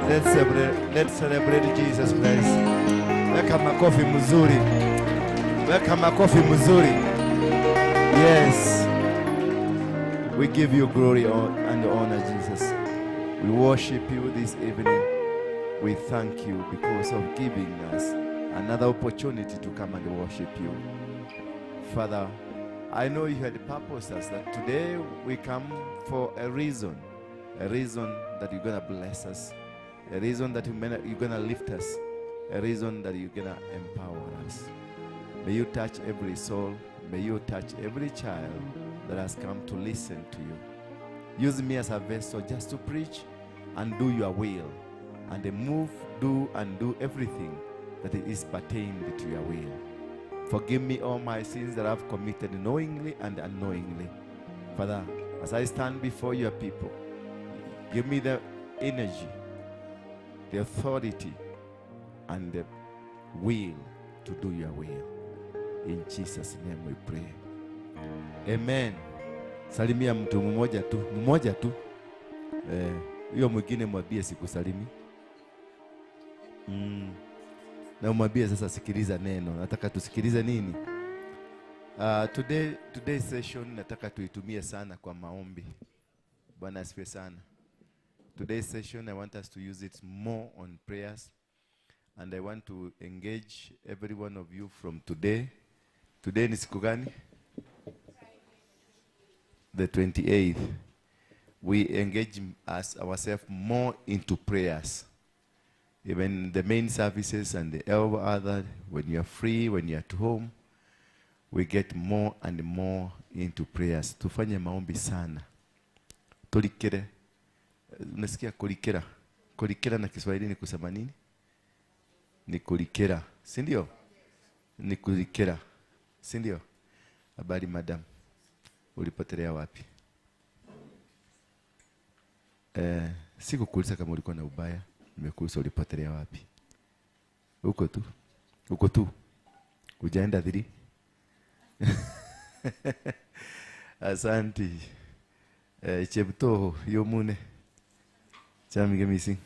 Let's celebrate Jesus Christ. Weka makofi mzuri. Weka makofi mzuri. Yes. We give you glory and honor, Jesus. We worship you this evening. We thank you because of giving us another opportunity to come and worship you. Father, I know you had purposed us that today we come for a reason that you're going to bless us, a reason that you're going to lift us, a reason that you're going to empower us. May you touch every soul. May you touch every child that has come to listen to you. Use me as a vessel just to preach and do your will, and move, do, and do everything that is pertained to your will. Forgive me all my sins that I've committed knowingly and unknowingly. Father, as I stand before your people, give me the energy, the authority, and the will to do your will. In Jesus' name we pray. Amen. Salimia mtu mmoja tu, mmoja tu. Huyo mwingine mwambie sikusalimi. Na umwambie sasa sikiliza neno. Nataka tusikilize nini? Today session nataka tuitumie sana kwa maombi. Bwana asifiwe sana. Today's session I want us to use it more on prayers, and I want to engage every one of you from today. Today ni siku gani? The 28th. We engage us ourselves more into prayers. Even the main services and the other, when you are free, when you are at home, we get more and more into prayers. Tufanye maombi sana. Tulikere. Unasikia kulikera? Kulikera na Kiswahili ni kusema nini? Ni kulikera, si ndio? Ni kulikera, si ndio? Habari madam, ulipotelea wapi? Sikukuuliza kama ulikuwa na ubaya, nimekuuliza ulipotelea wapi. Huko tu. Huko tu. Hujaenda dhiri? Asante. Chepto yomune. Chamige missing.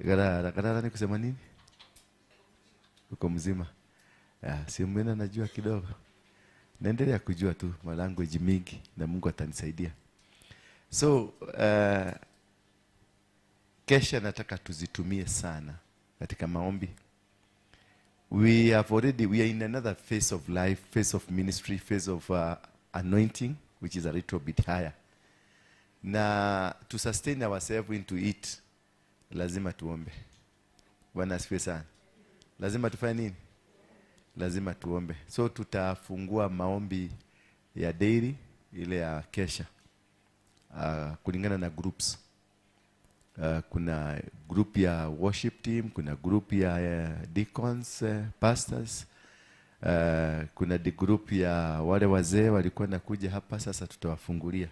Garara, garara ni kusema nini? Uko mzima. Si mwena najua kidogo. Naendelea kujua tu malanguage mingi na Mungu atanisaidia. So, kesha nataka tuzitumie sana katika maombi. We are in another phase of life, phase of ministry, phase of anointing, which is a little bit higher. Na to sustain ourselves into it, lazima tuombe. Bwana asifiwe sana. Lazima tufanye nini? Lazima tuombe. So tutafungua maombi ya daily, ile ya kesha, kulingana na groups. Kuna group ya worship team, kuna group ya deacons, pastors, kuna the group ya wale wazee walikuwa nakuja hapa. Sasa tutawafungulia.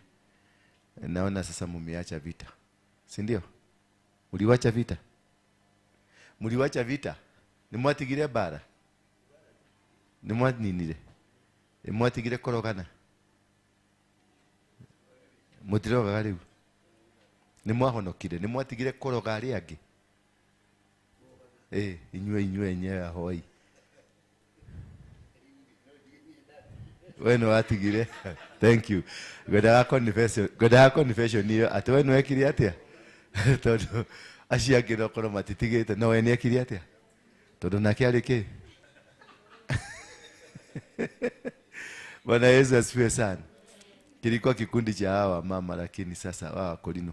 Naona sasa mumeacha vita, si ndio? Mliwacha vita? Mliwacha vita? Nimwatigire bara? Nimwaninire? Nimwatigire korogana? Mutirogaga riu? Nimwahonokire? Nimwatigire koroga aria angi? Inyue inyue enyewe ahoi. We nĩwatigire. Thank you. Ngwendaga confession, ngwendaga confession iyo atĩ we nĩwekire atĩa? Tondũ acio angĩ no korwo matitigĩte, no we nĩekire atĩa? Tondũ nake arĩ kĩ? Bwana Yesu asifiwe sana. Kilikuwa kikundi cha hawa mama, lakini sasa hawa Kolino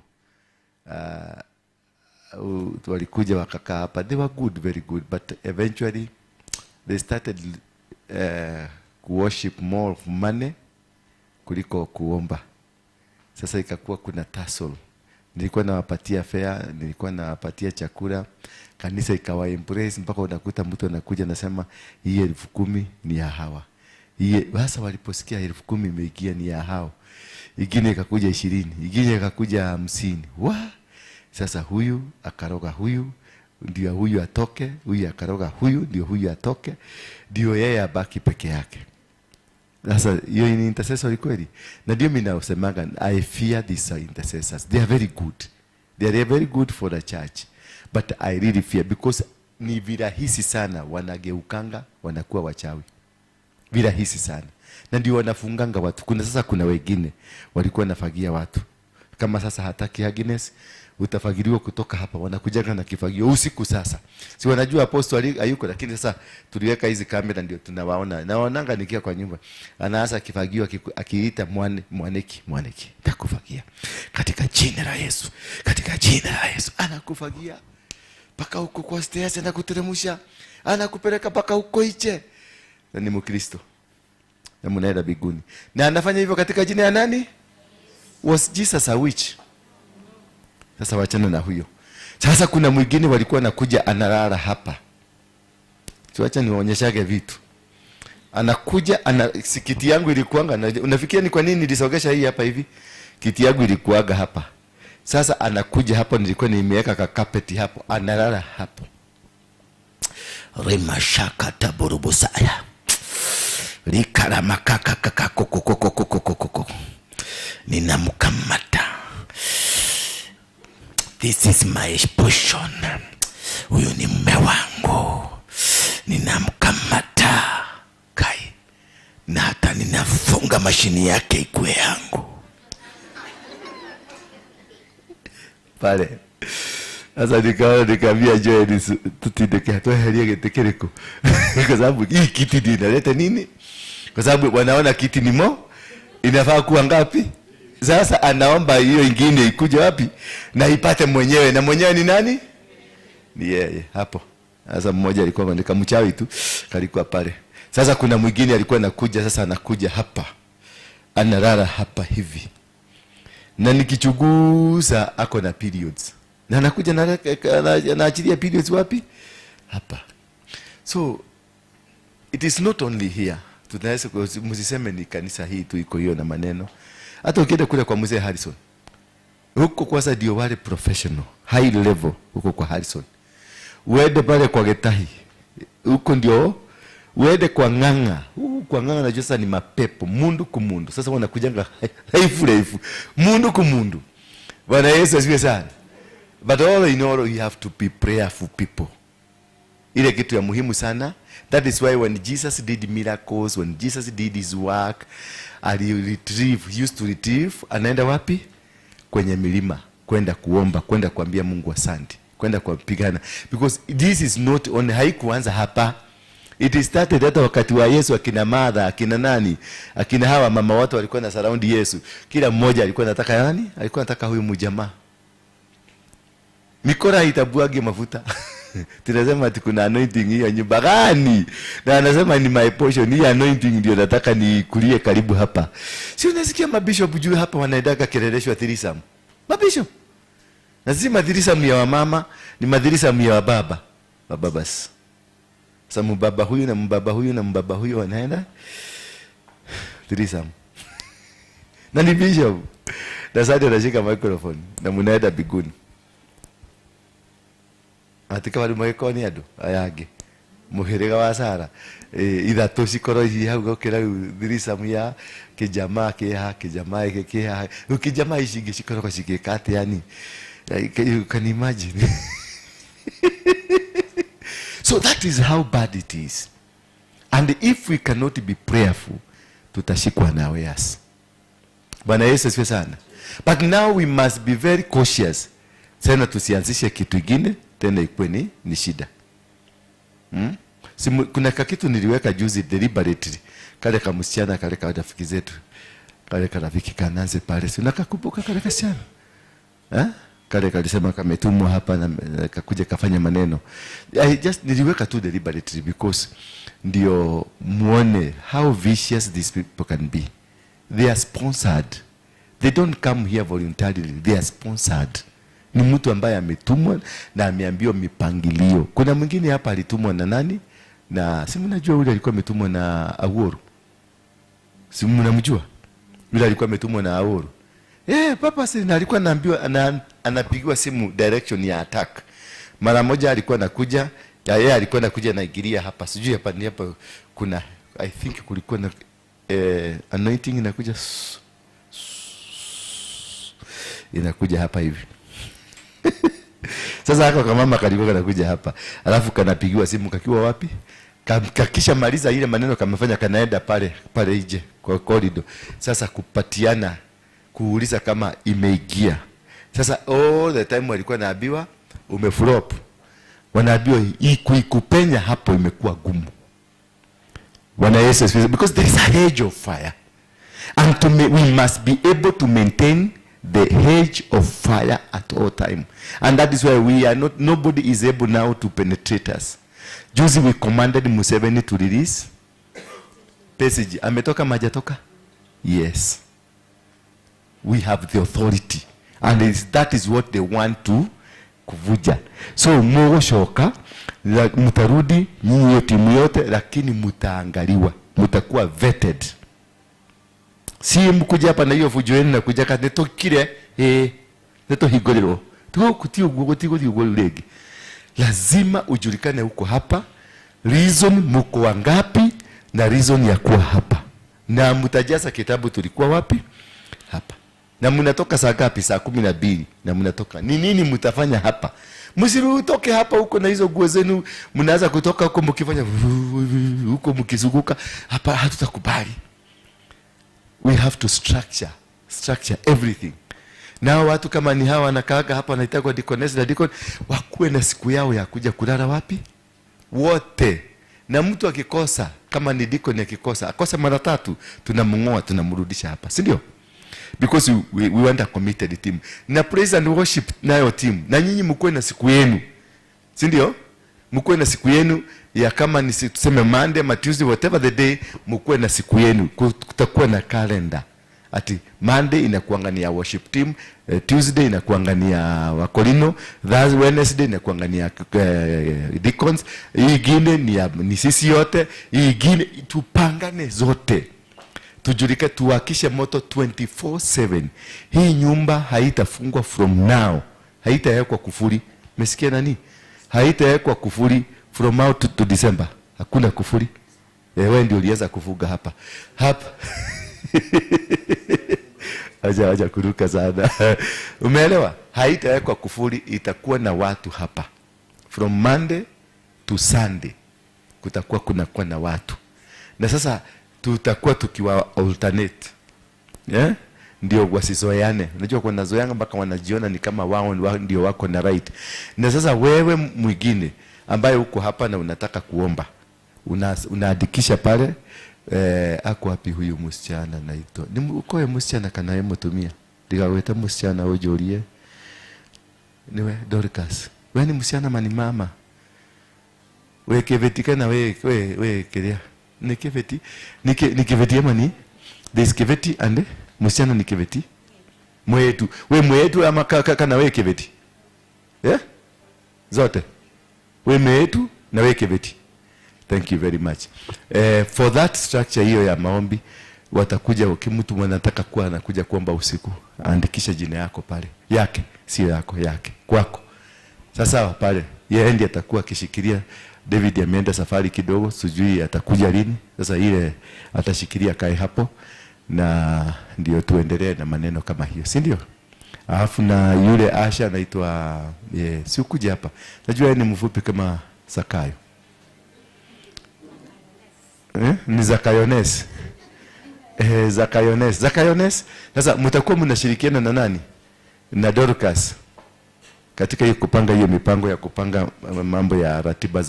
walikuja wakakaa hapa. They were good, very good, but eventually they started worship more of money kuliko kuomba. Sasa ikakuwa kuna tussle. Nilikuwa nawapatia fare, nilikuwa nawapatia chakula, kanisa ikawa embrace mpaka unakuta mtu anakuja anasema hii 10,000 ni ya hawa. Hii sasa waliposikia 10,000 imeingia ni ya hao. Ingine ikakuja 20, ingine ikakuja 50. Wa! Sasa huyu akaroga huyu, ndio huyu atoke, huyu akaroga huyu, ndio huyu atoke, ndio yeye abaki peke yake. Sasa hiyo ni intercessor kweli. Na ndio mimi nausemaga, I fear these intercessors. They are very good. They are very good for the church. But I really fear because ni virahisi sana wanageukanga wanakuwa wachawi. Virahisi sana. Na ndio wanafunganga watu. Kuna sasa kuna wengine walikuwa wanafagia watu. Kama sasa hataki Agnes, utafagiliwa kutoka hapa. Wanakujaga na kifagio usiku sasa. Si wanajua apostle hayuko, lakini sasa tuliweka hizi kamera ndio tunawaona. Naonanga nikia kwa nyumba. Anaanza kifagio akiita mwaneki, mwaneki. Nitakufagia. Katika jina la Yesu. Katika jina la Yesu. Anakufagia paka huko kwa stairs, anakuteremsha. Anakupeleka paka huko nje. Na ni Mkristo. Na mnaenda mbinguni. Na anafanya hivyo katika jina ya nani? Was Jesus a witch? Sasa wachana na huyo. Sasa kuna mwingine walikuwa nakuja analala hapa. Tuacha niwaonyeshage vitu. Anakuja kiti yangu ilikuanga, unafikiria ni kwa nini nilisogesha hii hapa hivi? Kiti yangu ilikuanga hapa. Sasa anakuja hapo, nilikuwa nimeweka ka carpet hapo, analala hapo. Rima shaka taburubusaya. Likaramakaka kaka koko koko koko koko koko. Ninamkamata. This is my portion. Huyu ni mume wangu. Ninamkamata. Kai. Na hata ninafunga mashini yake ikue yangu. Pale. Sasa nikaona nikaambia Joel tutindeke tweherie gĩtĩ kĩrĩkũ. Kwa sababu hii kiti ndio inaleta nini? Kwa sababu wanaona kiti ni mo inafaa kuwa ngapi? Sasa anaomba hiyo ingine ikuje wapi? Na ipate mwenyewe. Na mwenyewe ni nani? Ni yeye hapo. Sasa mmoja alikuwa ni mchawi tu, alikuwa pale. Sasa kuna mwingine alikuwa anakuja, sasa anakuja hapa. Analala hapa hivi. Na nikichuguza ako na periods. Na anakuja na anaachilia periods wapi? Hapa. So it is not only here. Tunaweza msiseme ni kanisa hii tu iko hiyo na maneno. Hata ukienda kule kwa Mzee Harrison. Huko kwanza ndio wale professional, high level huko kwa Harrison. Uende pale kwa Getahi. Huko ndio uende kwa Ng'ang'a. Huko kwa Ng'ang'a najua sasa ni mapepo, mundu kumundu. Sasa wanakujanga haifu refu. Mundu kumundu. Bwana Yesu asifiwe sana. But all in all, you have to be prayerful people. Ile kitu ya muhimu sana. That is why when Jesus did miracles, when Jesus did his work, he used to retrieve, anaenda wapi? Kwenye milima, kwenda kuomba, kwenda kuambia Mungu asante, kwenda kupigana. Because this is not only, haikuanza hapa. It started hata wakati wa Yesu, akina Martha, akina nani, akina hawa mama watu walikuwa na surround Yesu. Kila mmoja alikuwa anataka nani? Alikuwa anataka huyu mjamaa. Mikora itabuage mafuta. Tunasema ati kuna anointing hiyo nyumba gani? Na anasema ni my portion, hii anointing ndio nataka nikulie karibu hapa. Si unasikia mabishop juu hapa wanaendaga keleleshwa threesome. Mabishop. Na si mathreesome ya wamama, ni mathreesome ya wababa. Bababas. Sasa mbaba huyu na mbaba huyu na mbaba huyu wanaenda threesome. Na ni bishop. Na sasa anashika microphone na mnaenda biguni. Atika bari magĩkorwo nĩ andũ aya angĩ mũhĩrĩga wa Sara ithatũ cikorwo ici hau gũkĩra rĩu threesome ya kĩjamaa kĩ haha, kĩjamaa gĩkĩ kĩ haha. Rĩu kĩjamaa ici ingĩ cikoragwo cigĩka atĩa yani? You can imagine. So that is how bad it is. And if we cannot be prayerful, tutashikwa na unawares. Bwana Yesu asifiwe sana. But now we must be very cautious. Tena tusianzishe kitu kingine tena ikuwe ni shida. Kuna kakitu niliweka juzi deliberately. Kale ka msichana, kale ka rafiki zetu. Kale ka rafiki kananze pale. Si unakakumbuka kale kasichana? Kale kalisema kametumwa hapa na kakuja kafanya maneno. I just niliweka tu deliberately because ndio muone how vicious these people can be. They are sponsored. They don't come here voluntarily. They are sponsored. Ni mtu ambaye ametumwa na ameambiwa mipangilio. Kuna mwingine hapa alitumwa na nani? Na si mnajua yule alikuwa ametumwa na Awuru. Si mnamjua? Yule alikuwa ametumwa na Awuru. Papa si alikuwa anaambiwa, anapigiwa simu direction ya attack. Mara moja alikuwa anakuja, ya yeye alikuwa anakuja na ingilia hapa. Sijui hapa ni hapa kuna, I think kulikuwa na anointing inakuja inakuja hapa hivi. Sasa hako kamama kalikuwa kanakuja hapa, alafu kanapigiwa simu kakiwa wapi? Kakisha maliza ile maneno kamefanya, kanaenda pale pale nje kwa corridor. Sasa kupatiana, kuuliza kama imeingia. Sasa all the time walikuwa naambiwa umeflop, wanaambiwa kupenya hapo imekuwa gumu. Bwana Yesu asifiwe, because there is a hedge of fire and we must be able to maintain the hedge of fire at all time, and that is why we are not, nobody is able now to penetrate us. Juzi we commanded Museveni to release Besigye. Ametoka majatoka? Yes, we have the authority and that is what they want to kuvuja. So mugucoka, mtarudi nyinyi hiyo timu yote, lakini mtaangaliwa, mtakuwa vetted. Si mkuja hapa na hiyo fujo yenu na kuja kati nĩtũkire, ĩ nĩtũhingũrĩrwo ti ũguo, gũtigũthiĩ ũguo rĩu rĩngĩ. Lazima ujulikane huko hapa, reason muko wangapi na reason ya kuwa hapa, na mtajaza kitabu tulikuwa wapi hapa, na mnatoka saa ngapi? Saa 12. Na mnatoka ni nini mtafanya hapa? Msirutoke hapa huko na hizo nguo zenu, mnaanza kutoka huko mkifanya huko mkizunguka hapa, hatutakubali. We have to structure everything. Nao watu kama ni hawa wanakaaga hapa wanaitagwa deaconess na deacon, wakuwe na siku yao ya kuja kulala wapi wote. Na mtu akikosa, kama ni deacon akikosa, akosa mara tatu, tunamngoa, tunamrudisha hapa, si ndio? Because we want a committed team. Na praise and worship nayo team, na nyinyi mkuwe na siku yenu, si ndio? Mkuwe na siku yenu ya kama ni tuseme Monday ama Tuesday, whatever the day, mkuwe na siku yenu. Kutakuwa na calendar ati Monday inakuanga ni ya worship team, Tuesday inakuanga ni ya Wakorino, Thursday, Wednesday inakuanga ni ya deacons, hii ingine ni sisi yote, hii ingine tupangane zote, tujulike, tuwakishe moto 24/7. Hii nyumba haitafungwa from now, haitawekwa kufuri. Mesikia nani? Haitawekwa kufuri from now to December. Hakuna kufuri. Wewe ndio ulianza kufunga hapa hapa. Acha acha kuruka sana. Umeelewa? Haitawekwa kufuri, itakuwa na watu hapa from Monday to Sunday, kutakuwa kunakuwa na watu, na sasa tutakuwa tukiwa alternate, yeah? Ndio wasizoeane. Unajua kuna zoeanga mpaka wanajiona ni kama wao ndio wako na right. Na sasa wewe mwingine ambaye uko hapa na unataka kuomba, unaandikisha pale. Ako wapi huyu msichana naitwa ni ukoe msichana kana ye mutumia ndigagwite msichana ujurie niwe Dorcas, we ni msichana mani mama we kiveti kana we kiria ni kiveti, ni kiveti ama ni there is kiveti and msichana ni kiveti mwetu, we mwetu ama kana we kiveti, yeah? Zote we mwetu na we kiveti. Thank you very much. For that structure hiyo ya maombi, watakuja ukimtu wanataka kuwa anakuja kuomba usiku, andikisha jina yako pale, yake sio yako, yake kwako. Sasa pale yeye ndiye atakuwa akishikilia. David ameenda safari kidogo, sijui atakuja lini. Sasa ile atashikilia kae hapo, na ndio tuendelee na maneno kama hiyo, si ndio? Alafu na yule Asha anaitwa si ukuja hapa, najua yeye ni mfupi kama Zakayo. Ni Zakayones. Zakayones. Zakayones. Sasa mtakuwa mnashirikiana na nani? Na Dorcas katika hiyo kupanga hiyo mipango ya kupanga mambo ya ratiba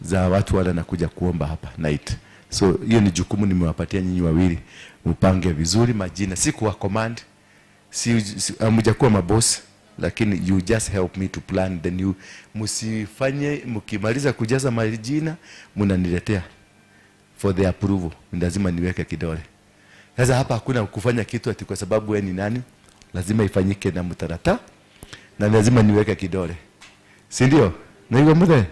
za watu wale nakuja kuomba hapa night. So hiyo ni jukumu nimewapatia nyinyi wawili, mpange vizuri majina, si kuwa command, si hamjakuwa maboss, lakini you just help me to plan the new. Msifanye, mkimaliza kujaza majina mnaniletea for the approval, lazima niweke kidole. Sasa hapa hakuna kufanya kitu ati kwa sababu wewe ni nani, lazima ifanyike na mtarata na lazima niweke kidole, si ndio? Na hiyo muthe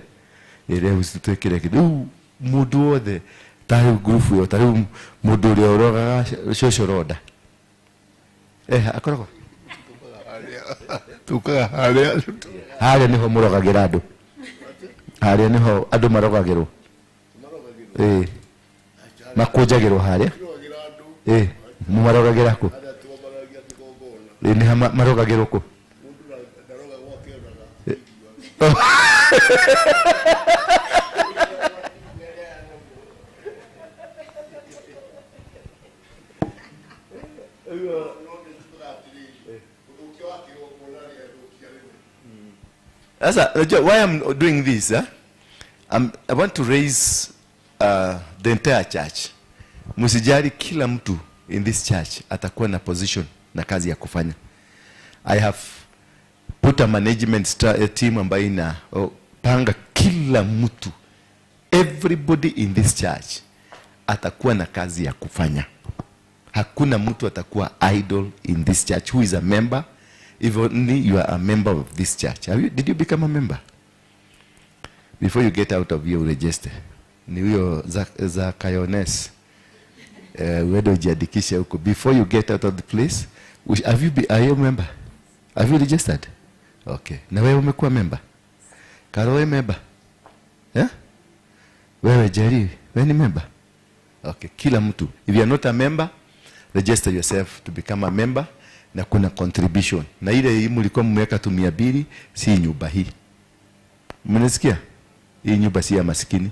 ile usitwekire kidu mundu wothe ta group yo ta riu mundu uria urogaga social order akoragwo tukaga haria. Haria niho murogagira andu, haria niho andu marogagirwo, makunjagirwo haria, mumarogagira ku? Ni marogagirwo ku? Sasa unajua why I'm doing this, eh? I want to raise the entire church. Msijali, kila mtu in this church atakuwa na position na kazi ya kufanya. I have put a management team ambayo ina panga kila mtu. Everybody in this church atakuwa na kazi ya kufanya. Hakuna mtu atakuwa idle in this church who is a member. If only you are a member of this church. Did you become a member? Before you get out of here, register. Ni huyo za Kayones. Uende ujiandikishe huko. Before you get out of the place, are you a member? Have you registered? Okay. Na wewe umekuwa member? Karo, wewe member? Yeah? Wewe Jerry, wewe ni member? Okay, kila mtu. If you are not a member, register yourself to become a member, na kuna contribution. Na ile hii mlikuwa mmeweka tu 200, si nyumba hii. Mnasikia? Hii nyumba si ya maskini.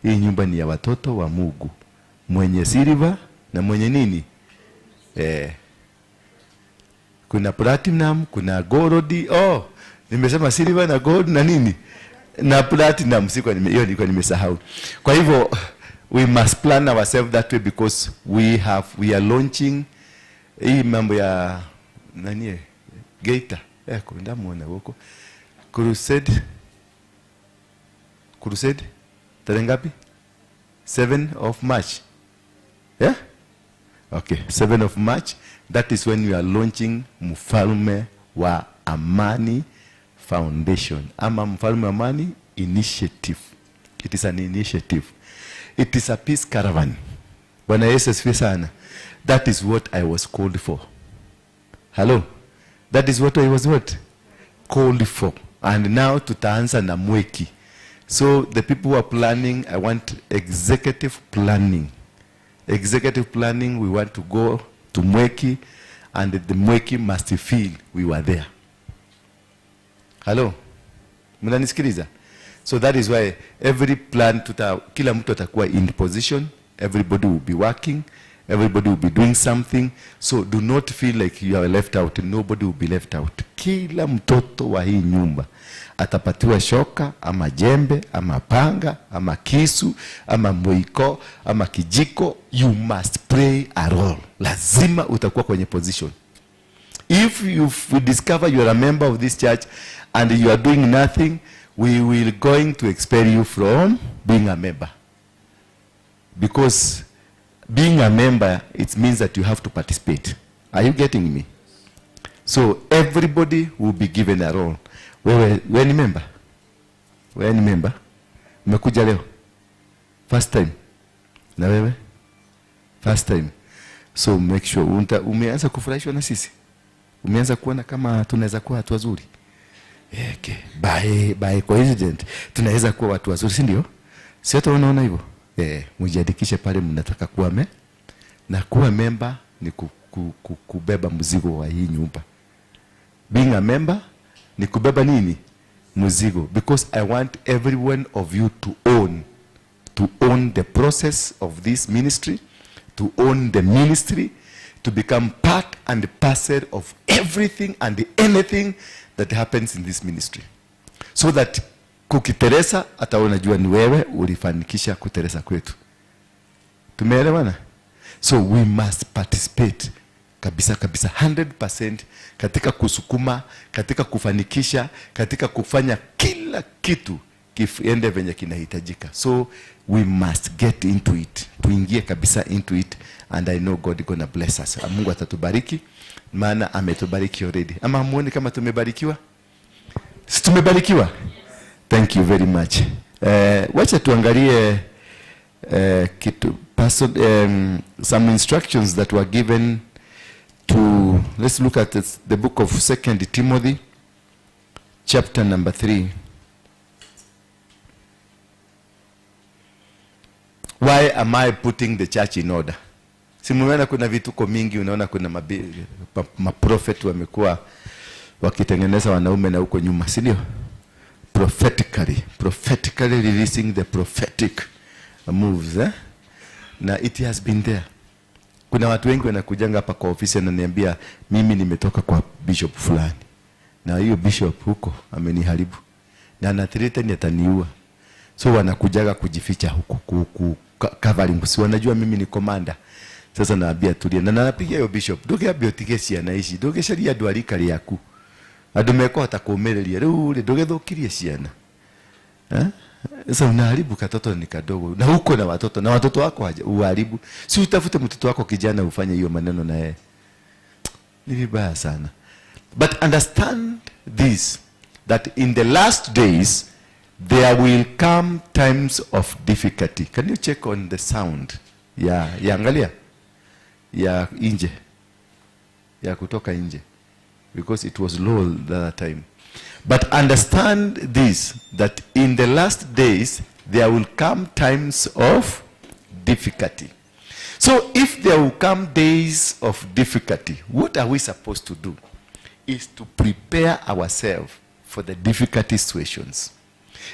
Hii nyumba ni ya watoto wa Mungu. Mwenye silver na mwenye nini? Kuna platinum, kuna gold. Oh, nimesema silver na gold na nini? Na platinum, hiyo nilikuwa nimesahau. Kwa hivyo we must plan ourselves that way, because we are launching hii mambo ya nani? Geita. Kuna muona huko. Crusade. Crusade. Tarehe ngapi? 7 of March. Yeah? Okay, 7 of March. That is when we are launching Mfalme wa Amani Foundation. Ama Mfalme wa Amani Initiative. It is an initiative. It is a peace caravan. Bwana Yesu asifiwe sana. That is what I was called for. Hello? That is what I was what? Called for. And now tutaanza na Mweki. So the people who are planning, I want executive planning. Executive planning, we want to go to Mweki, and the Mweki must feel we were there. Hello? Mnanisikiliza? So that is why every plan, kila mtu atakuwa in position, everybody will be working, everybody will be doing something. So do not feel like you are left out. Nobody will be left out. Kila mtoto wa hii nyumba atapatiwa shoka ama jembe ama panga ama kisu ama mwiko ama kijiko. You must play a role. Lazima utakuwa kwenye position. If you discover you are a member of this church and you are doing nothing, we will going to expel you from being a member. Because being a member, it means that you have to participate. Are you getting me? So everybody will be given a role. Wewe, wewe ni member? Wewe ni member? Umekuja leo? First time? Na wewe? First time. So make sure umeanza kufurahishwa na sisi. Umeanza kuona kama tunaweza kuwa watu wazuri. Okay. By coincidence tunaweza kuwa watu wazuri, si ndio? Si hata unaona hivyo? Mjiandikishe pale mnataka kuwa na kuwa member ni kubeba mzigo wa hii nyumba. Being a member ni kubeba nini? Mzigo. Because I want every one of you to own the process of this ministry, to own the ministry, to become part and parcel of everything and anything that happens in this ministry. So that kukiteresa ataona jua ni wewe ulifanikisha kuteresa kwetu. Tumeelewana? So we must participate kabisa kabisa 100% katika kusukuma, katika kufanikisha, katika kufanya kila kitu kiende venye kinahitajika. So we must get into it. Tuingie kabisa into it, and I know God gonna bless us. Mungu atatubariki, maana ametubariki already. Ama hamuoni kama tumebarikiwa? Si tumebarikiwa? Thank you very much. Wacha tuangalie kitu person, some instructions that were given to, let's look at this, the book of 2 Timothy chapter number 3. Why am I putting the church in order? Si mumeona kuna vituko mingi, unaona kuna maprophet wamekuwa Wakitengeneza wanaume na huko nyuma, si ndio? Prophetically releasing the prophetic moves, eh? Na it has been there. Kuna watu wengi wanakujanga hapa kwa ofisi, ananiambia, "Mimi nimetoka kwa bishop fulani, na hiyo bishop huko ameniharibu na anathreaten ataniua." So wanakujaga kujificha huku covering, si wanajua mimi ni commander. Sasa naambia, "Tulia," na napigia hiyo bishop, "Ndũkĩambe ũtige ciana ici, ndũgĩcaria andũ a rika rĩaku, andũ mekũhota kũũmĩrĩria rĩu rĩ, ndũgĩthũkirie ciana, eh? Sasa unaharibu katoto ni kadogo, na huko na watoto, na watoto wako uharibu. Si utafute mtoto wako kijana ufanye hiyo maneno na yeye? Ni vibaya sana. But understand this, that in the last days there will come times of difficulty. Can you check on the sound ya angalia ya nje, ya kutoka nje, because it was low the other time. But understand this, that in the last days there will come times of difficulty. So if there will come days of difficulty, what are we supposed to do? Is to prepare ourselves for the difficult situations.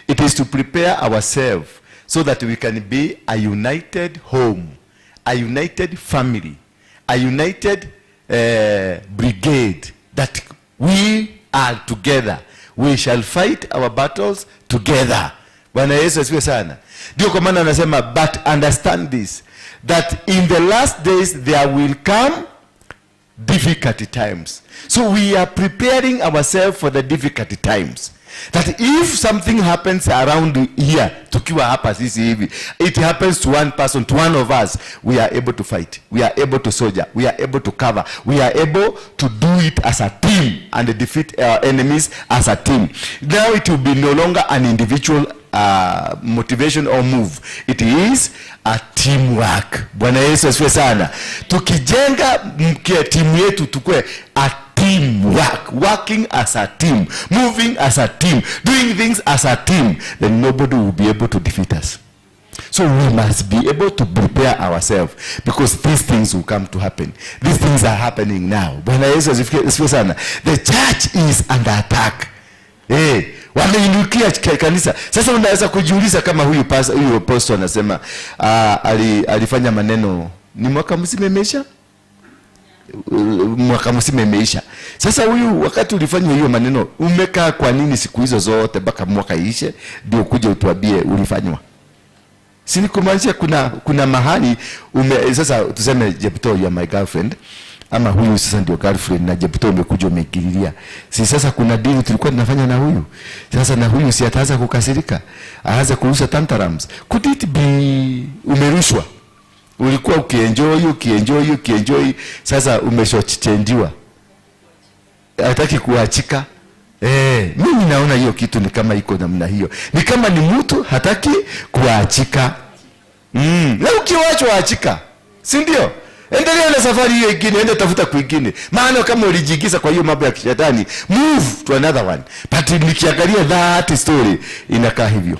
It is to prepare ourselves so that we can be a united home, a united family, a united brigade, that we are together. We shall fight our battles together. Bwana Yesu asifiwe sana. Ndio kwa maana anasema, "But understand this, that in the last days there will come difficult times." So we are preparing ourselves for the difficult times. That if something happens around here, tukiwa hapa sisi hivi, it happens to one person, to one of us, we are able to fight, we are able to soldier, we are able to cover, we are able to do it as a team and defeat our enemies as a team. Now it will be no longer an individual motivation or move. It is a teamwork. Bwana Yesu asifiwe sana. Tukijenga timu yetu, tukue a teamwork, working as a team, moving as a team, doing things as a team, then nobody will be able to defeat us. So we must be able to prepare ourselves because these things will come to happen. These things are happening now. Bwana Yesu asifiwe sana. The church is under attack. Wameinukia kanisa. Sasa unaweza kujiuliza kama huyu pastor, huyu apostle anasema alifanya maneno, ni mwaka mzima imeisha, mwaka mzima imeisha. Sasa huyu, wakati ulifanya hiyo maneno, umekaa kwa nini siku hizo zote mpaka mwaka iishe ndio kuja utuambie ulifanywa? Si ni kumaanisha kuna mahali sasa tuseme Jepto, you are my girlfriend, ama huyu sasa ndio girlfriend, na Jepto umekuja umeingililia. Si sasa kuna deal tulikuwa tunafanya na huyu. Sasa na huyu si ataanza kukasirika, aanze kurusha tantrums? Could it be umerushwa? Ulikuwa ukienjoy, ukienjoy, ukienjoy, sasa umeshochenjiwa, hataki kuachika. Mimi naona hiyo kitu ni kama iko namna hiyo, ni kama ni mtu hataki kuachika. Na ukiwachwa, achika, si ndio? Endelea na safari hiyo ingine, ende tafuta kwingine, maana kama ulijiingiza kwa hiyo mambo ya kishetani, move to another one. But nikiangalia that story, inakaa hivyo.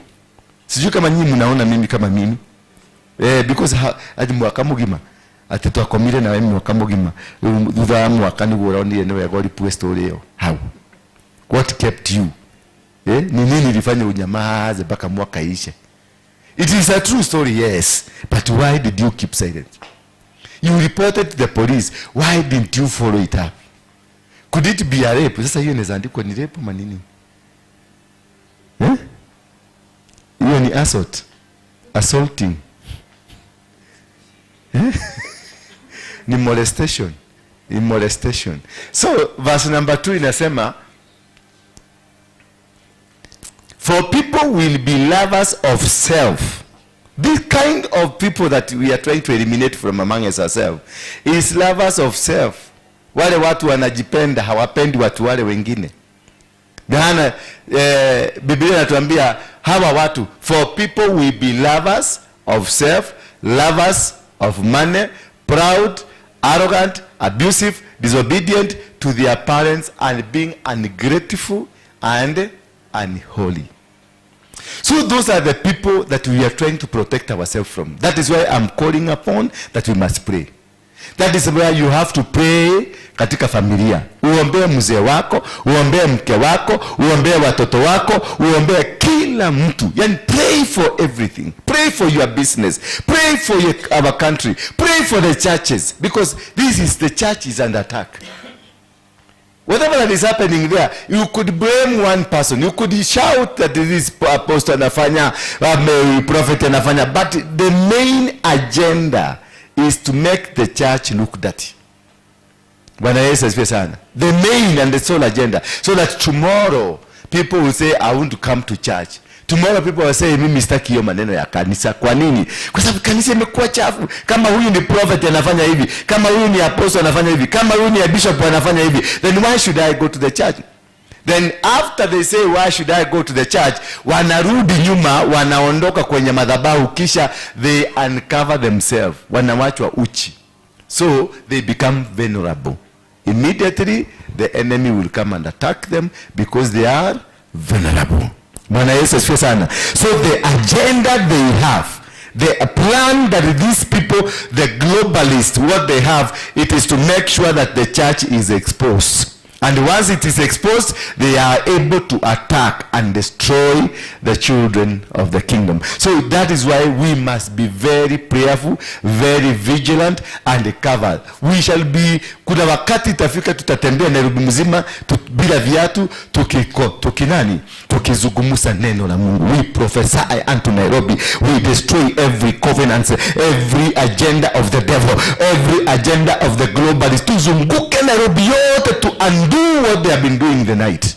Sijui kama nyinyi mnaona mimi kama mimi, because ati mwaka mugima, ati twakomire nawe mwaka mugima, riu thutha wa mwaka niguo uronire nĩ wega ũripue story ĩyo hau. What kept you, eh? Ni nini ilifanya unyamaze mpaka mwaka ishe? It is a true story, yes, but why did you keep silent? You reported to the police. Why didn't you follow it up? Could it be a rape? Sasa hiyo inaweza andikwa ni rape ama nini, eh? Hiyo ni assault, assaulting, eh? Ni molestation, ni molestation. So verse number 2 inasema, "For people will be lovers of self." This kind of people that we are trying to eliminate from among us ourselves is lovers of self. Wale watu wanajipenda, hawapendi watu wale wengine. Maana Biblia inatuambia hawa watu, "For people will be lovers of self, lovers of money, proud, arrogant, abusive, disobedient to their parents, and being ungrateful and unholy." So those are the people that we are trying to protect ourselves from. That is why I'm calling upon that we must pray. That is where you have to pray katika familia. Uombee mzee wako, uombee mke wako, uombee watoto wako, uombee kila mtu. Yani, pray for everything. Pray for your business. Pray for our country. Pray for the churches, because this is the church is under attack. Whatever that is happening there, you could blame one person. You could shout that this apostle anafanya, prophet anafanya, but the main agenda is to make the church look dirty. Bwana Yesu asifiwe sana. The main and the sole agenda, so that tomorrow people will say, "I want to come to church." Tomorrow people will say, "Mimi sitaki hiyo maneno ya kanisa." Kwa nini? Kwa sababu kanisa imekuwa chafu. Kama huyu ni prophet anafanya hivi, kama huyu ni apostle anafanya hivi, kama huyu ni bishop anafanya hivi, then why should I go to the church? Then after they say, "Why should I go to the church?" wanarudi nyuma, wanaondoka kwenye madhabahu, kisha they uncover themselves, wanawachwa uchi. So they become vulnerable. Immediately the enemy will come and attack them because they are vulnerable. Bwana Yesu asifiwe sana. So the agenda they have, the plan that these people, the globalists, what they have, it is to make sure that the church is exposed. And once it is exposed, they are able to attack and destroy the children of the kingdom. So that is why we must be very prayerful, very vigilant and covered. We shall be, kuna wakati itafika tutatembea Nairobi mzima bila viatu, tukinani, tukizungumza neno la Mungu. We prophesy unto Nairobi. We destroy every covenant, every agenda of the devil, every agenda of the globalists. Tuzunguke Nairobi yote to undo what they have been doing in the night.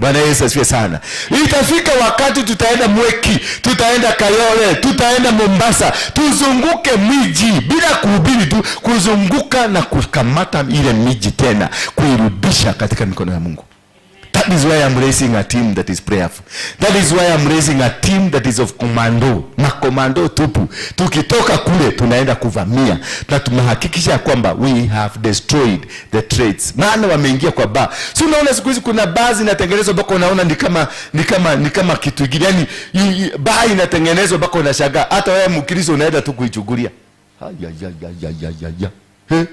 Bwana Yesu asifiwe sana. Itafika wakati tutaenda Mwiki, tutaenda Kayole, tutaenda Mombasa, tuzunguke miji bila kuhubiri tu, kuzunguka na kukamata ile miji tena, kuirudisha katika mikono ya Mungu. That is why I'm raising a team that is prayerful. That is why I'm raising a team that is of commando. Makomando tupu. Tukitoka kule tunaenda kuvamia na tumehakikisha kwamba we have destroyed the trades. Maana wameingia kwa bar. Si unaona siku hizi kuna bar zinatengenezwa mpaka unaona ni kama kitu kingine. Yaani bar inatengenezwa mpaka unashangaa. Hata wewe Mkristo unaenda tu kuichungulia. Haya ya ya ya ya ya ya. He?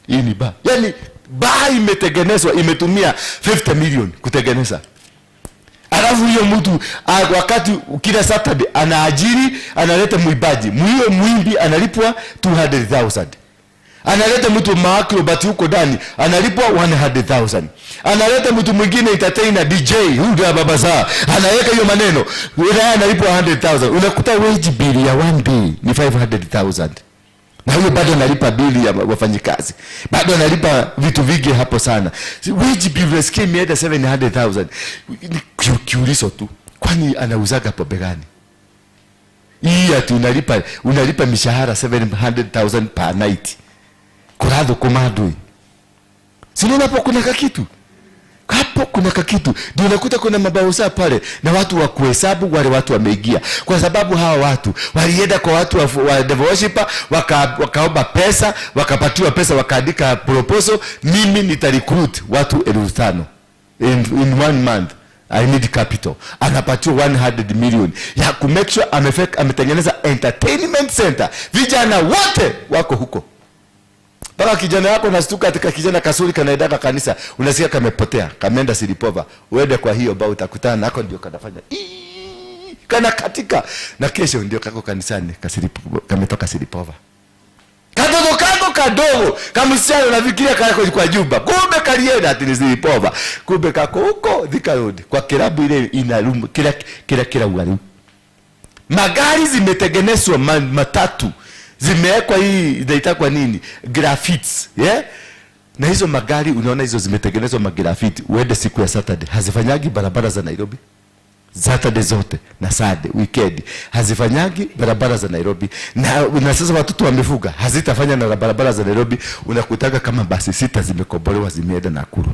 Hii ni bar. Yaani bar imetengenezwa, imetumia 50 million kutengeneza. Alafu huyo mtu wakati kila Saturday anaajiri, analeta mwimbaji. Huyo mwimbi analipwa 200,000. Analeta mtu maacrobat huko ndani analipwa 100,000. Analeta mtu mwingine entertainer, DJ, huyu ndio baba saa. Anaweka hiyo maneno. Naye analipwa 100,000. Unakuta wage bill ya one day ni 500,000. Na huyo bado analipa bili ya wafanyikazi, bado analipa vitu vingi hapo sana. Wage bill unasikia imeenda 700,000. Ni kiulizo tu, kwani anauzaga pombe gani hii ati unalipa mishahara 700,000 per night? Kurathukuma andũ? Si hapo kuna kakitu, hapo kuna kakitu. Ndio unakuta kuna mabouncer pale na watu wa kuhesabu wale watu wameingia, kwa sababu hawa watu walienda kwa watu wa devil worshiper, wakaomba pesa, wakapatiwa pesa, wakaandika proposal: "Mimi nitarecruit watu 5,000 in one month. I need capital." Anapatiwa 100 million ya ku make sure ametengeneza entertainment center, vijana wote wako huko, mpaka kijana wako unastuka katika kijana kasuri kanaendaga kanisa, unasikia kamepotea, kameenda sleepover. Uende kwa hiyo bar, utakutana nako, ndio kanafanya "Ii", kana katika, na kesho ndio kako kanisani, kametoka sleepover. Kadogo kako kadogo kamsichana, unafikiria kako kwa jumba, kumbe kalienda ati ni sleepover, kumbe kako huko Thika Road kwa kilabu ile ina room kila kila kila ugali. Magari zimetengenezwa, matatu zimewekwa hii inaitwa nini, graphics, yeah? Na hizo magari unaona hizo zimetengenezwa magrafiti, uende siku ya Saturday, hazifanyagi barabara za Nairobi. Saturday zote na Sunday weekend hazifanyagi barabara za Nairobi. Na sasa watoto wamefuga, hazitafanya na barabara za Nairobi. Unakutaga kama basi sita zimekombolewa, zimeenda Nakuru.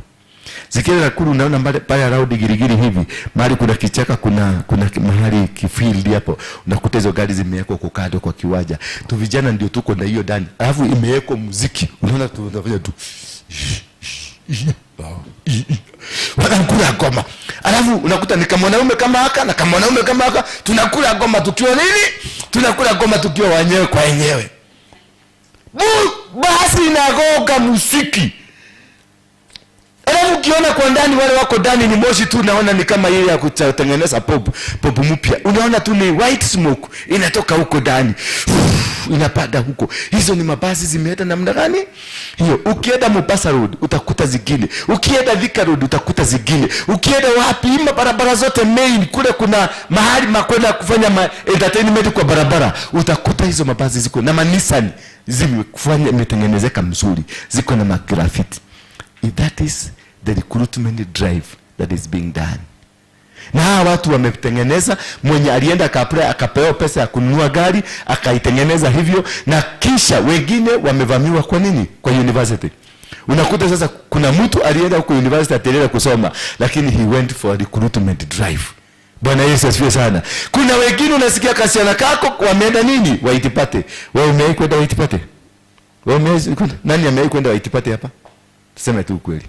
Zikienda Nakuru, unaona pale pale around Gilgil hivi, mahali kuna kichaka, kuna mahali kifield hapo, unakuta hizo gari zimewekwa huko kando kwa kiwanja tu. Vijana ndio tuko na hiyo ndani, alafu imewekwa muziki, unaona tu unafanya tu, wanakula ngoma, alafu unakuta ni kama mwanaume kama haka na kama mwanaume kama haka, tunakula ngoma tukiwa nini, tunakula ngoma tukiwa wenyewe kwa wenyewe. Basi inagonga muziki. Alafu ukiona kwa ndani, wale wako ndani ni moshi tu, unaona ni kama ile ya kutengeneza pop pop mpya. Unaona tu ni white smoke inatoka huko ndani, inapanda huko. Hizo ni mabasi zimeenda namna gani hiyo? Ukienda Mombasa Road utakuta zingine, ukienda Thika Road utakuta zingine, ukienda wapi, ima barabara zote main kule, kuna mahali makwenda kufanya entertainment kwa barabara, utakuta hizo mabasi ziko na maNissan zimefanya imetengenezeka mzuri, ziko na magraffiti. That is the recruitment drive that is being done. Na hawa watu wametengeneza, mwenye alienda akaapply akapewa pesa ya kununua gari akaitengeneza hivyo, na kisha wengine wamevamiwa. Kwa nini? Kwa university. Unakuta sasa kuna mtu alienda huko university ataendelea kusoma, lakini he went for a recruitment drive. Bwana Yesu asifiwe sana. Kuna wengine unasikia kasichana kako wameenda nini? White party. Wewe umewahi kwenda white party? Wewe umewahi kwenda? Nani amewahi kwenda white party hapa? Tuseme tu ukweli.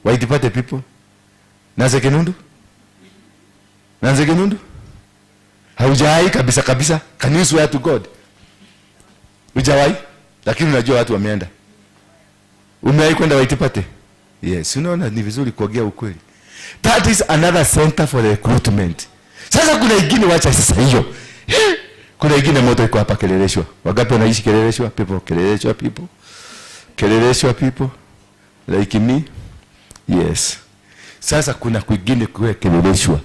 White party people? Naze Kinundu? Naze Kinundu? Haujawahi kabisa kabisa. Can you swear to God? Hujawahi? Lakini unajua watu wameenda. Umewahi kwenda white party? Yes, unaona ni vizuri kuongea ukweli. That is another center for recruitment. Sasa kuna ingine, wacha sasa hiyo. Kuna ingine moto iko hapa Kileleshwa. Wangapi wanaishi Kileleshwa? People, Kileleshwa people. Kileleshwa people. Like me. Yes. Sasa kuna kwingine kwa Kileleshwa.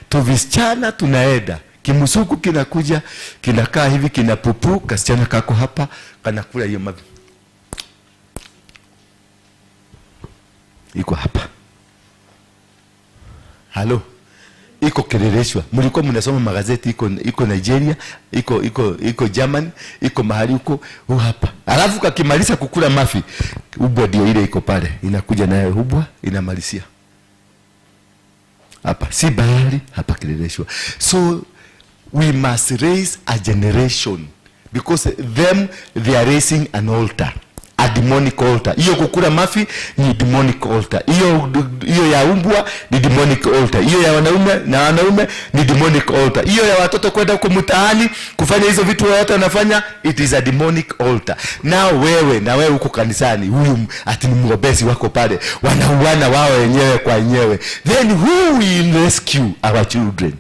Tuvisichana tunaenda. Kimusuku kinakuja, kinakaa hivi, kinapupu, kasichana kako hapa, kanakula hiyo mavi. Iko hapa. Halo. Iko Kileleshwa. Mlikuwa mnasoma magazeti, iko Nigeria, iko Germany, iko mahali huko hu hapa. Alafu kakimaliza kukula mafi, ubwa ndio ile iko pale. Inakuja nayo ubwa inamalizia. Hapa si bahari, hapa Kileleshwa. So we must raise a generation because them they are raising an altar, a demonic altar. Hiyo kukula mafi ni demonic altar. Hiyo ya umbwa ni demonic altar. Hiyo ya wanaume na wanaume ni demonic altar. Hiyo ya watoto kwenda huko mtaani kufanya hizo vitu wote wanafanya, it is a demonic altar. Na wewe na wewe huko kanisani, huyu ati ni mwombezi wako pale, wanauana wao wenyewe kwa wenyewe. Then who will rescue our children?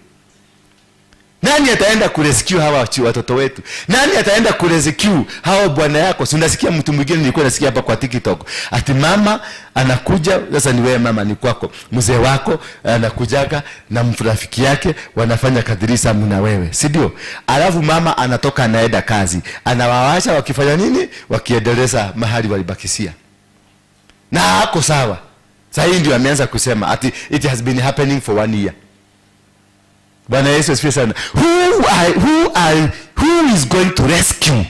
Nani ataenda kurescue hawa watoto wetu? Nani ataenda kurescue hawa bwana yako? Si unasikia mtu mwingine, nilikuwa nasikia hapa kwa TikTok, ati mama anakuja sasa, ni wewe mama, ni kwako, mzee wako anakujaga na mrafiki yake wanafanya kathreesome na wewe, si ndio? Alafu mama anatoka anaenda kazi, anawaacha wakifanya nini? Wakiendeleza mahali walibakisia, na ako sawa. Sasa hii ndio ameanza kusema ati it has been happening for 1 year. Bwana Yesu asifiwe sana. Who is going to rescue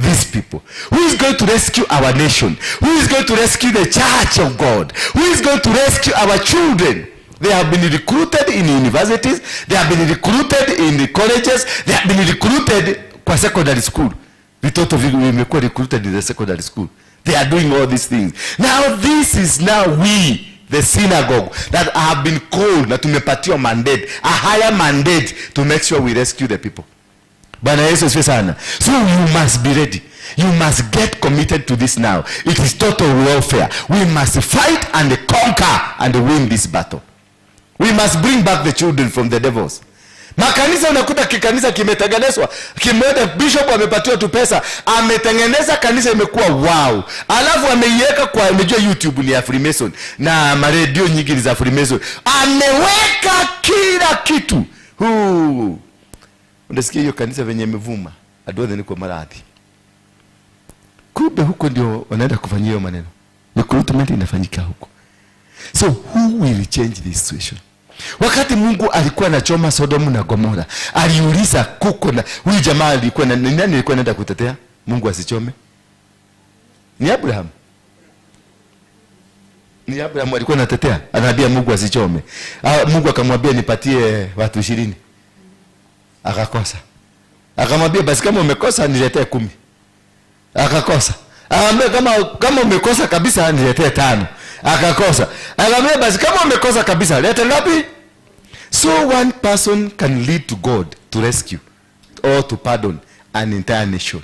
these people? Who is going to rescue our nation? Who is going to rescue the church of God? Who is going to rescue our children? They have been recruited in universities, they have been recruited in the colleges, they have been recruited kwa secondary school. Vitoto vimekuwa recruited in the secondary school. They are doing all these things. Now this is now we, the synagogue, that have been called, na tumepatiwa mandate, a higher mandate to make sure we rescue the people. Bwana Yesu asifiwe sana. So you must be ready. You must get committed to this now. It is total warfare. We must fight and conquer and win this battle. We must bring back the children from the devils. Makanisa unakuta kikanisa kimetengenezwa, kimeenda, bishop amepatiwa tu pesa, ametengeneza kanisa imekuwa wow. Alafu ameiweka kwa, unajua YouTube ni ya Freemason na maredio nyingi ni za Freemason. Ameweka kila kitu. Huu. Unasikia hiyo kanisa venye imevuma. Andũ othe ni kwa maradhi. Kumbe huko ndio wanaenda kufanyia hiyo maneno. Recruitment inafanyika huko. So who will change this situation? Wakati Mungu alikuwa anachoma Sodom na Gomora, aliuliza kuko na huyu jamaa alikuwa na nani alikuwa anaenda kutetea Mungu asichome? Ni Abraham. Ni Abraham alikuwa anatetea, anaambia Mungu asichome. Mungu akamwambia nipatie watu 20. Akakosa. Akamwambia basi kama umekosa niletee 10. Akakosa. Akamwambia kama umekosa kabisa niletee 5. Akakosa. Akamwambia basi kama umekosa kabisa lete ngapi? So one person can lead to God to rescue or to pardon an entire nation.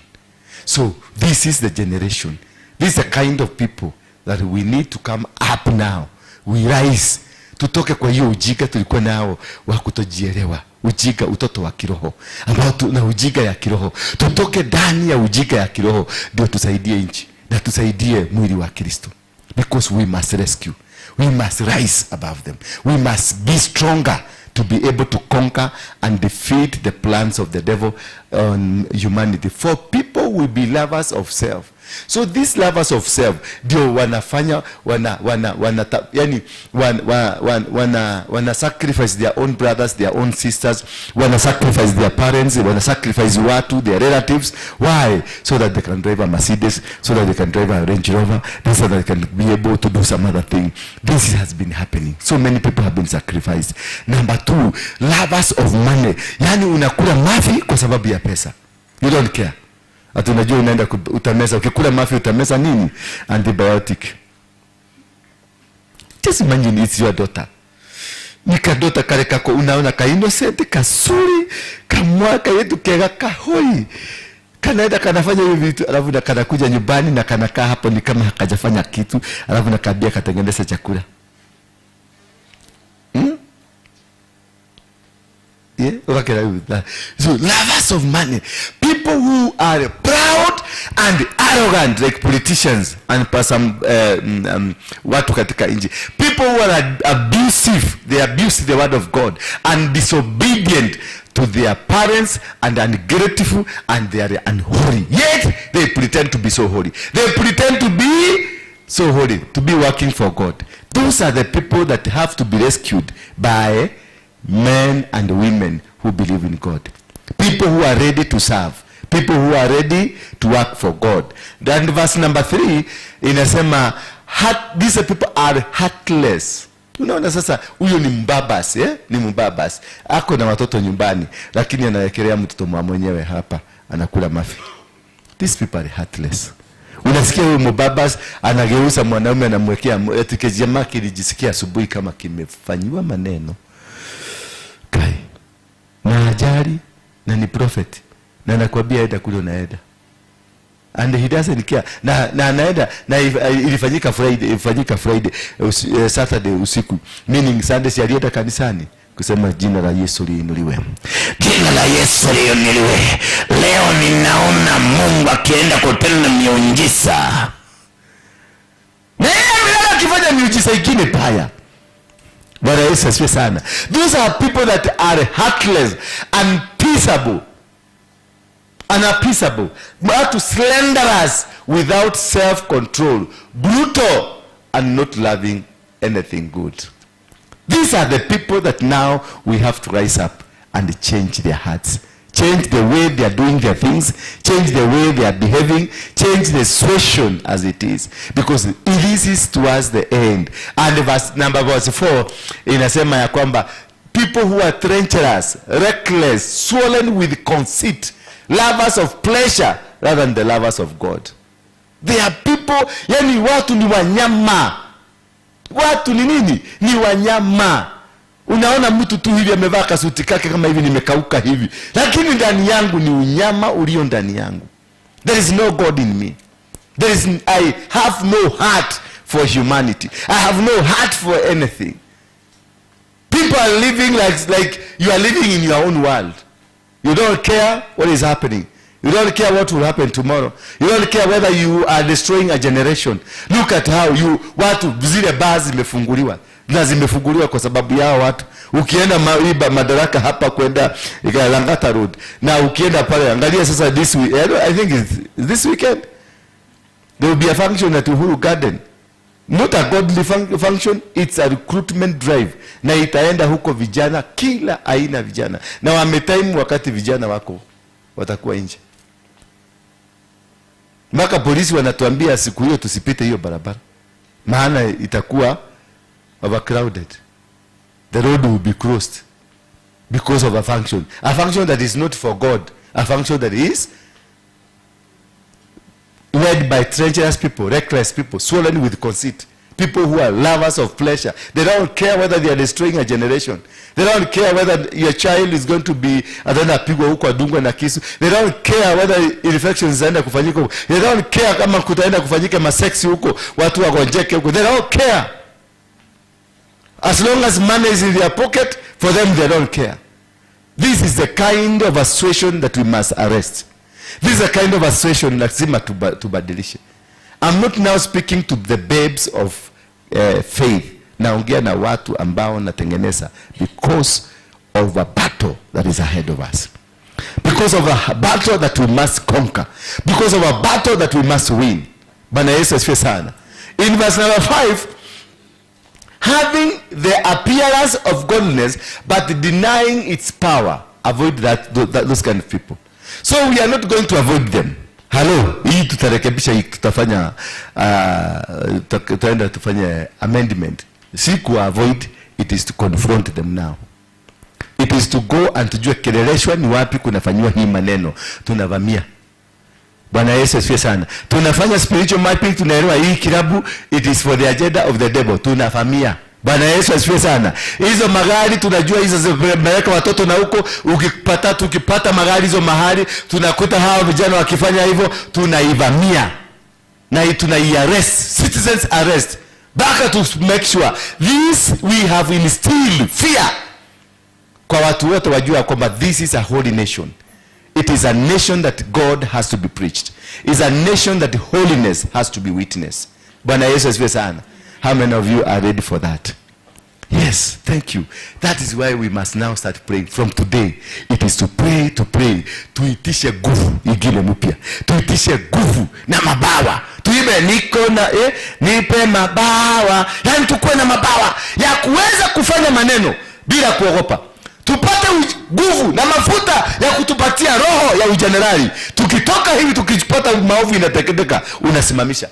So this is the generation. This is the kind of people that we need to come up now. We rise, tutoke kwa hiyo ujinga tulikuwa nao wa kutojielewa, ujinga, utoto wa kiroho ambao tuna ujinga ya kiroho. Tutoke ndani ya ujinga ya kiroho ndio tusaidie nchi na tusaidie mwili wa Kristo, because we must rescue, we must rise above them, we must be stronger to be able to conquer and defeat the plans of the devil on humanity. For people will be lovers of self. So these lovers of self ndio wanafanya wana yani wana sacrifice their own brothers, their own sisters, wana sacrifice their parents, wana sacrifice watu, their relatives. Why? So that they can drive a Mercedes, so that they can drive a Range Rover, so that they can be able to do some other thing. This has been happening. So many people have been sacrificed. Number two, lovers of money. Yani unakula mafi kwa sababu ya pesa. You don't care. Ati unajua unaenda utameza, ukikula mafi utameza nini? Antibiotic. Just imagine it's your daughter. Ni kadota kale kako unaona ka innocent, kasuri, kamwaka yetu kega kahoi, kanaenda kanafanya hivi vitu, alafu na kanakuja nyumbani na kanakaa hapo ni kama hakajafanya kitu, alafu nakaambia katengeneza chakula. Yeah? Okay, so lovers of money, people who are proud and arrogant like politicians and some watu katika nchi, people who are abusive, they abuse the word of God and disobedient to their parents and ungrateful, and they are unholy, yet they pretend to be so holy. They pretend to be so holy, to be working for God. Those are the people that have to be rescued by men and women who believe in God, people who are ready to serve, people who are ready to work for God. Then verse number 3 inasema heart, these people are heartless. Unaona sasa huyo ni mbabas, eh? Ni mbabas, ako na watoto nyumbani, lakini anawekelea mtoto mwa mwenyewe hapa anakula mafi. These people are heartless. Unasikia huyu mbabas anageuza mwanaume, anamwekea eti kijamaa kilijisikia asubuhi kama kimefanyiwa maneno kai na ajali, na ni prophet na nakwambia enda kule, unaenda, and he doesn't care, na anaenda na ilifanyika Friday, ilifanyika Friday Saturday usiku, meaning Sunday si alienda kanisani kusema, "Jina la Yesu liinuliwe." Jina la Yesu liinuliwe. Leo ninaona Mungu akienda kutenda miujiza. Na yeye amelala akifanya miujiza ingine paya. Bwana Yesu asifiwe sana. These are people that are heartless and peaceable, unappeasable, watu slanderers, without self control, brutal and not loving anything good. These are the people that now we have to rise up and change their hearts, change the way they are doing their things, change the way they are behaving, change the situation as it is, because this is towards the end. And verse number verse 4 inasema ya kwamba people who are treacherous, reckless, swollen with conceit, lovers of pleasure rather than the lovers of God. They are people, yani watu ni wanyama. Watu ni nini? Ni wanyama. Unaona mtu tu hivi amevaa kasuti kake kama hivi, nimekauka hivi, lakini ndani yangu ni unyama ulio ndani yangu. There is no God in me. There is I have no heart for humanity. I have no heart for anything. People are living like you are living in your own world. You don't care what is happening. You don't care what will happen tomorrow. You don't care whether you are destroying a generation. Look at how you, watu, zile baa zimefunguliwa na zimefunguliwa kwa sababu yao watu. Ukienda Madaraka hapa kwenda Langata Road, na ukienda pale, angalia sasa this week, I think it's this weekend, there will be a function at Uhuru Garden. Not a godly function, it's a recruitment drive, na itaenda huko vijana, kila aina vijana, na wametime wakati vijana wako watakuwa nje, mpaka polisi wanatuambia siku hiyo tusipite hiyo barabara, maana itakuwa overcrowded. The road will be closed because of a function, a function that is not for God, a function that is led by treacherous people, reckless people, swollen with conceit, People who are lovers of pleasure. They don't care whether they are destroying a generation. They don't care whether your child is going to be, ataenda apigwa huko, adungwe na kisu. They don't care whether infections zitaenda kufanyika huko. They don't care kama kutaenda kufanyika maseksi huko, watu wagonjeke huko. They don't care. As long as money is in their pocket, for them, they don't care. This is the kind of association that we must arrest. This is a kind of association lazima tubadilishe. I'm not now speaking to the babes of faith. Naongea na watu ambao natengeneza because of a battle that is ahead of us. Because of a battle that we must conquer. Because of a battle that we must win. Bwana Yesu asifiwe sana. In verse number 5, having the appearance of godliness but denying its power. Avoid those kind of people. So we are not going to avoid them. Hello, hii tutarekebisha hii, tutafanya, tutaenda tufanye amendment. Si ku avoid, it is to confront them now. It is to go and tujue Kileleshwa ni wapi kunafanyiwa hii maneno, tunavamia. Bwana Yesu asifiwe sana. Tunafanya spiritual mapping, tunaelewa hii kilabu, it is for the agenda of the devil. Tunavamia. Bwana Yesu asifiwe sana. Hizo magari tunajua hizo zimeweka watoto na huko, ukipata tukipata magari hizo mahali tunakuta hawa vijana wakifanya hivyo, tunaivamia na tunaiarrest, citizens arrest, mpaka to make sure this we have instilled fear kwa watu wote wajua kwamba this is a holy nation. It is a nation that God has to be preached. It's a nation that holiness has to be witnessed. Bwana Yesu asifiwe sana. How many of you are ready for that? Yes, thank you. That is why we must now start praying from today. It is to pray, to pray. Tuitishe nguvu ingine mpya, tuitishe nguvu na mabawa, tuibe niko na, nipe mabawa, yaani tukuwe na mabawa ya kuweza kufanya maneno bila kuogopa, tupate nguvu na mafuta ya kutupatia roho ya ujenerali. Tukitoka hivi, tukipata maovu inateketeka, unasimamisha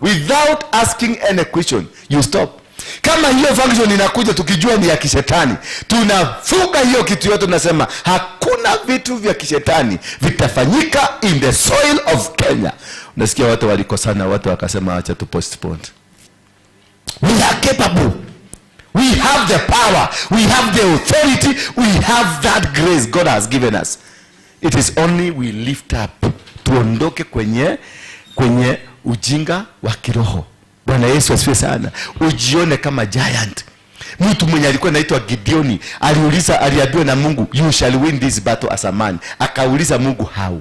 without asking any question, you stop. Kama hiyo function inakuja tukijua ni ya kishetani, tunafunga hiyo kitu yote, tunasema hakuna vitu vya kishetani vitafanyika in the soil of Kenya. Unasikia watu walikosana, watu wakasema, "Acha tu postpone." We are capable. We have the power, we have the authority, we have that grace God has given us. It is only we lift up, tuondoke kwenye ujinga wa kiroho. Bwana Yesu asifiwe sana. Ujione kama giant. Mtu mwenye alikuwa anaitwa Gideoni aliuliza, aliambiwa na Mungu, "You shall win this battle as a man." Akauliza Mungu, "How?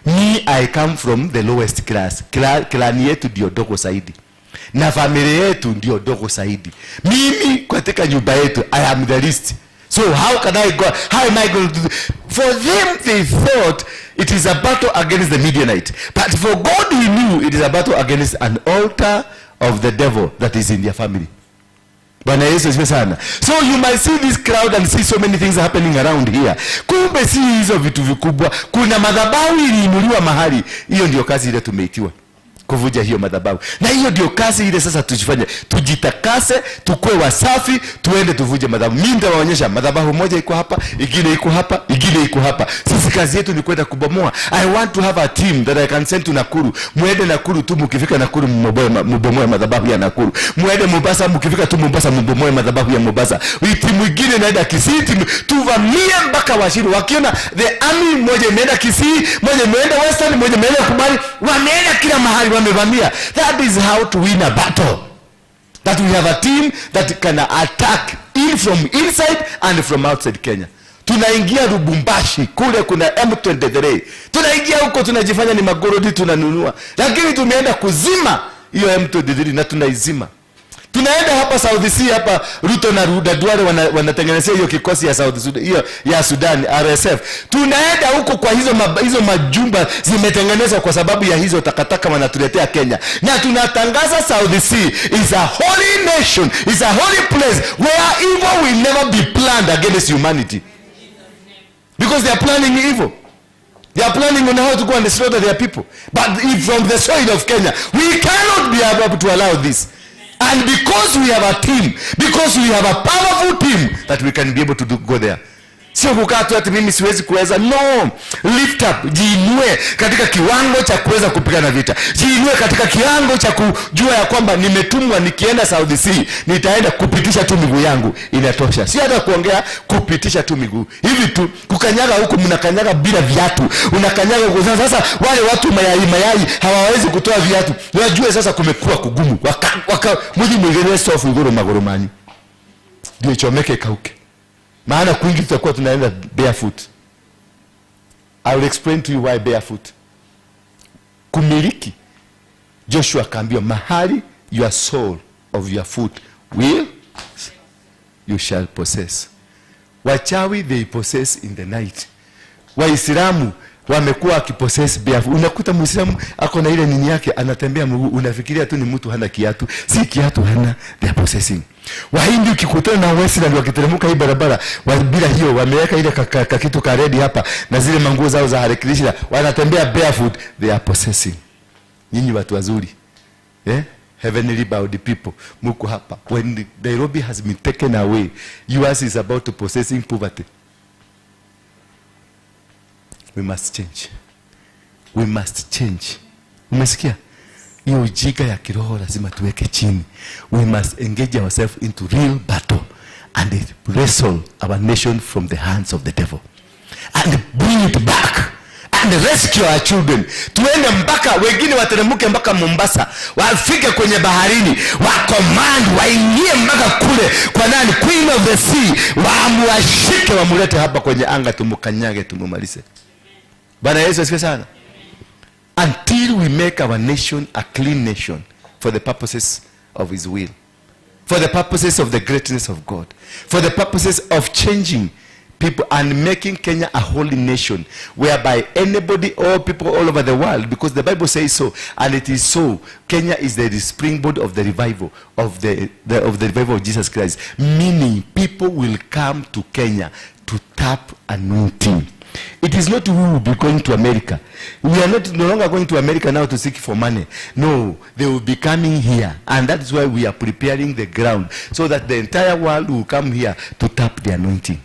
Me, I come from the lowest class. Clan yetu ndio dogo zaidi na familia yetu ndio dogo zaidi. Mimi katika nyumba yetu I am the least. So how can I go? How am I going to do?" For them, they thought it is a battle against the Midianite, but for God, he knew it is a battle against an altar of the devil that is in their family. Bwana Yesu asifiwe sana. So you might see this crowd and see so many things happening around here. Kumbe si hizo vitu vikubwa. Kuna madhabahu iliinuliwa mahali. Hiyo ndio kazi ile tumeitiwa, kuvunja hiyo madhabahu. Na hiyo ndio kazi ile sasa tujifanye. Tujitakase, tukue wasafi, tuende tuvunje madhabahu. Mimi nitawaonyesha madhabahu moja iko hapa, ingine iko hapa, ingine iko hapa. Sisi kazi yetu ni kwenda kubomoa. I want to have a team that I can send to Nakuru. Muende Nakuru tu, mkifika Nakuru mbomoe madhabahu ya Nakuru. Muende Mombasa, mkifika tu Mombasa mbomoe madhabahu ya Mombasa. Timu ingine inaenda Kisii, timu tuvamie mpaka Washiru. Wakiona the army, moja imeenda Kisii, moja imeenda Western, moja imeenda Kubali, wameenda kila mahali wamevamia. That is how to win a battle. That we have a team that can attack in from inside and from outside Kenya. Tunaingia Lubumbashi kule kuna M23, tunaingia huko tunajifanya ni magorodi tunanunua, lakini tumeenda kuzima hiyo M23 na tunaizima. Tunaenda hapa South C hapa, Ruto na Ruda Duale wanatengenezea hiyo kikosi ya South Sudan, hiyo ya Sudan, RSF. Tunaenda huko kwa hizo majumba zimetengenezwa kwa sababu ya hizo takataka wanatuletea Kenya, na tunatangaza South C is a holy nation, is a holy place where evil will never be planned against humanity, because they are planning evil. They are planning on how to go and slaughter their people. But if from the soil of Kenya, we cannot be able to allow this. And because we have a team, because we have a powerful team, that we can be able to go there. Sio Sio kukaa tu ati mimi siwezi kuweza. No, lift up, jiinue katika kiwango cha kuweza kupigana vita. Jiinue katika kiwango cha kujua ya kwamba nimetumwa, nikienda South C nitaenda kupitisha tu miguu yangu, inatosha. Si hata kuongea, kupitisha tu miguu hivi tu, kukanyaga huku, mnakanyaga bila viatu, unakanyaga huku. Sasa wale watu mayai mayai hawawezi kutoa viatu, wajue sasa kumekuwa kugumu. Waka, waka muji mwigire sofu iguru maguru manyu ndio ichomeke ikauke, maana kwingi tutakuwa tunaenda barefoot. I will explain to you why barefoot. Kumiliki, Joshua akaambiwa, mahali your sole of your foot will, you shall possess. Wachawi, they possess in the night. Waislamu wamekuwa wakipossess barefoot. Unakuta Muislamu ako na ile nini yake, anatembea mguu, unafikiria tu ni mtu hana kiatu. Si kiatu hana, they are possessing. Wahindi ukikutana na Westland wakiteremka hii barabara bila hiyo, wameweka ile kakitu ka red hapa na zile manguo zao za Hare Krishna, wanatembea barefoot, they are possessing. Nyinyi watu wazuri, eh? Heavenly bound people, muko hapa. When Nairobi has been taken away, yours is about to possessing poverty. We must change, we must change. Umesikia hiyo ujinga ya kiroho lazima tuweke chini. We must engage ourselves into real battle and wrestle our nation from the hands of the devil and bring it back and rescue our children. Tuende mpaka wengine wateremke mpaka Mombasa, wafike kwenye baharini, wacommand, waingie mpaka kule kwa nani, Queen of the Sea, wamuwashike, wamulete hapa kwenye anga, tumukanyage, tumumalize. Bwana Yesu asifiwe sana. Until we make our nation a clean nation for the purposes of his will, for the purposes of the greatness of God, for the purposes of changing people and making Kenya a holy nation whereby anybody, all people all over the world, because the Bible says so, and it is so. Kenya is the springboard of the revival of the revival of Jesus Christ, meaning people will come to Kenya to tap anointing. It is not we will be going to America. We are not no longer going to America now to seek for money. No, they will be coming here. And that is why we are preparing the ground so that the entire world will come here to tap the anointing.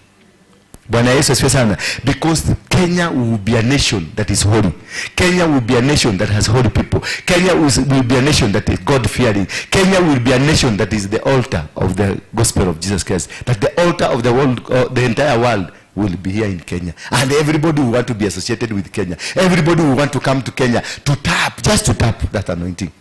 Bwana Yesu asifiwe sana. Because Kenya will be a nation that is holy. Kenya will be a nation that has holy people. Kenya will be a nation that is God fearing. Kenya will be a nation that is the altar of the gospel of Jesus Christ. That the altar of the world, the entire world will be here in Kenya. And everybody will want to be associated with Kenya. Everybody will want to come to Kenya to tap, just to tap that anointing.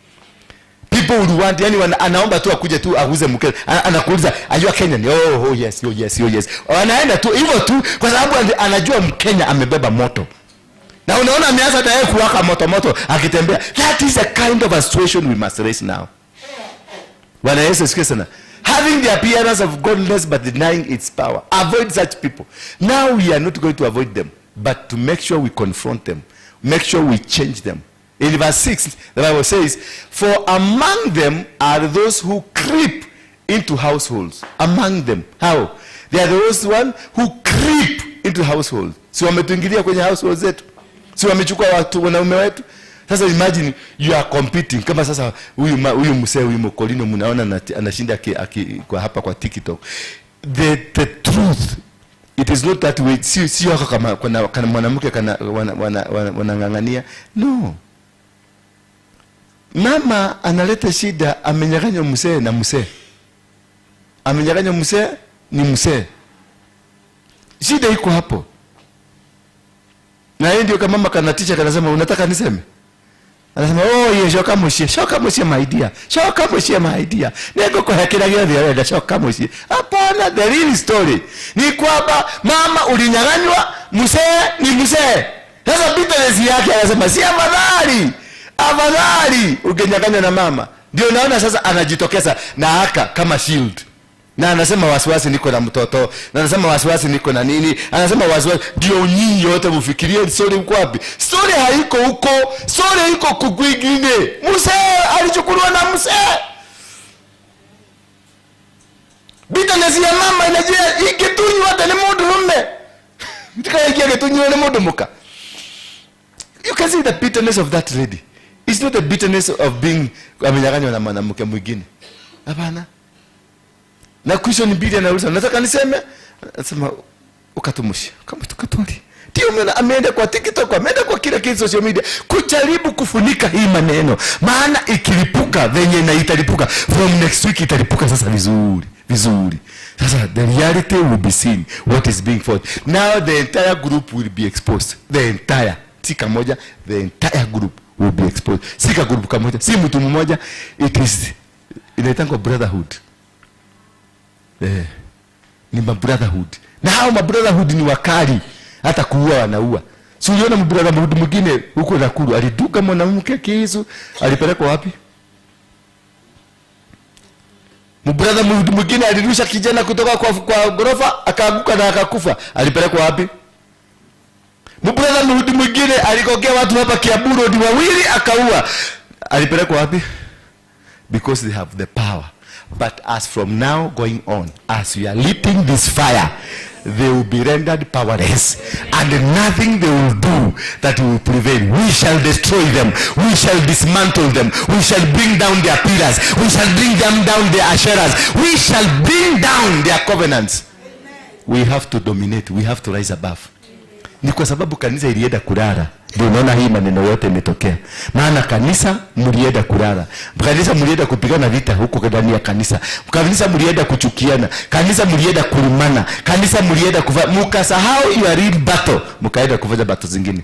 People would want, yani anaomba tu akuje tu aguze mke. Anakuuliza, "Are you a Kenyan?" Oh yes, oh yes, oh yes." Anaenda tu hivyo tu kwa sababu anajua Mkenya amebeba moto. Na unaona ameanza tayari kuwaka moto moto akitembea. That is the kind of a situation we must raise now. Bwana Yesu asifiwe sana. Having the appearance of godliness but denying its power. Avoid such people. Now we are not going to avoid them, but to make sure we confront them, make sure we change them. In verse 6, the Bible says, "For among them are those who creep into households." Among them. How? They are those one who creep into households. Si wametuingilia kwenye households zetu? Si wamechukua watu wanaume wetu? Sasa imagine you are competing kama sasa huyu msee, huyu Mokolino, mnaona anashinda kwa hapa kwa TikTok. The truth, it is not that way. Si wako kama kana mwanamke kana wanang'ang'ania. No. Mama analeta shida, amenyang'anywa mzee na mzee. Amenyang'anywa mzee ni mzee. Shida iko hapo. Na yeye ndio kama mama kanatisha, kanasema, "Unataka niseme?" Anasema, "Oh ye, coka muciĩ, coka muciĩ, my dear, coka muciĩ, my dear, nĩngũkũhe kĩrĩa gĩothe ũrenda, coka mũciĩ." Hapana, the real story ni kwamba mama ulinyang'anywa mzee ni mzee. Sasa bitterness yake anasema, si afadhali, afadhali ungenyang'anywa na mama. Ndio naona sasa anajitokeza na haka kama shield na anasema wasiwasi niko na mtoto, na anasema wasiwasi niko na nini, anasema wasiwasi ndio nyinyi yote mfikirie story uko wapi. Story haiko huko, story iko kwingine. Mzee alichukuliwa na mzee. Bitterness ya mama inajia ikitunywa hata ni mundu rume ndikaingia gitunywa ni mundu muka. You can see the bitterness of that lady. It's not the bitterness of being amenyang'anywa na mwanamke mwingine, hapana. Na question mbili anauliza, "Nataka niseme?" Anasema, Ukatumushi ukamtukatwali ndio maana ameenda kwa TikTok, ameenda kwa kila kitu social media kujaribu kufunika hii maneno, maana ikilipuka venye na italipuka from next week, italipuka sasa vizuri vizuri. Sasa the reality will be seen, what is being fought. Now the entire group will be exposed. The entire, si kamoja, the entire group will be exposed. Si ka group kamoja, si mtu mmoja. It is inaitangwa brotherhood. Ni mabrotherhood, na hao mabrotherhood ni wakali, hata kuua wanaua. Si uliona mbrotherhood mwingine huko Nakuru aliduka mwanamke kisu, alipelekwa wapi? Mbrotherhood mwingine alirusha kijana kutoka kwa ghorofa, akaanguka na akakufa, alipelekwa wapi? Mbrotherhood mwingine alikokea watu hapa Kiambu Road wawili akaua, alipelekwa wapi? Because they have the power. But as from now going on, as we are leaping this fire, they will be rendered powerless, and nothing they will do that will prevail. We shall destroy them, we shall dismantle them, we shall bring down their pillars, we shall bring them down their asherahs, we shall bring down their covenants. We have to dominate, we have to rise above. Ni kwa sababu kanisa ilienda kulala ndio unaona hii maneno yote imetokea. Maana kanisa mlienda kulala, kanisa mlienda kupigana vita huko ndani ya kanisa, kanisa mlienda kuchukiana, kanisa mlienda kulimana, kanisa mlienda kufa, mkasahau your real battle, mkaenda kufanya battle zingine.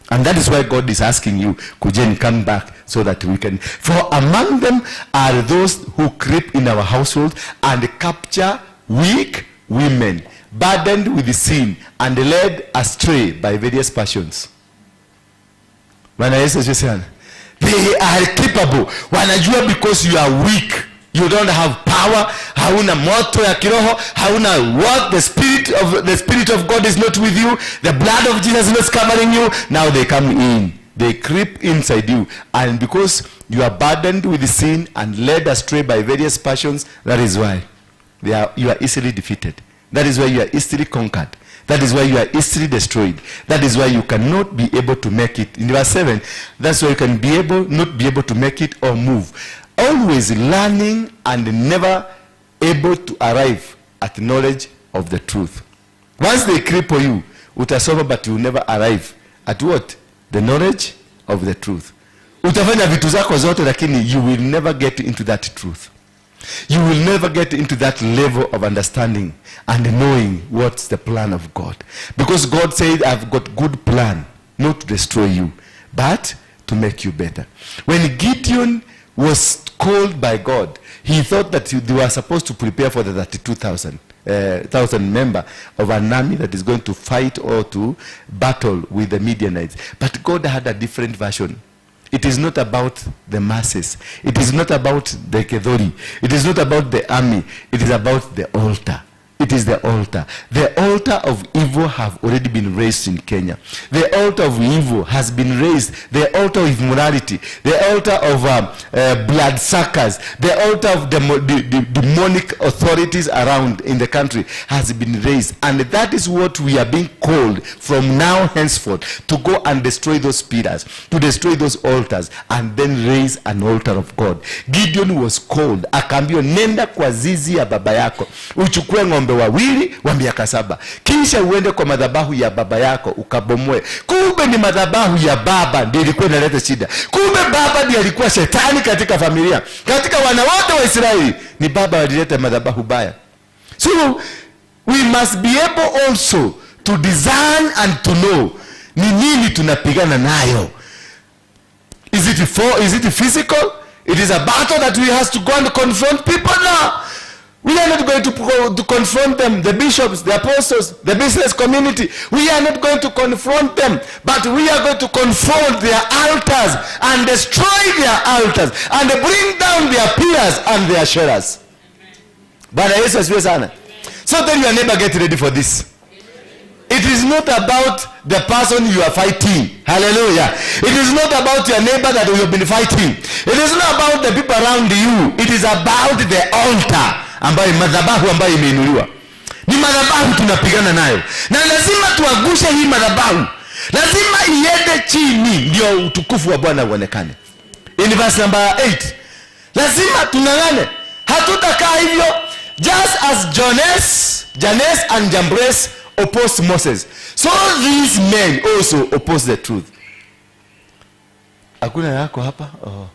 And that is why God is asking you, kujeni, come back so that we can. For among them are those who creep in our household and capture weak women, burdened with sin and led astray by various passions. Bwana Yesu asifiwe sana. They are capable. Wanajua because you are weak. You don't have power, hauna moto ya kiroho, hauna what the spirit of God is not with you, the blood of Jesus is not covering you. Now they come in. They creep inside you, and because you are burdened with sin and led astray by various passions, that is why you are easily defeated. That is why you are easily conquered. That is why you are easily destroyed. That is why you cannot be able to make it. In verse 7, that's why you can be able, not be able to make it or move. Always learning and never able to arrive at knowledge of the truth. Once they cripple you, utasoma, but you will never arrive at what? The knowledge of the truth. Utafanya vitu zako zote, lakini you will never get into that truth. You will never get into that level of understanding and knowing what's the plan of God. Because God said, "I've got good plan, not to destroy you, but to make you better." When Gideon was called by God, he thought that they were supposed to prepare for the 32,000 thousand member of an army that is going to fight or to battle with the Midianites. But God had a different version. It is not about the masses. It is not about the Kedori. It is not about the army. It is about the altar. It is the altar. The altar of evil have already been raised in Kenya. The altar of evil has been raised. The altar of immorality, the altar of blood suckers, the altar of demonic authorities around in the country has been raised. And that is what we are being called from now henceforth to go and destroy those pillars, to destroy those altars, and then raise an altar of God. Gideon was called, akaambiwa, "Nenda kwa zizi ya baba yako, uchukue ng'ombe wawili wa miaka 7, kisha uende kwa madhabahu ya baba yako ukabomoe." Kumbe ni madhabahu ya baba ndio ilikuwa inaleta shida. Kumbe baba ndiye alikuwa shetani katika familia. Katika wana wote wa Israeli ni baba walileta madhabahu baya. So we must be able also to discern and to know ni nini tunapigana nayo. Is it physical? It is a battle that we have to go and confront people now. We are not going to confront them, the bishops, the apostles, the business community. We are not going to confront them, but we are going to confront their altars and destroy their altars and bring down their pillars and their asherahs. Bwana Yesu asifiwe sana. So tell your neighbor, "Get ready for this." It is not about the person you are fighting. Hallelujah. It is not about your neighbor that you have been fighting. It is not about the people around you. It is about the altar ambayo, madhabahu ambayo imeinuliwa. Ni madhabahu tunapigana nayo. Na lazima tuangushe hii madhabahu. Lazima iende chini ndio utukufu wa Bwana uonekane. In verse number 8. Lazima tung'ang'ane. Hatutakaa hivyo. Just as Jones, Jannes and Jambres opposed Moses, so these men also oppose the truth. Hakuna yako hapa? Oh.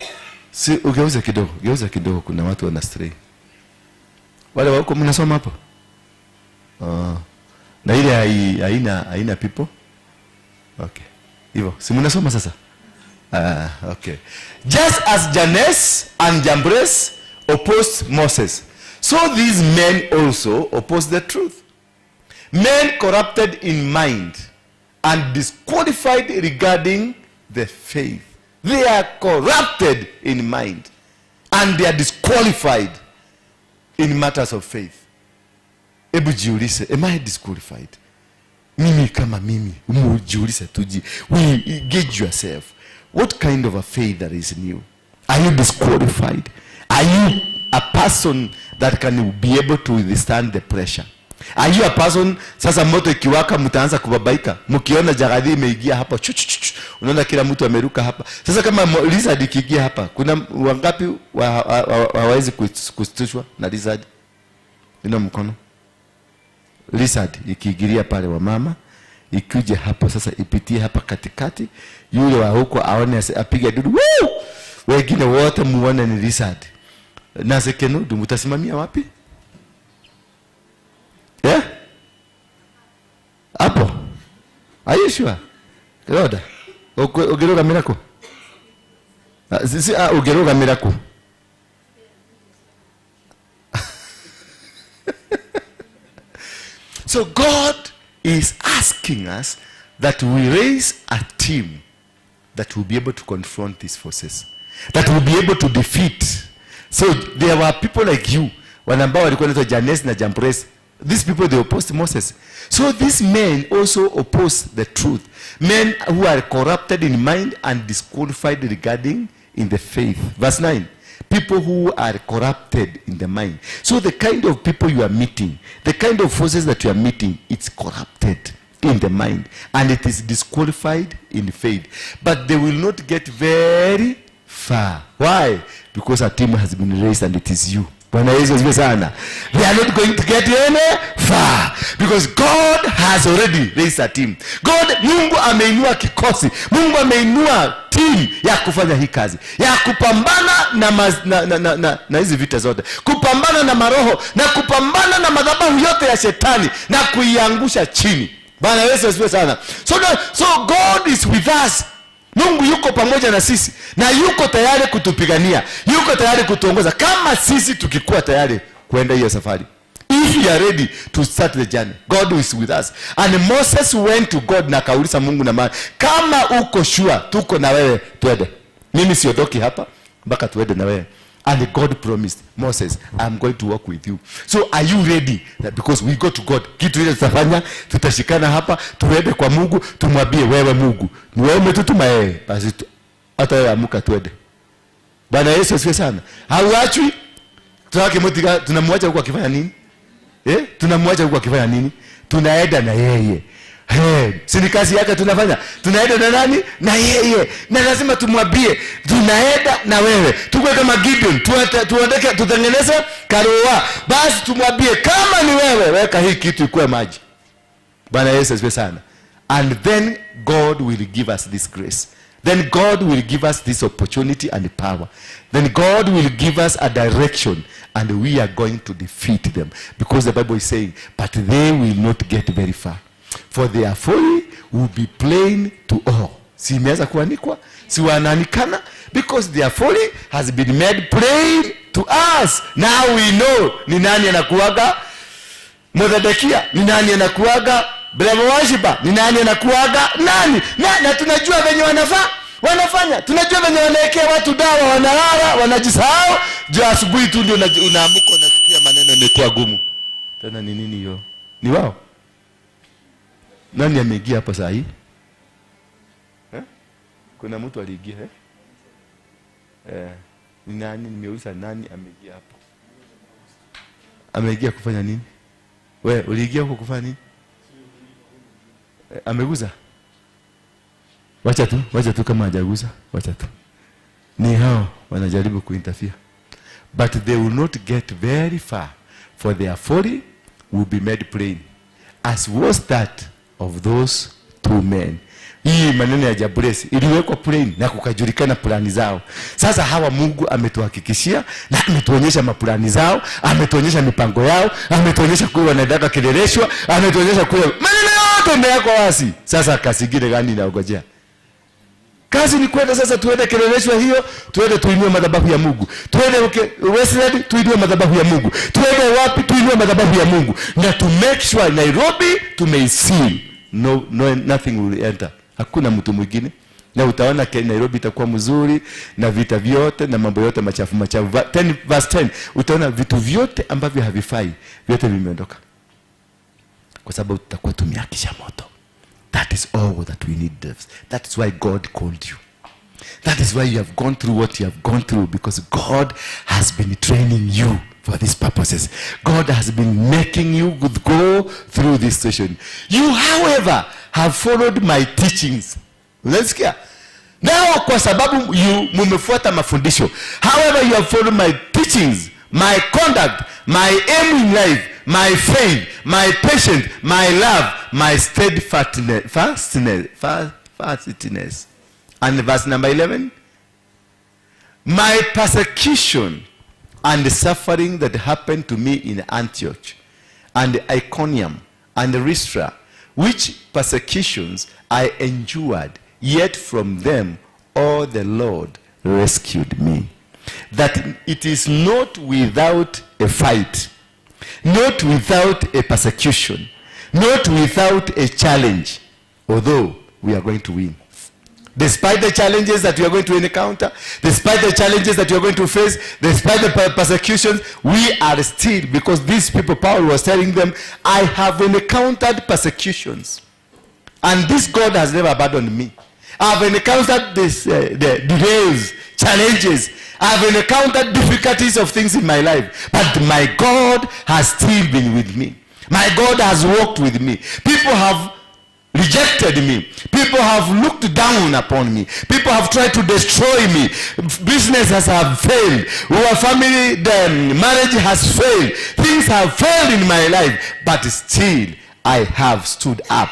Si ugeuze kidogo, geuza kidogo, kuna watu wana stray. Wale wa huko mnasoma hapo? Oh. Na ile haina people? Okay. Hivyo, si mnasoma sasa? Ah, okay. Just as Jannes and Jambres opposed Moses, so these men also oppose the truth. Men corrupted in mind and disqualified regarding the faith. They are corrupted in mind and they are disqualified in matters of faith. Hebu jiulize, am I disqualified? Mimi kama mimi, umujiulize tuji. We gauge yourself. What kind of a faith that is in you? Are you disqualified? Are you a person that can be able to withstand the pressure? Are you a person, sasa moto ikiwaka mtaanza kubabaika? Mkiona jagadhi imeingia hapa, chu, chu, chu, chu, unaona kila mtu ameruka hapa. Sasa kama lizard ikiingia hapa, kuna wangapi hawawezi kushtushwa na lizard? Ina mkono. Lizard ikiingilia pale wa mama, ikuje hapo sasa ipitie hapa katikati, yule wa huko aone apige dudu. Woo! Wengine wote muone ni lizard. Na sekenudu mtasimamia wapi? Yeah? Hapo. Are you sure? Kiroda. Ũngĩrũgamĩra kũ? Ah, si, ũngĩrũgamĩra kũ? So God is asking us that we raise a team that will be able to confront these forces, that will be able to defeat. So there were people like you, wale ambao walikuwa wanaitwa Jannes na Jambres. These people, they opposed Moses. So these men also oppose the truth. Men who are corrupted in mind and disqualified regarding in the faith. Verse 9. People who are corrupted in the mind. So the kind of people you are meeting, the kind of forces that you are meeting, it's corrupted in the mind and it is disqualified in faith. But they will not get very far. Why? Because a team has been raised and it is you. Bwana Yesu asifiwe sana. They are not going to get any far because God has already raised a team. God, Mungu ameinua kikosi. Mungu ameinua team ya kufanya hii kazi, ya kupambana na na hizi vita zote, kupambana na maroho na kupambana na madhabahu yote ya shetani na kuiangusha chini. Bwana Yesu asifiwe sana. So God is with us. Mungu yuko pamoja na sisi na yuko tayari kutupigania, yuko tayari kutuongoza kama sisi tukikuwa tayari kwenda hiyo safari. If you are ready to start the journey, God is with us. And Moses went to God na akauliza Mungu na maana, kama uko sure tuko na wewe, twende. Mimi siondoki hapa mpaka tuende na wewe. And God promised Moses, I'm going to walk with you. So are you ready? That because we go to God. Kitu ile tutafanya, tutashikana hapa, tuende kwa Mungu, tumwambie wewe Mungu, ni wewe umetutuma yeye. Basi hata wewe amuka tuende. Bwana Yesu asifiwe sana. Hauachwi. Tunawake mtiga, tunamwacha huko akifanya nini? Tunamwacha huko akifanya nini? Tunaenda na yeye. Hey, si ni kazi yake tunafanya? Tunaenda na nani? Na yeye. Na lazima tumwambie tunaenda na wewe. Tukue kama Gideon, tuandike, tutengeneze karoa. Basi tumwambie kama ni wewe, weka hii kitu ikuwe maji. Bwana Yesu asifiwe sana. And then God will give us this grace. Then God will give us this opportunity and power. Then God will give us a direction and we are going to defeat them. Because the Bible is saying, but they will not get very far. For their folly will be plain to all. Si imeanza kuanikwa? Si wananikana? Because their folly has been made plain to us. Now we know ni nani anakuaga Mothedekia, ni nani anakuaga Bravo-Washiba, ni nani anakuaga nani? Na tunajua venye wanafanya. Tunajua venye wanaekea watu dawa, wanalala, wanajisahau. Juu asubuhi tu ndio unaamuka unasikia maneno imekuwa gumu. Tena ni nini hiyo? Ni wao? Nani ameingia hapa saa hii? Kuna mtu aliingia, eh? Ni nani? Nimeuliza nani ameingia hapa? Ameingia kufanya nini? We, uliingia huko kufanya nini? Ameguza? Wacha tu, wacha tu kama hajaguza, wacha tu. Ni hao wanajaribu kuinterfere. But they will not get very far, for their folly will be made plain. As was that of those two men. Hii maneno ya Jambresi iliwekwa plain na kukajulikana plani zao. Sasa hawa Mungu ametuhakikishia na ametuonyesha maplani zao, ametuonyesha mipango yao, ametuonyesha kule wanaendaka Kileleshwa, ametuonyesha kule maneno yote imewekwa wazi. Sasa kazi ingine gani inaongojea? Kazi ni kwenda sasa, tuende Kileleshwa hiyo, tuende tuinue madhabahu ya Mungu, tuende Westland tuinue madhabahu ya Mungu, tuende wapi tuinue madhabahu ya Mungu, na to make sure Nairobi tumeiseal, no, nothing will enter, hakuna mtu mwingine. Na utaona Nairobi itakuwa mzuri na vita vyote na mambo yote machafu machafu. 10 verse 10, utaona vitu vyote ambavyo havifai vyote vimeondoka, kwa sababu tutakuwa tumeakisha moto. That is all that we need. That is why God called you. That is why you have gone through what you have gone through, because God has been training you for these purposes. God has been making you go through this session. You, however, have followed my teachings. Unasikia? Now kwa sababu you mumefuata mafundisho. However, you have followed my teachings, my conduct, my aim in life, my faith, my patience, my love, my steadfastness, fastness, fastness. And verse number 11, my persecution and the suffering that happened to me in Antioch and Iconium and Lystra, which persecutions I endured, yet from them all the Lord rescued me. That it is not without a fight, not without a persecution, not without a challenge, although we are going to win. Despite the challenges that we are going to encounter, despite the challenges that we are going to face, despite the persecutions, we are still, because these people, Paul was telling them, "I have encountered persecutions. And this God has never abandoned me. I've encountered the delays, challenges. I've encountered difficulties of things in my life. But my God has still been with me. My God has walked with me. People have rejected me. People have looked down upon me. People have tried to destroy me. Businesses have failed. Our family, the marriage has failed. Things have failed in my life. But still, I have stood up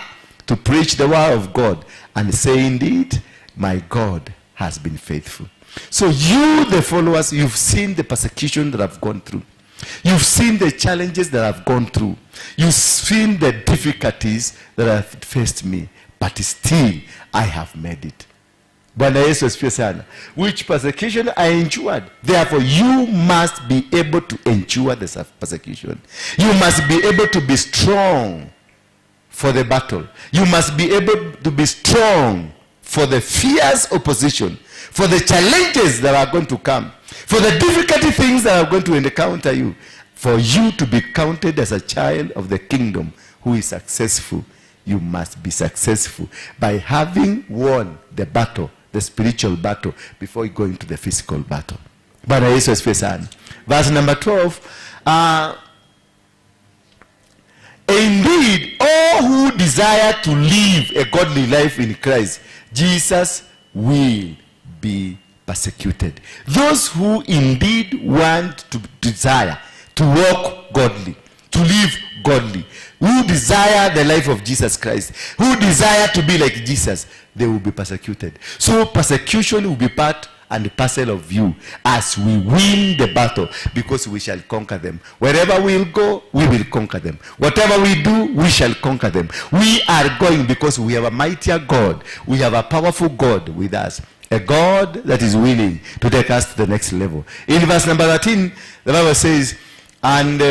to preach the word of God and say, 'Indeed, my God has been faithful.'" So you, the followers, you've seen the persecution that I've gone through. You've seen the challenges that I've gone through. You've seen the difficulties that have faced me. But still, I have made it. Bwana Yesu asifiwe sana. Which persecution I endured. Therefore, you must be able to endure the persecution. You must be able to be strong for the battle. You must be able to be strong for the fierce opposition, for the challenges that are going to come, for the difficult things that are going to encounter you. For you to be counted as a child of the kingdom who is successful, you must be successful by having won the battle, the spiritual battle, before you go into the physical battle. Bwana Yesu asifiwe sana. Verse number 12. Indeed, all who desire to live a godly life in Christ Jesus will be persecuted. Those who indeed want to desire to walk godly, to live godly, who desire the life of Jesus Christ, who desire to be like Jesus, they will be persecuted. So persecution will be part and parcel of you as we win the battle, because we shall conquer them. Wherever we will go, we will conquer them. Whatever we do, we shall conquer them. We are going because we have a mightier God. We have a powerful God with us. A God that is willing to take us to the next level. In verse number 13, the Bible says, "And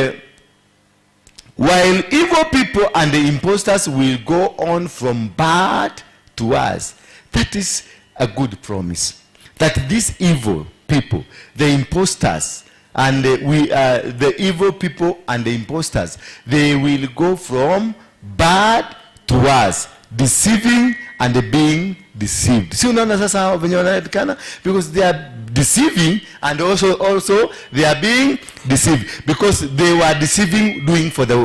while evil people and the impostors will go on from bad to worse." That is a good promise. That these evil people, the impostors, and the evil people and the impostors, they will go from bad to worse, deceiving and being deceived. Si unaona sasa hao venye wanaonekana? Because they are deceiving and also they are being deceived, because they were deceiving, doing for the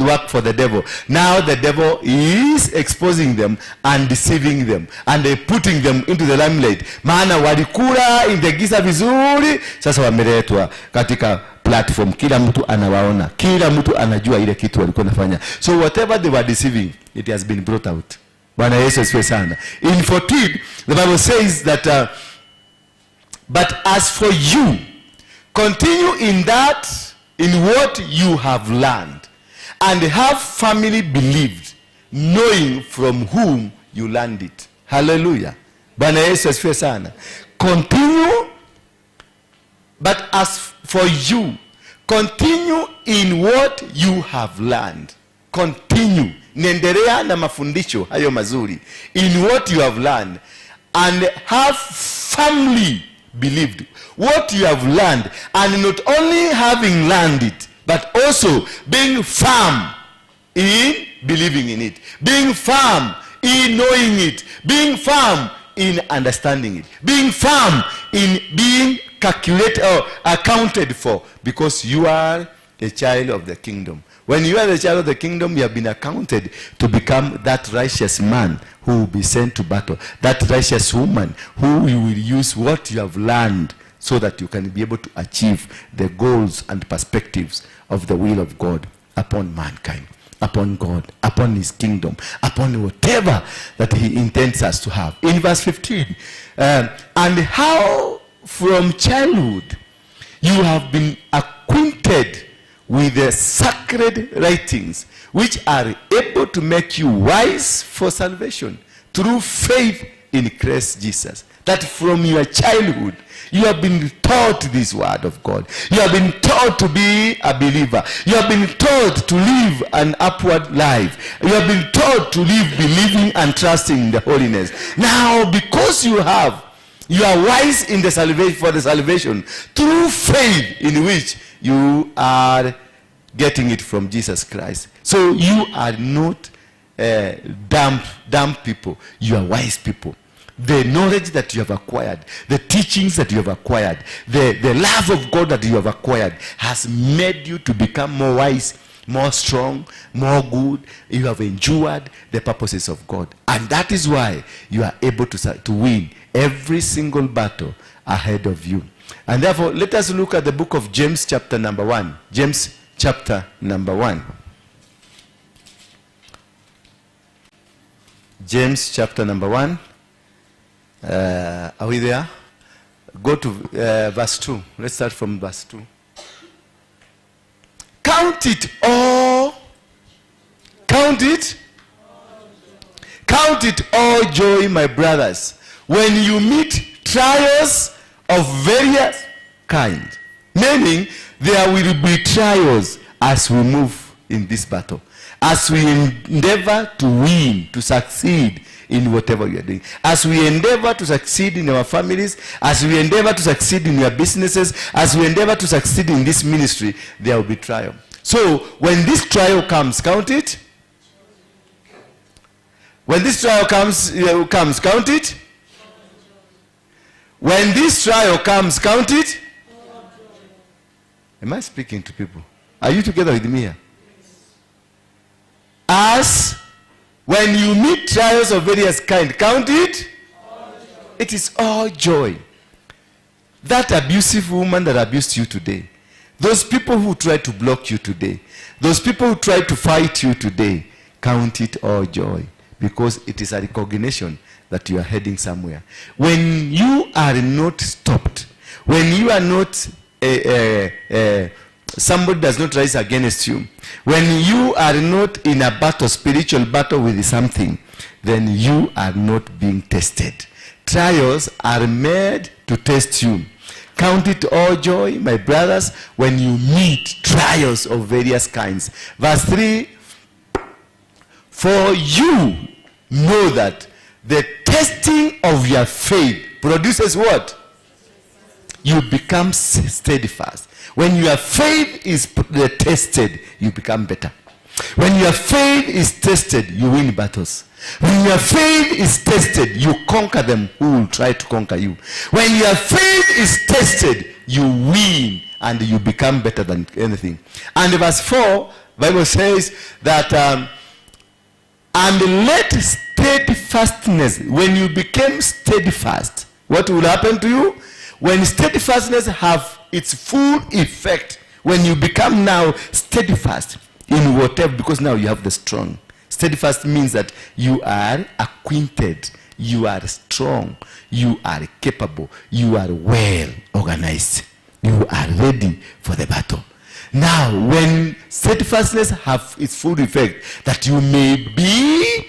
work for the devil. Now the devil is exposing them and deceiving them and they putting them into the limelight, maana walikula in the giza vizuri, sasa wameletwa katika platform, kila mtu anawaona, kila mtu anajua ile kitu walikuwa wanafanya. So whatever they were deceiving, it has been brought out. Bwana Yesu asifiwe sana. In 14, the Bible says that but as for you, continue in that, in what you have learned and have firmly believed, knowing from whom you learned it. Hallelujah. Bwana Yesu asifiwe sana. Continue. But as for you, continue in what you have learned. Continue, endelea na mafundisho hayo mazuri. In what you have learned and have firmly believed. What you have learned, and not only having learned it, but also being firm in believing in it, being firm in knowing it, being firm in understanding it, being firm in being calculated or accounted for, because you are a child of the kingdom. When you are the child of the kingdom, you have been accounted to become that righteous man who will be sent to battle, that righteous woman who you will use what you have learned so that you can be able to achieve the goals and perspectives of the will of God upon mankind, upon God, upon his kingdom, upon whatever that he intends us to have. In verse 15, and how from childhood you have been acquainted with the sacred writings, which are able to make you wise for salvation through faith in Christ Jesus. That from your childhood you have been taught this word of God. You have been taught to be a believer. You have been taught to live an upward life. You have been taught to live believing and trusting in the holiness. Now, because you are wise in the salvation, for the salvation through faith in which you are getting it from Jesus Christ. So you are not dumb people. You are wise people. The knowledge that you have acquired, the teachings that you have acquired, the love of God that you have acquired has made you to become more wise, more strong, more good. You have endured the purposes of God. And that is why you are able to win every single battle ahead of you. And therefore, let us look at the book of James, chapter number 1. James chapter number 1. James chapter number 1. Are we there? Go to verse 2. Let's start from verse 2. Count it all. Count it. Count it all joy, my brothers, when you meet trials of various kind. Meaning, there will be trials as we move in this battle, as we endeavor to win, to succeed in whatever we are doing, as we endeavor to succeed in our families, as we endeavor to succeed in your businesses, as we endeavor to succeed in this ministry, there will be trial. So when this trial comes, count it. When this trial comes, count it. When this trial comes, count it. Am I speaking to people? Are you together with me here? As when you meet trials of various kind, count it. It is all joy. That abusive woman that abused you today, those people who try to block you today, those people who try to fight you today, count it all joy, because it is a recognition that you are heading somewhere. When you are not stopped, when you are not somebody does not rise against you, when you are not in a battle, spiritual battle with something, then you are not being tested. Trials are made to test you. Count it all joy, my brothers, when you meet trials of various kinds. Verse 3, for you know that the testing of your faith produces what? You become steadfast. When your faith is tested, you become better. When your faith is tested, you win battles. When your faith is tested, you conquer them who will try to conquer you. When your faith is tested, you win and you become better than anything. And verse 4, Bible says that, and let steadfastness, when you became steadfast, what will happen to you? When steadfastness have its full effect, When you become now steadfast in whatever, because now you have the strong. Steadfast means that you are acquainted, you are strong, you are capable, you are well organized, you are ready for the battle. Now, when steadfastness have its full effect, that you may be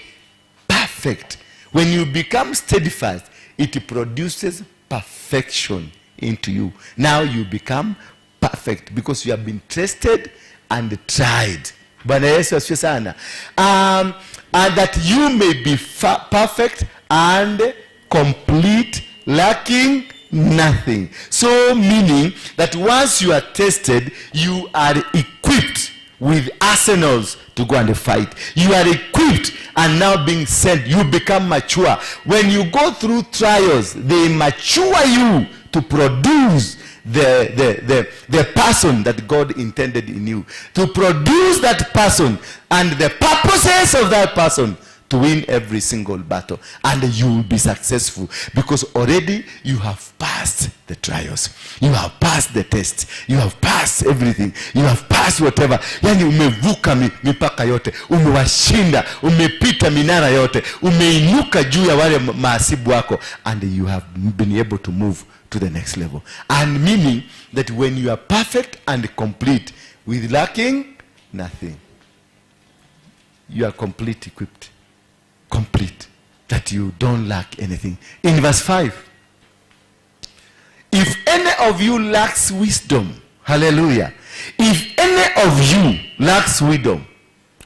perfect. When you become steadfast, it produces perfection into you. Now you become perfect because you have been tested and tried. Bwana Yesu asifiwe sana. And that you may be perfect and complete, lacking nothing. So meaning that once you are tested, you are equipped with arsenals to go and fight. You are equipped and now being sent. You become mature. When you go through trials, they mature you to produce the person that God intended in you. To produce that person and the purposes of that person to win every single battle, and you will be successful because already you have passed the trials, you have passed the test, you have passed everything, you have passed whatever. Yani umevuka mipaka yote, umewashinda, umepita minara yote, umeinuka juu ya wale maasibu wako, and you have been able to move to the next level. And meaning that when you are perfect and complete with lacking nothing, you are complete equipped, complete, that you don't lack anything. In verse 5, if any of you lacks wisdom, hallelujah, if any of you lacks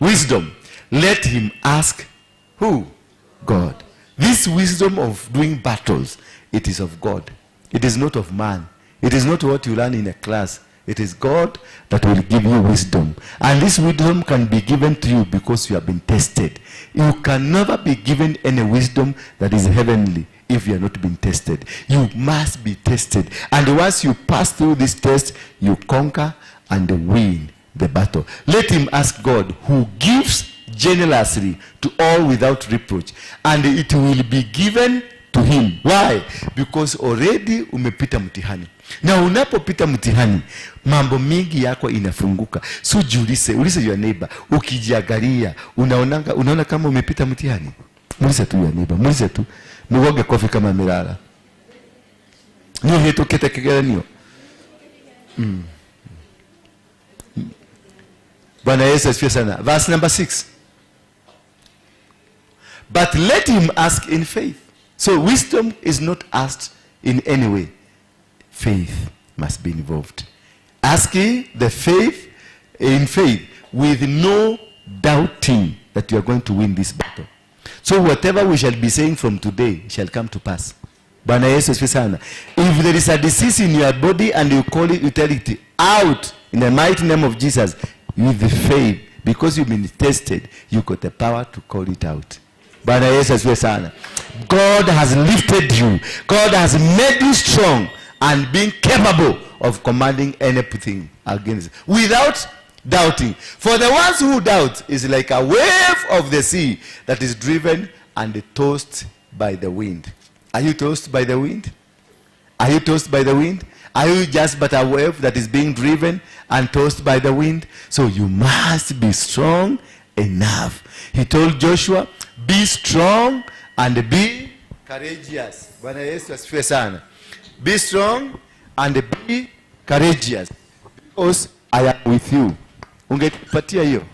wisdom, let him ask who? God. This wisdom of doing battles, it is of God. It is not of man. It is not what you learn in a class. It is God that will give you wisdom. And this wisdom can be given to you because you have been tested. You can never be given any wisdom that is heavenly if you are not been tested. You must be tested. And once you pass through this test, you conquer and win the battle. Let him ask God, who gives generously to all without reproach, and it will be given to him. Why? Because already umepita mtihani. Na unapopita mtihani, mambo mingi yako inafunguka. So jiulize, ulize your neighbor, ukijiangalia, unaona kama umepita mtihani? Muulize tu your neighbor, muulize tu. Mugoge kofi kama amelala. Ni uhĩtũkĩte kĩgeranio? Bwana Yesu asifiwe sana. Verse number 6. But let him ask in faith. So wisdom is not asked in any way. Faith must be involved. Asking the faith in faith with no doubting that you are going to win this battle. So whatever we shall be saying from today shall come to pass. Bwana Yesu asifiwe sana. If there is a disease in your body and you call it, you tell it out in the mighty name of Jesus with the faith, because you've been tested, you got the power to call it out. Bwana Yesu asifiwe sana. God has lifted you. God has made you strong and being capable of commanding anything against without doubting. For the ones who doubt is like a wave of the sea that is driven and tossed by the wind. Are you tossed by the wind? Are you tossed by the wind? Are you just but a wave that is being driven and tossed by the wind? So you must be strong enough. He told Joshua, be strong and be courageous. Bwana Yesu asifiwe sana. Be strong and be courageous, because I am with you. Ungepatia hiyo?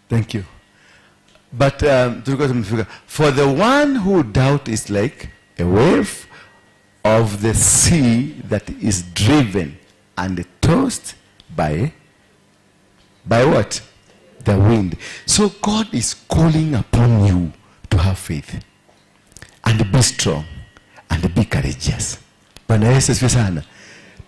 Thank you. But tulikuwa tumefika. For the one who doubt is like a wave of the sea that is driven and tossed by By what? The wind. So God is calling upon you to have faith and be strong and be courageous. Bwana Yesu asifiwe sana.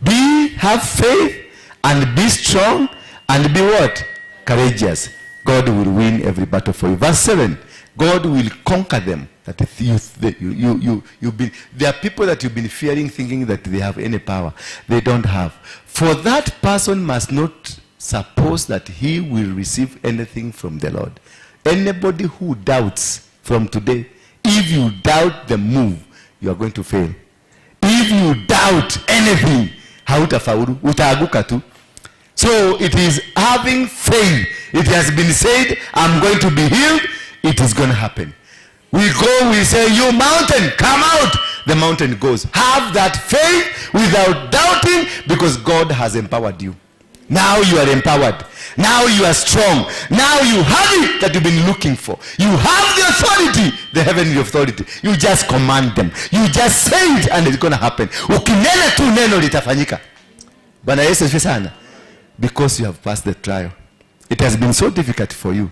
Be have faith and be strong and be what? Courageous. God will win every battle for you. Verse 7. God will conquer them. That if you, you, you, you, you've been, there are people that you've been fearing, thinking that they have any power. They don't have. For that person must not suppose that he will receive anything from the Lord. Anybody who doubts from today, if you doubt the move, you are going to fail. If you doubt anything, hautafaulu, utaanguka tu. So it is having faith. It has been said, "I'm going to be healed." It is going to happen. We go, we say, "You mountain, come out." The mountain goes. Have that faith without doubting, because God has empowered you. Now you are empowered. Now you are strong. Now you have it that you've been looking for. You have the authority, the heavenly authority. You just command them. You just say it and it's going to happen. Ukinena tu, neno litafanyika. Bwana Yesu asifiwe sana. Because you have passed the trial. It has been so difficult for you,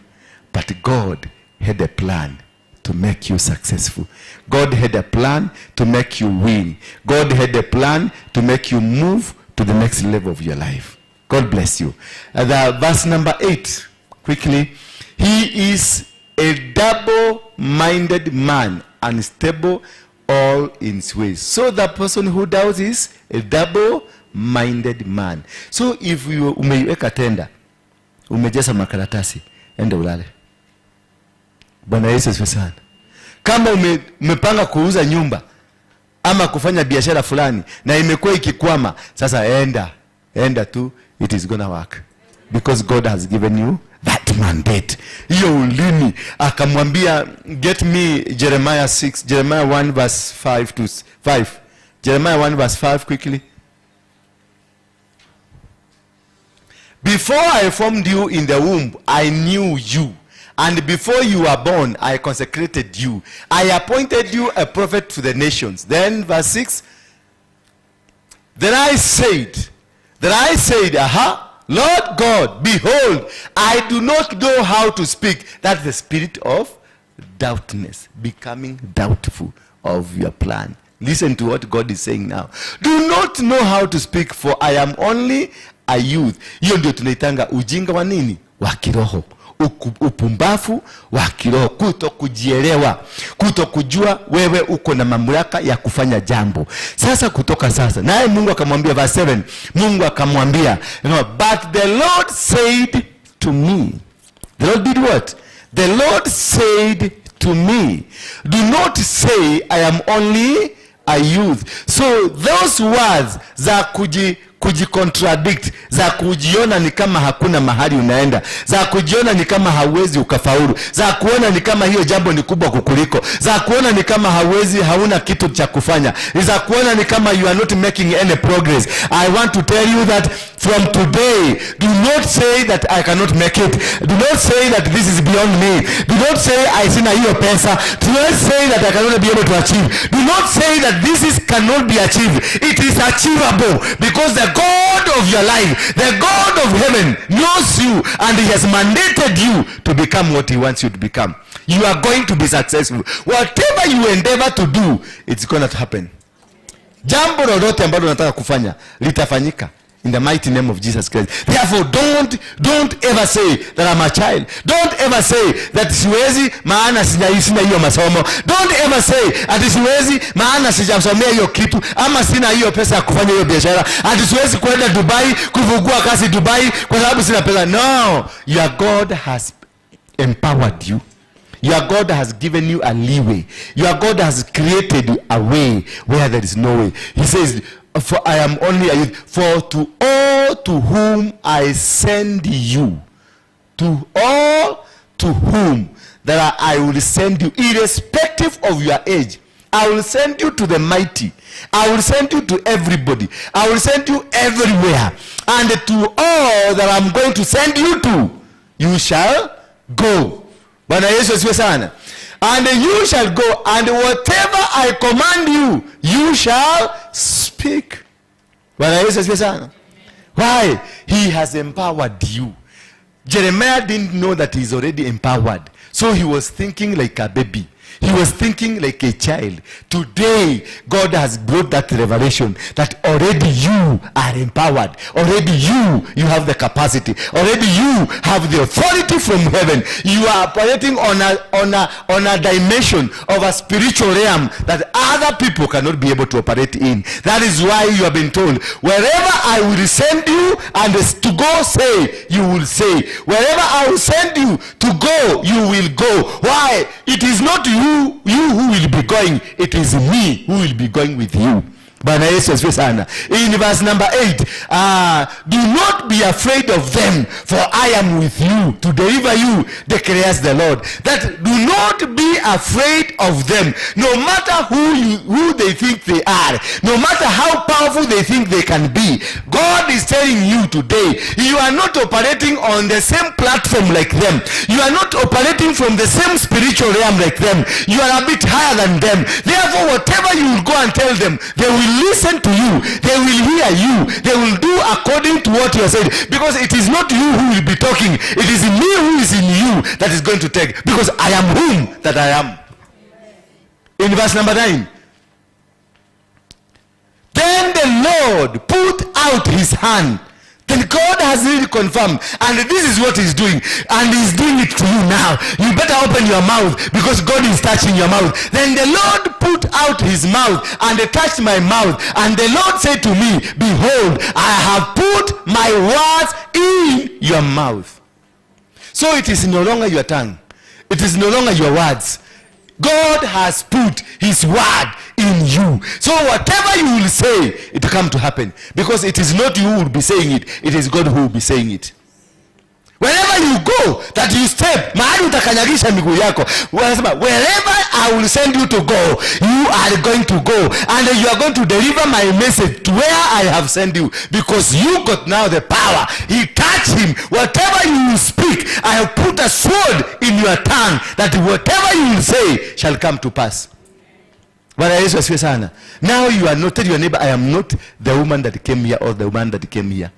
but God had a plan to make you successful. God had a plan to make you win. God had a plan to make you move to the next level of your life. God bless you. The verse number 8, quickly. He is a double-minded man, unstable all in his ways. So the person who doubts is a double-minded man. So if you umeiweka tenda, umejaza makaratasi, ende ulale. Bwana Yesu asifiwe sana. Kama umepanga kuuza nyumba ama kufanya biashara fulani na imekuwa ikikwama, sasa enda, enda tu, it is gonna work because God has given you that mandate. Hiyo ulimi akamwambia, get me Jeremiah 6, Jeremiah 1 verse 5 to 5. Jeremiah 1 verse 5, quickly. Before I formed you in the womb, I knew you. And before you were born, I consecrated you. I appointed you a prophet to the nations. Then verse 6. Then I said, "Aha, Lord God, behold, I do not know how to speak." That's the spirit of doubtness, becoming doubtful of your plan. Listen to what God is saying now. Do not know how to speak, for I am only a youth. Hiyo ndio tunaitanga ujinga wa nini? Wa kiroho. Upumbavu wa kiroho, kuto kujielewa, kuto kujua wewe uko na mamlaka ya kufanya jambo. Sasa kutoka sasa, naye Mungu akamwambia, verse 7, Mungu akamwambia, but the Lord said to me, the Lord did what? The Lord said to me, "Do not say I am only a youth." So those words za kujicontradict, za kujiona ni kama hakuna mahali unaenda, za kujiona ni kama hauwezi ukafaulu, za kuona ni kama hiyo jambo ni kubwa kukuliko, za kuona ni kama hauwezi, hauna kitu cha kufanya, za kuona ni kama you are not making any progress. I want to tell you that from today, do not say that I cannot make it. Do not say that this is beyond me. Do not say I sina hiyo pesa. Do not say that I cannot be able to achieve. Do not say that this is cannot be achieved. It is achievable because the God of your life, the God of heaven, knows you and he has mandated you to become what he wants you to become. You are going to be successful. Whatever you endeavor to do, it's going to happen. Jambo lolote ambalo unataka kufanya litafanyika in the mighty name of Jesus Christ. Therefore, don't ever say that I'm a child. Don't ever say that siwezi maana sina hiyo masomo. Don't ever say ati siwezi maana sijasomea hiyo kitu ama sina hiyo pesa ya kufanya hiyo biashara, ati siwezi kwenda Dubai kufungua kazi Dubai kwa sababu sina pesa. No, your God has empowered you. Your God has given you a leeway. Your God has created a way where there is no way. He says, "For I am only a youth. For to all to whom I send you, to all to whom that I will send you, irrespective of your age, I will send you to the mighty. I will send you to everybody. I will send you everywhere. And to all that I'm going to send you to, you shall go." Bwana Yesu asifiwe sana. And you shall go, and whatever I command you, you shall speak. Bwana Yesu asifiwe sana. Why? He has empowered you. Jeremiah didn't know that he's already empowered. So he was thinking like a baby. He was thinking like a child. Today, God has brought that revelation that already you are empowered. Already you have the capacity. Already you have the authority from heaven. You are operating on a dimension of a spiritual realm that other people cannot be able to operate in. That is why you have been told, wherever I will send you and to go say, you will say. Wherever I will send you to go, you will go. Why? It is not you who will be going, it is me who will be going with you. Bwana Yesu asifiwe sana. In verse number 8, do not be afraid of them, for I am with you to deliver you, declares the Lord. That do not be afraid of them, no matter who they think they are, no matter how powerful they think they can be. God is telling you today, you are not operating on the same platform like them. You are not operating from the same spiritual realm like them. You are a bit higher than them. Therefore, whatever you will go and tell them, they will listen to you. They will hear you. They will do according to what you have said. Because it is not you who will be talking. It is me who is in you that is going to take. Because I am whom that I am. In verse number 9. Then the Lord put out his hand. Then God has really confirmed. And this is what he's doing. And he's doing it to you now. You better open your mouth because God is touching your mouth. Then the Lord put out his mouth and touched my mouth. And the Lord said to me, "Behold, I have put my words in your mouth." So it is no longer your tongue. It is no longer your words. God has put his word in you. So whatever you will say, it will come to happen. Because it is not you who will be saying it, it is God who will be saying it. Wherever you go, that you step, mahali utakanyagisha miguu yako, wanasema, wherever I will send you to go, you are going to go, and you are going to deliver my message to where I have sent you, because you got now the power. He touched him. Whatever you will speak, I have put a sword in your tongue, that whatever you will say shall come to pass. Bwana Yesu asifiwe sana. Now you are not, tell your neighbor, "I am not the woman that came here or the man that came here."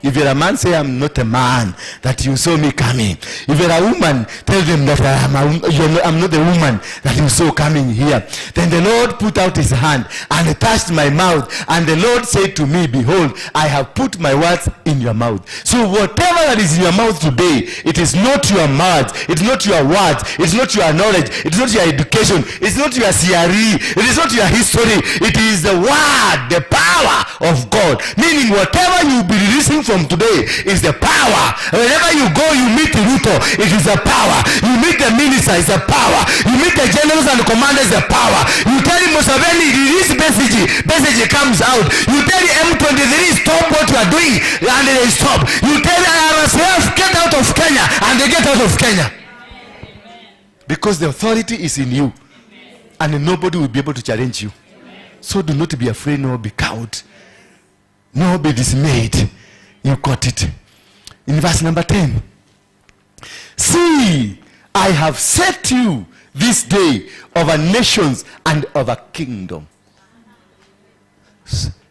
If you're a man, say, "I'm not a man that you saw me coming." If you're a woman, tell them that I am a, you're not, I'm not the woman that you saw coming here. Then the Lord put out his hand and touched my mouth. And the Lord said to me, "Behold, I have put my words in your mouth." So whatever that is in your mouth today, it is not your mouth, it's not your words, it's not your knowledge, it's not your education, it's not your CRE, it is not your history. It is the word, the power of God. Meaning whatever you will be releasing from today is the power. Whenever you go, you meet Ruto, it is a power. You meet the minister, it's a power. You meet the generals and commanders, the power. You tell him, "Museveni, release Besigye," Besigye comes out. You tell M23, "Stop what you are doing," and they stop. You tell RSF, "Get out of Kenya," and they get out of Kenya. Because the authority is in you. And nobody will be able to challenge you. So do not be afraid nor be cowed, nor be dismayed. You got it. In verse number 10. See, I have set you this day over nations and over kingdom.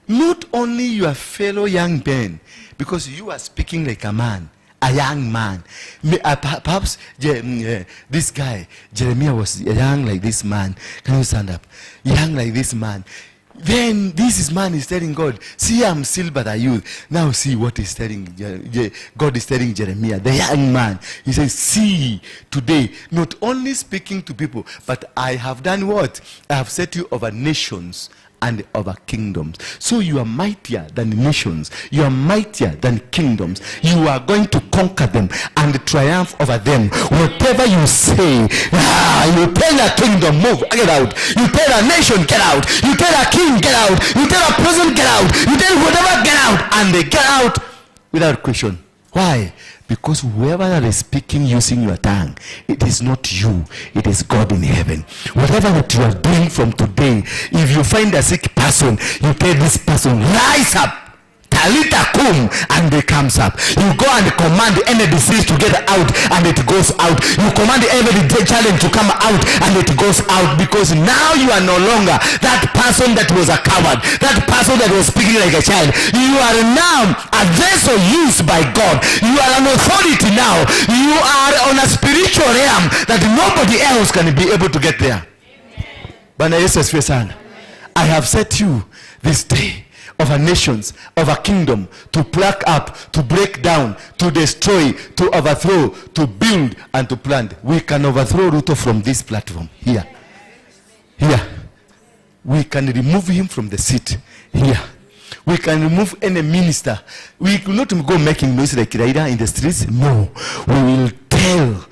Not only your fellow young men, because you are speaking like a man, a young man. Perhaps this guy, Jeremiah, was young like this man. Can you stand up? Young like this man. Then this is man is telling God, "See, I'm still but a youth." Now see what he's telling, God is telling Jeremiah, the young man. He says, "See, today, not only speaking to people, but I have done what? I have set you over nations and over kingdoms." So you are mightier than nations. You are mightier than kingdoms. You are going to conquer them and triumph over them. Whatever you say, you tell a kingdom, "Move, get out." You tell a nation, "Get out." You tell a king, "Get out." You tell a president, "Get out." You tell whatever, "Get out." And they get out without question. Why? Because whoever that is speaking using your tongue, it is not you, it is God in heaven. Whatever that you are doing from today, if you find a sick person, you tell this person, "Rise up. Talita kum," and they comes up. You go and command any disease to get out, and it goes out. You command every challenge to come out, and it goes out, because now you are no longer that person. person that was a coward, that person that was speaking like a child, you are now a vessel used by God. You are an authority now. You are on a spiritual realm that nobody else can be able to get there. Bwana Yesu asifiwe sana. I have set you this day over nations, over kingdom, to pluck up, to break down, to destroy, to overthrow, to build and to plant. We can overthrow Ruto from this platform here. Here. We can remove him from the seat here. We can remove any minister. We will not go making noise like Raila in the streets. No. We will tell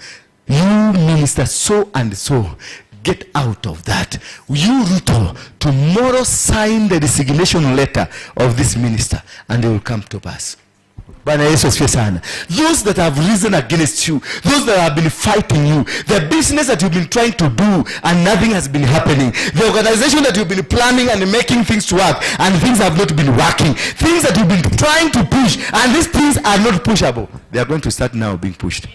you, minister so and so, get out of that. You, Ruto, tomorrow sign the resignation letter of this minister and they will come to pass. Bwana Yesu asifiwe sana. Those that have risen against you, those that have been fighting you, the business that you've been trying to do and nothing has been happening, the organization that you've been planning and making things to work and things have not been working, things that you've been trying to push and these things are not pushable, they are going to start now being pushed.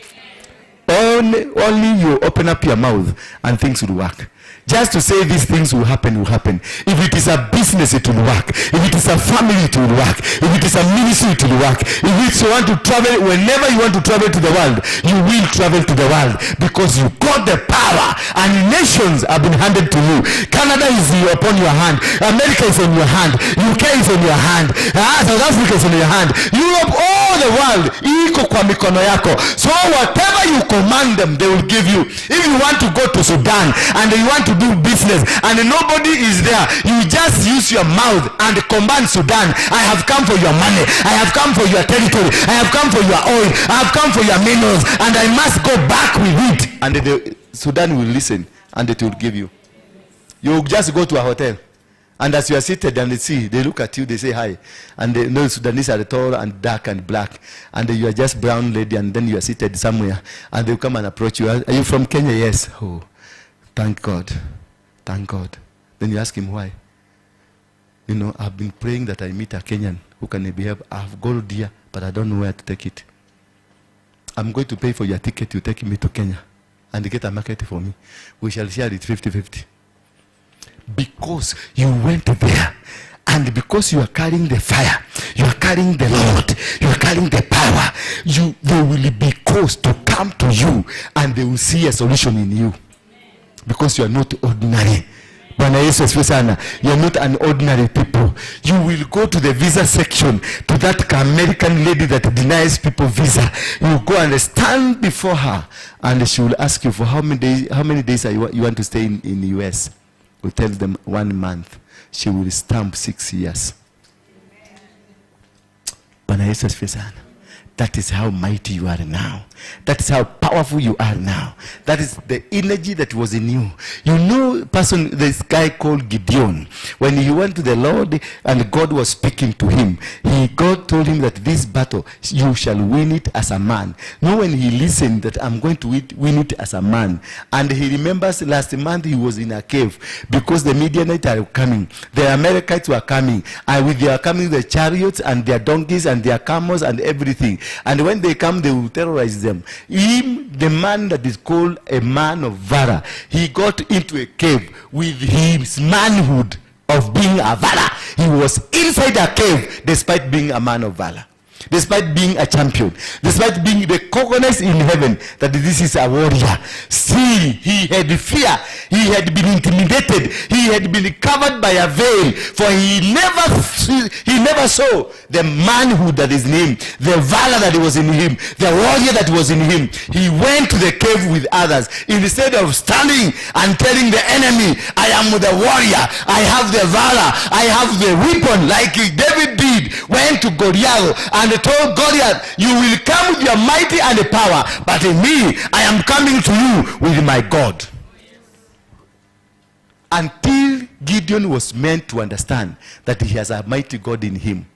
Only you open up your mouth and things will work. Just to say these things will happen, will happen. If it is a business, it will work. If it is a family, it will work. If it is a ministry, it will work. If it's you want to travel, whenever you want to travel to the world, you will travel to the world because you got the power and nations have been handed to you. Canada is upon your hand. America is on your hand. UK is on your hand. South Africa is on your hand. Europe, all the world iko kwa mikono yako. So whatever you command them, they will give you. If you want to go to Sudan and you want to do business and nobody is there, you just use your mouth and command Sudan, "I have come for your money, I have come for your territory, I have come for your oil, I have come for your minerals, and I must go back with it." And the Sudan will listen and it will give you. You just go to a hotel, and as you are seated and they see, they look at you, they say hi. And they know Sudanese are tall and dark and black. And you are just brown lady, and then you are seated somewhere. And they come and approach you. "Are you from Kenya?" "Yes." "Oh, thank God. Thank God." Then you ask him why. "I've been praying that I meet a Kenyan who can be help. I have gold here, but I don't know where to take it. I'm going to pay for your ticket. You take me to Kenya and get a market for me. We shall share it 50-50." Because you went there, and because you are carrying the fire, you are carrying the Lord, you are carrying the power, they will be caused to come to you and they will see a solution in you, because you are not ordinary. Bwana Yesu asifiwe sana. You are not an ordinary people. You will go to the visa section, to that American lady that denies people visa. You go and stand before her and she will ask you for how many days you want to stay in the US. You tell them one month. She will stamp 6 years. Bwana Yesu asifiwe sana. That is how mighty you are now. That is how powerful you are now. That is the energy that was in you. You know, person, this guy called Gideon, when he went to the Lord and God was speaking to him, God told him that this battle, you shall win it as a man. Now when he listened that I'm going to win it as a man, and he remembers last month he was in a cave because the Midianites are coming, the Amalekites were coming, and with their coming the chariots and their donkeys and their camels and everything. And when they come, they will terrorize them. Him, the man that is called a man of valor, he got into a cave with his manhood of being a valor. He was inside a cave despite being a man of valor, despite being a champion, despite being recognized in heaven that this is a warrior. Still, he had fear. He had been intimidated. He had been covered by a veil, for he never saw the manhood that is in him, the valor that was in him, the warrior that was in him. He went to the cave with others instead of standing and telling the enemy, "I am the warrior, I have the valor, I have the weapon," like David did, went to Goliath and told Goliath, "You will come with your mighty and power, but in me, I am coming to you with my God." Until Gideon was meant to understand that he has a mighty God in him.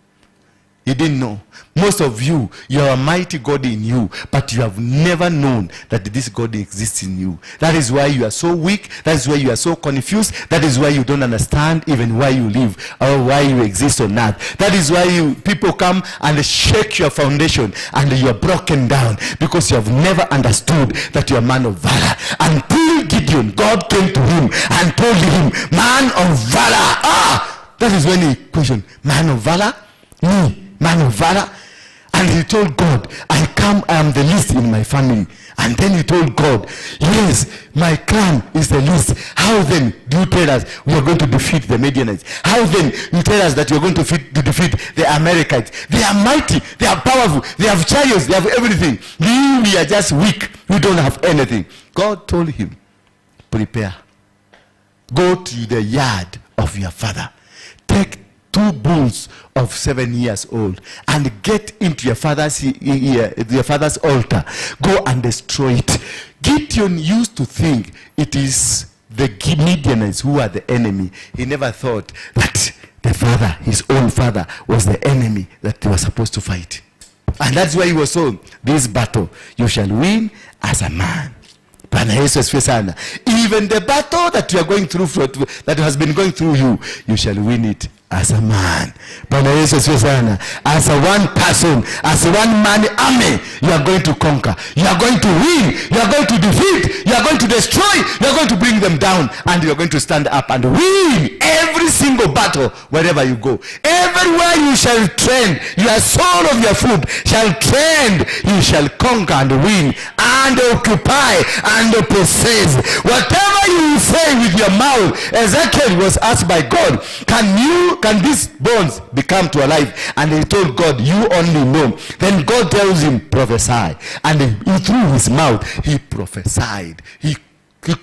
He didn't know. Most of you, you have a mighty God in you, but you have never known that this God exists in you. That is why you are so weak. That is why you are so confused. That is why you don't understand even why you live or why you exist on earth. That is why you people come and shake your foundation and you are broken down because you have never understood that you are a man of valor. Until Gideon, God came to him and told him, "Man of valor." Ah! That is when he questioned, man of valor? Me, man of valor? And he told God, I come, I am the least in my family. And then he told God, yes, my clan is the least. How then do you tell us we are going to defeat the Midianites? How then you tell us that you are going to defeat the Amalekites? They are mighty, they are powerful, they have chariots, they have everything. We are just weak. We don't have anything. God told him, prepare. Go to the yard of your father. Take 2 bulls of 7 years old and get into your father's altar. Go and destroy it. Gideon used to think it is the Midianites who are the enemy. He never thought that the father, his own father, was the enemy that they were supposed to fight. And that's why he was told, this battle you shall win as a man. Bwana Yesu asifiwe sana. Even the battle that you are going through, that has been going through you, you shall win it as a man. Bwana Yesu asifiwe sana. As a one person, as a one man army, you are going to conquer. You are going to win. You are going to defeat. You are going to destroy. You are going to bring them down. And you are going to stand up and win every single battle wherever you go. Everywhere you shall trend, your sole of your foot shall trend. You shall conquer and win and occupy and possess. Whatever you say with your mouth, Ezekiel was asked by God, can these bones become to alive? And he told God, you only know. Then God tells him, prophesy. And he, through his mouth, he prophesied. He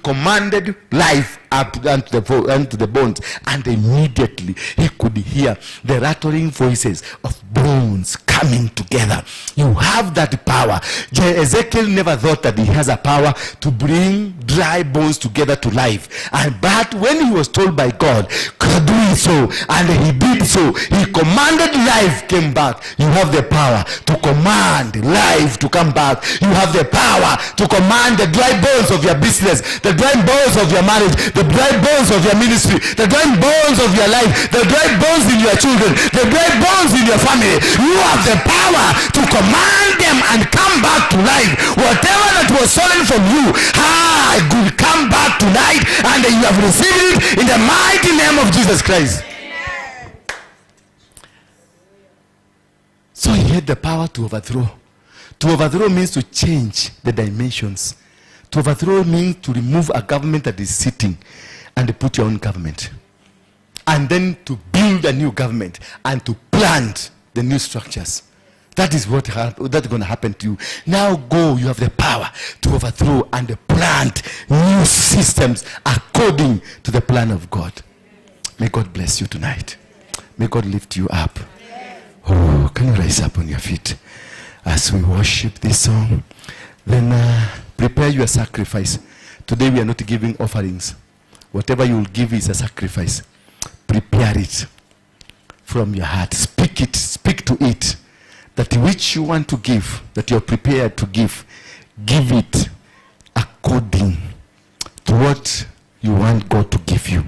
commanded life up unto the bones, and immediately he could hear the rattling voices of bones coming together. You have that power. Ezekiel never thought that he has a power to bring dry bones together to life. But when he was told by God, do so, and he did so, he commanded life came back. You have the power to command life to come back. You have the power to command the dry bones of your business, the dry bones of your marriage, the dry bones of your ministry, the dry bones of your life, the dry bones in your children, the dry bones in your family. You have the power to command them and come back to life. Whatever that was stolen from you, could come back tonight, and you have received it in the mighty name of Jesus Christ. So he had the power to overthrow. To overthrow means to change the dimensions. To overthrow means to remove a government that is sitting and put your own government. And then to build a new government and to plant the new structures. That is what that's going to happen to you. Now go, you have the power to overthrow and plant new systems according to the plan of God. May God bless you tonight. May God lift you up. Oh, can you rise up on your feet as we worship this song? Then prepare your sacrifice. Today we are not giving offerings. Whatever you will give is a sacrifice. Prepare it from your heart. Speak it. Speak to it. That which you want to give, that you are prepared to give, give it according to what you want God to give you.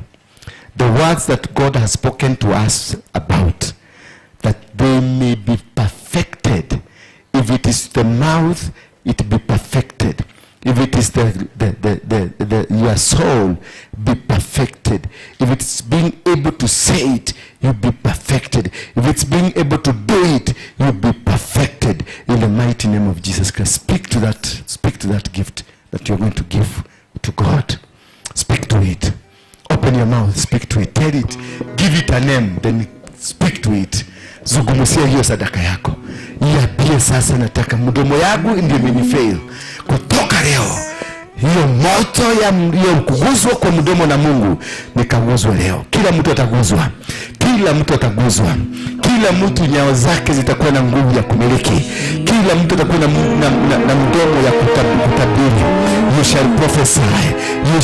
The words that God has spoken to us about, that they may be perfected. If it is the mouth, it be perfected. If it is your soul, be perfected. If it's being able to say it, you'll be perfected. If it's being able to do it, you'll be perfected. In the mighty name of Jesus Christ. Speak to that gift that you're going to give to God. Speak to it. Open your mouth, speak to it. Tell it. Give it a name, then speak to it. Zungumzia hiyo sadaka yako. Iambie sasa, nataka mdomo yangu ndio imenifail. Kutoka leo hiyo moto ya hiyo kuguzwa kwa mdomo na Mungu nikaguzwa leo. Kila mtu ataguzwa. Kila mtu ataguzwa. Kila mtu nyao zake zitakuwa na nguvu ya kumiliki. Kila mtu atakuwa na mdomo ya kutabiri. You shall prophesy. You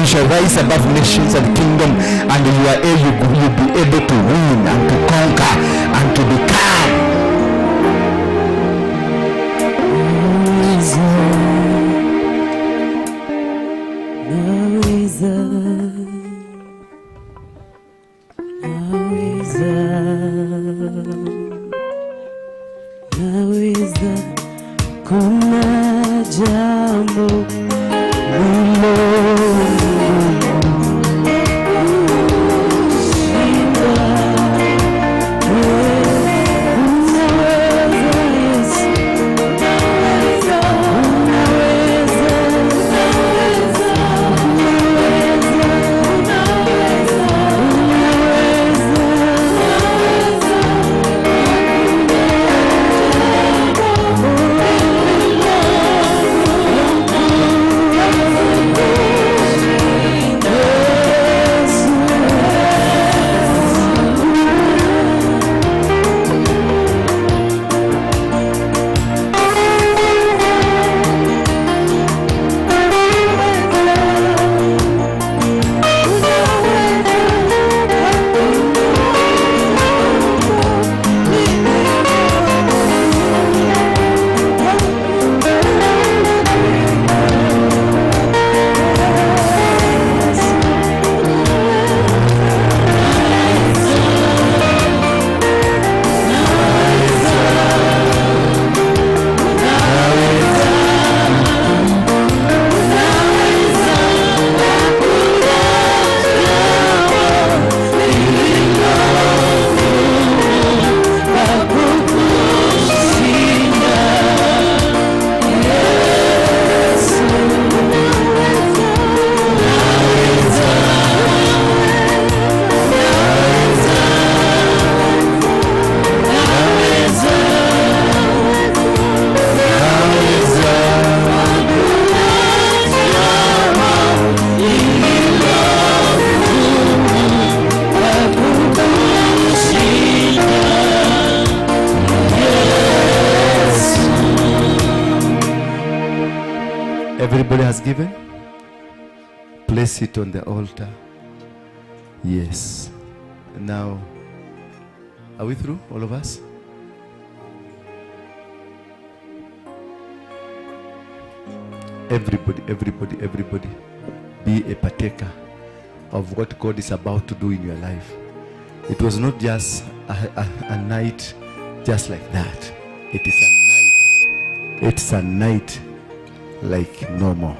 shall rise above nations and kingdom, and you are able, you be able to win and to conquer and to become. Naweza, kuna jambo lilo kushinda. given, place it on the altar. Yes. Now, are we through, all of us? Everybody, everybody, everybody, be a partaker of what God is about to do in your life. It was not just a night just like that. It is a night. It's a night like no more.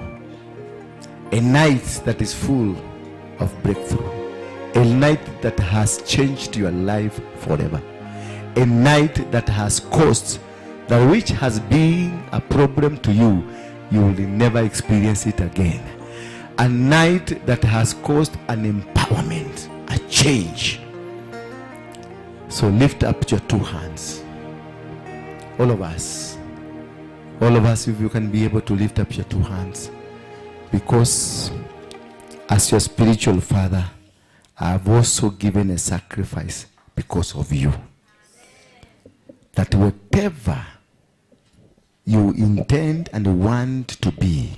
A night that is full of breakthrough. A night that has changed your life forever. A night that has caused that which has been a problem to you, you will never experience it again. A night that has caused an empowerment, a change. So lift up your two hands. All of us. All of us, if you can be able to lift up your two hands. Because as your spiritual father, I have also given a sacrifice because of you. That whatever you intend and want to be,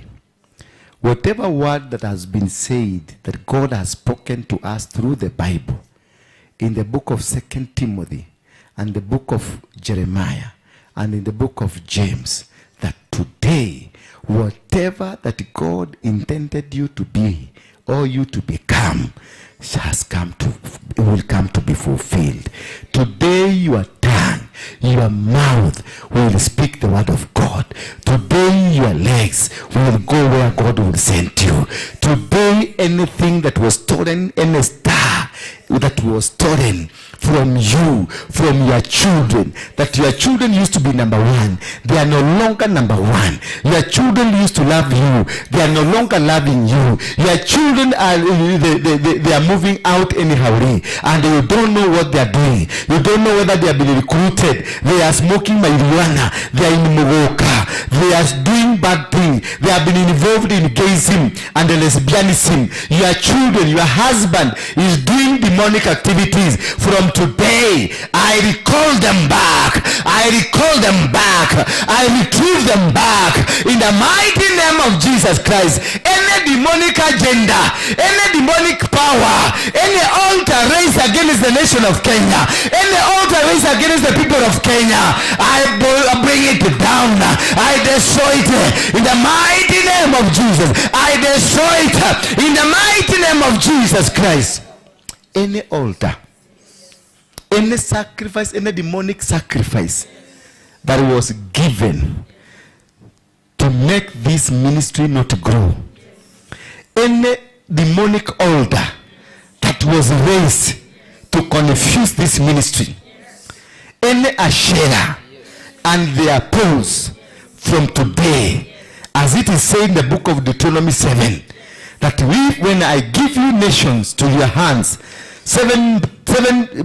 whatever word that has been said, that God has spoken to us through the Bible, in the book of 2 Timothy, and the book of Jeremiah, and in the book of James, that today, whatever that God intended you to be, or you to become, has come to, will come to be fulfilled. Today your tongue, your mouth will speak the word of God. Today your legs will go where God will send you. Today anything that was stolen, any star that was stolen from you, from your children, that your children used to be number one, they are no longer number one. Your children used to love you, they are no longer loving you. Your children are they are moving out anyhow, and you don't know what they are doing. You don't know whether they have been recruited. They are smoking marijuana, they are in Mugoka, they are doing bad things, they have been involved in gayism and lesbianism. Your children, your husband is doing demonic activities. From today, I recall them back. I recall them back. I retrieve them back in the mighty name of Jesus Christ. Any demonic agenda, any demonic power, any altar raised against the nation of Kenya, any altar raised against the people of Kenya, I bring it down. I destroy it in the mighty name of Jesus. I destroy it in the mighty name of Jesus Christ. Any altar, any sacrifice, any demonic sacrifice that was given to make this ministry not grow, any demonic altar that was raised to confuse this ministry, any Asherah and their poles, from today, as it is said in the book of Deuteronomy 7, that we, when I give you nations to your hands, seven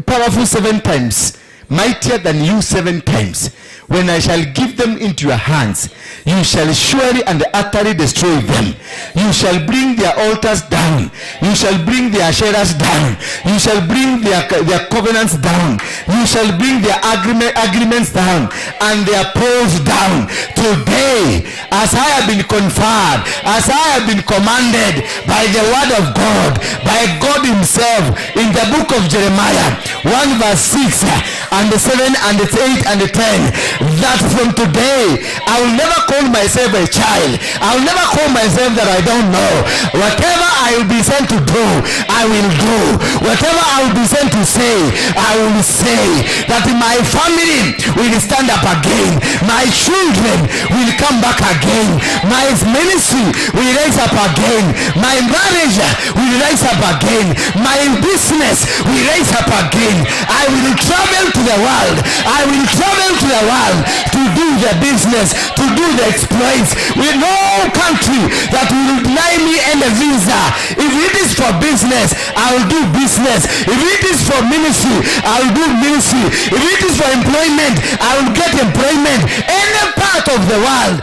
powerful 7 times, mightier than you 7 times, when I shall give them into your hands, you shall surely and utterly destroy them. You shall bring their altars down. You shall bring their asherahs down. You shall bring their covenants down. You shall bring their agreements down and their poles down. Today, as I have been conferred, as I have been commanded by the word of God, by God himself, in the book of Jeremiah 1 verse 6 and 7 and 8 and 10, that from today I will never call myself a child. I will never call myself that I don't know. Whatever I will be sent to do, I will do. Whatever I will be sent to say, I will say. That my family will stand up again. My children will come back again. My ministry will rise up again. My marriage will rise up again. My business will rise up again. I will travel to the world. I will travel to the world to do the business, to do the exploits. With no country that will deny me any visa. If it is for business, I will do business. If it is for ministry, I will do ministry. If it is for employment, I will get employment. Any part of the world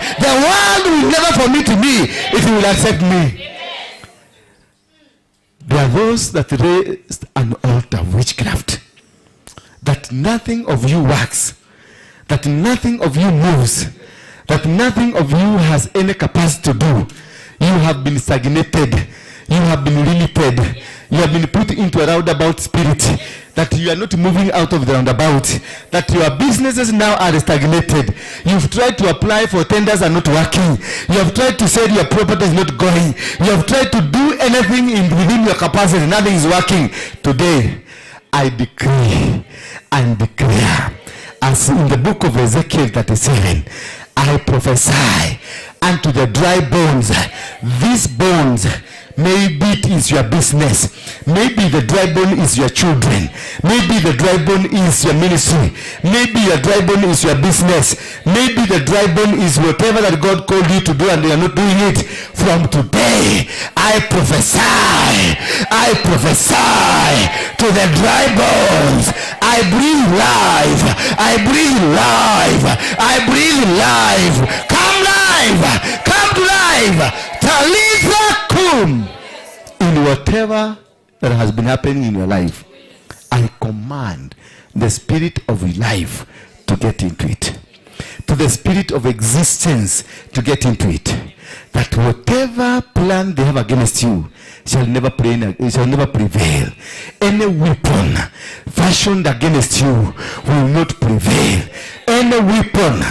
will never permit me if you will accept me. There are those that raised an altar of witchcraft, that nothing of you works, that nothing of you moves, that nothing of you has any capacity to do. You have been stagnated. You have been limited. You have been put into a roundabout spirit that you are not moving out of the roundabout, that your businesses now are stagnated. You've tried to apply for tenders are not working. You have tried to sell your property is not going. You have tried to do anything within your capacity, nothing is working. Today, I decree and declare, as in the book of Ezekiel 37, I prophesy unto the dry bones. These bones, maybe it is your business, maybe the dry bone is your children, maybe the dry bone is your ministry, maybe your dry bone is your business, maybe the dry bone is whatever that God called you to do and you are not doing it. From today, I prophesy, I prophesy to the dry bones. I breathe life, I breathe life, I breathe life. Come life, come to life. Talitha kum. In whatever that has been happening in your life, I command the spirit of life to get into it, to the spirit of existence to get into it, that whatever plan they have against you shall never shall never prevail. Any weapon fashioned against you will not prevail. Any weapon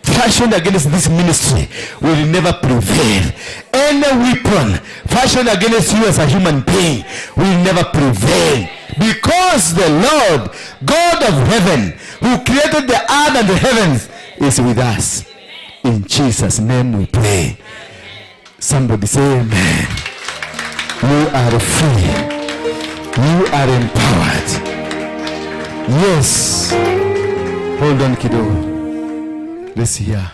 fashioned against this ministry will never prevail. Any weapon fashioned against you as a human being will never prevail. Because the Lord, God of heaven, who created the earth and the heavens, is with us. In Jesus' name we pray. Somebody say amen. You are free. You are empowered. Yes. Hold on, kiddo. Let's hear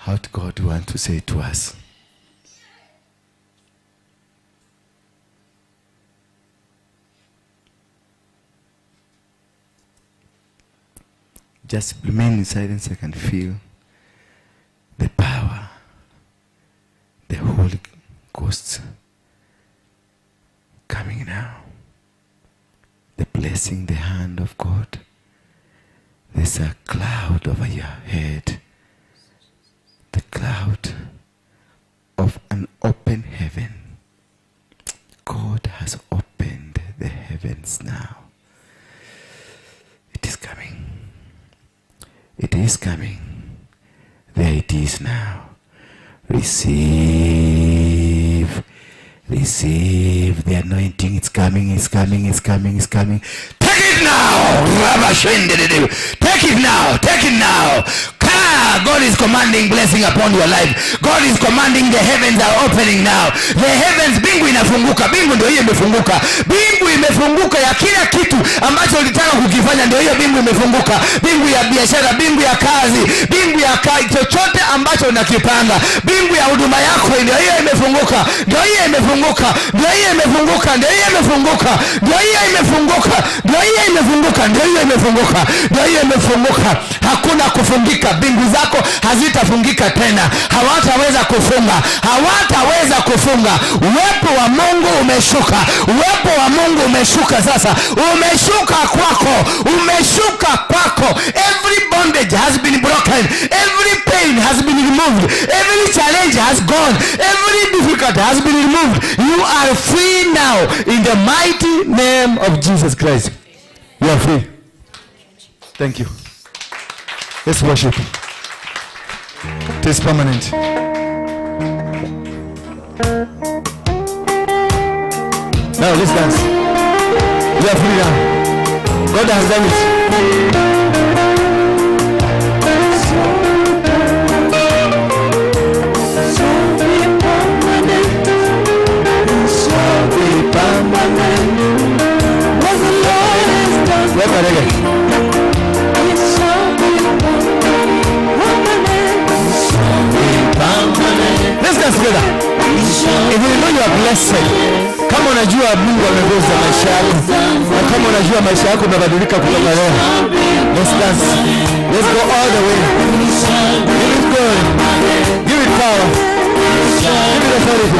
what God wants to say to us. Just remain in silence. I can feel the power, the Holy Ghost coming now. The blessing, the hand of God. There's a cloud over your head. The cloud of an open heaven. God has opened the heavens now. It is coming. It is coming. There it is now. Receive. Receive the anointing. It's coming, it's coming, it's coming, it's coming. Take it now. Take it now. Take it now. God is commanding blessing upon your life. God is commanding the heavens are opening now. The heavens, mbingu inafunguka. Mbingu ndio hiyo imefunguka. Mbingu imefunguka ya kila kitu ambacho ulitaka kukifanya, ndio hiyo mbingu imefunguka. Mbingu ya biashara, mbingu ya kazi, mbingu ya chochote ambacho unakipanga, mbingu ya huduma yako, ndio hiyo imefunguka. Ndio hiyo imefunguka. Ndio hiyo imefunguka. Ndio hiyo imefunguka. Ndio hiyo imefunguka. Ndio hiyo imefunguka. Ndio hiyo imefunguka. Ndio hiyo imefunguka. Hakuna kufungika. Mbingu zako hazitafungika tena. Hawataweza kufunga. Hawataweza kufunga. Uwepo wa Mungu umeshuka. Uwepo wa Mungu umeshuka sasa. Umeshuka kwako. Umeshuka kwako. Every bondage has been broken. Every pain has been removed. Every challenge has gone. Every difficulty has been removed. You are free now in the mighty name of Jesus Christ. You are free. Thank you. Let's worship. It is permanent. Now let's dance. You are free now. God has done it. Weka reggae. Let's dance together. If you know you are blessed, kama unajua Mungu amegusa maisha yako, na kama unajua maisha yako yamebadilika kutoka leo, let's dance. Let's go all the way. Give it glory. Give it power. Give it authority.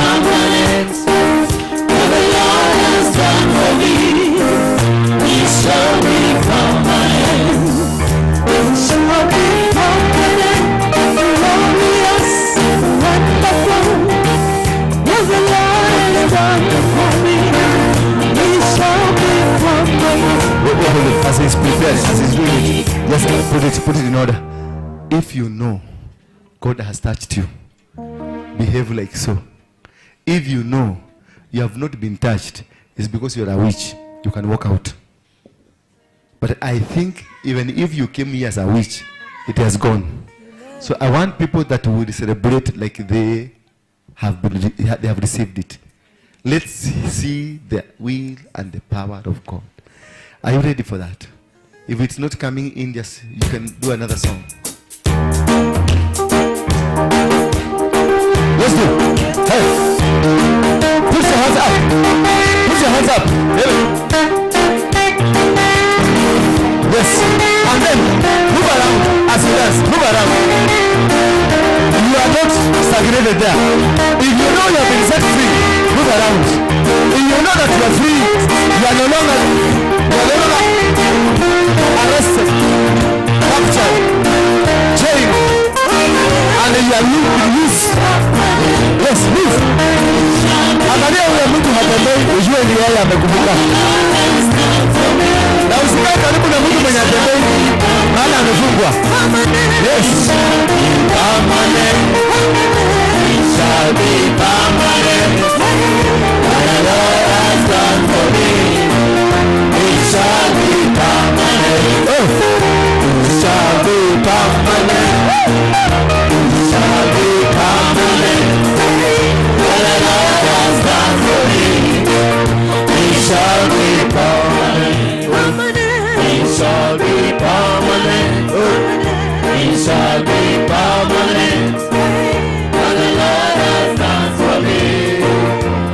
The Lord has done for me. It shall be permanent. It shall be permanent. Glorious, wonderful. Hold it. As he's preparing, as he's doing it, just put it in order. If you know God has touched you, behave like so. If you know you have not been touched, it's because you're a witch. You can walk out. But I think even if you came here as a witch, it has gone. So I want people that will celebrate like they have received it. Let's see the will and the power of God. Are you ready for that? If it's not coming in, just you can do another song. Let's do. Hey. Put your hands up. Put your hands up. Hey. Yes. And then move around as you dance. Move around. You are not stagnated there. If you know you have been set free, move around. If you know that you are free, you are no longer arrested, captured, chained, and you are loose. Yes, move. Angalia huyo mtu hatembei, ujue ni yeye amekumbuka. Na usikae karibu na mtu mwenye hatembei, maana amefungwa. Yes. Permanent. Shall be permanent. What the Lord has done for me, it shall be permanent. Oh. It shall be permanent. It shall be permanent. What the Lord has done for me, it shall be permanent. It shall be permanent. It shall be permanent. What the Lord has done for me,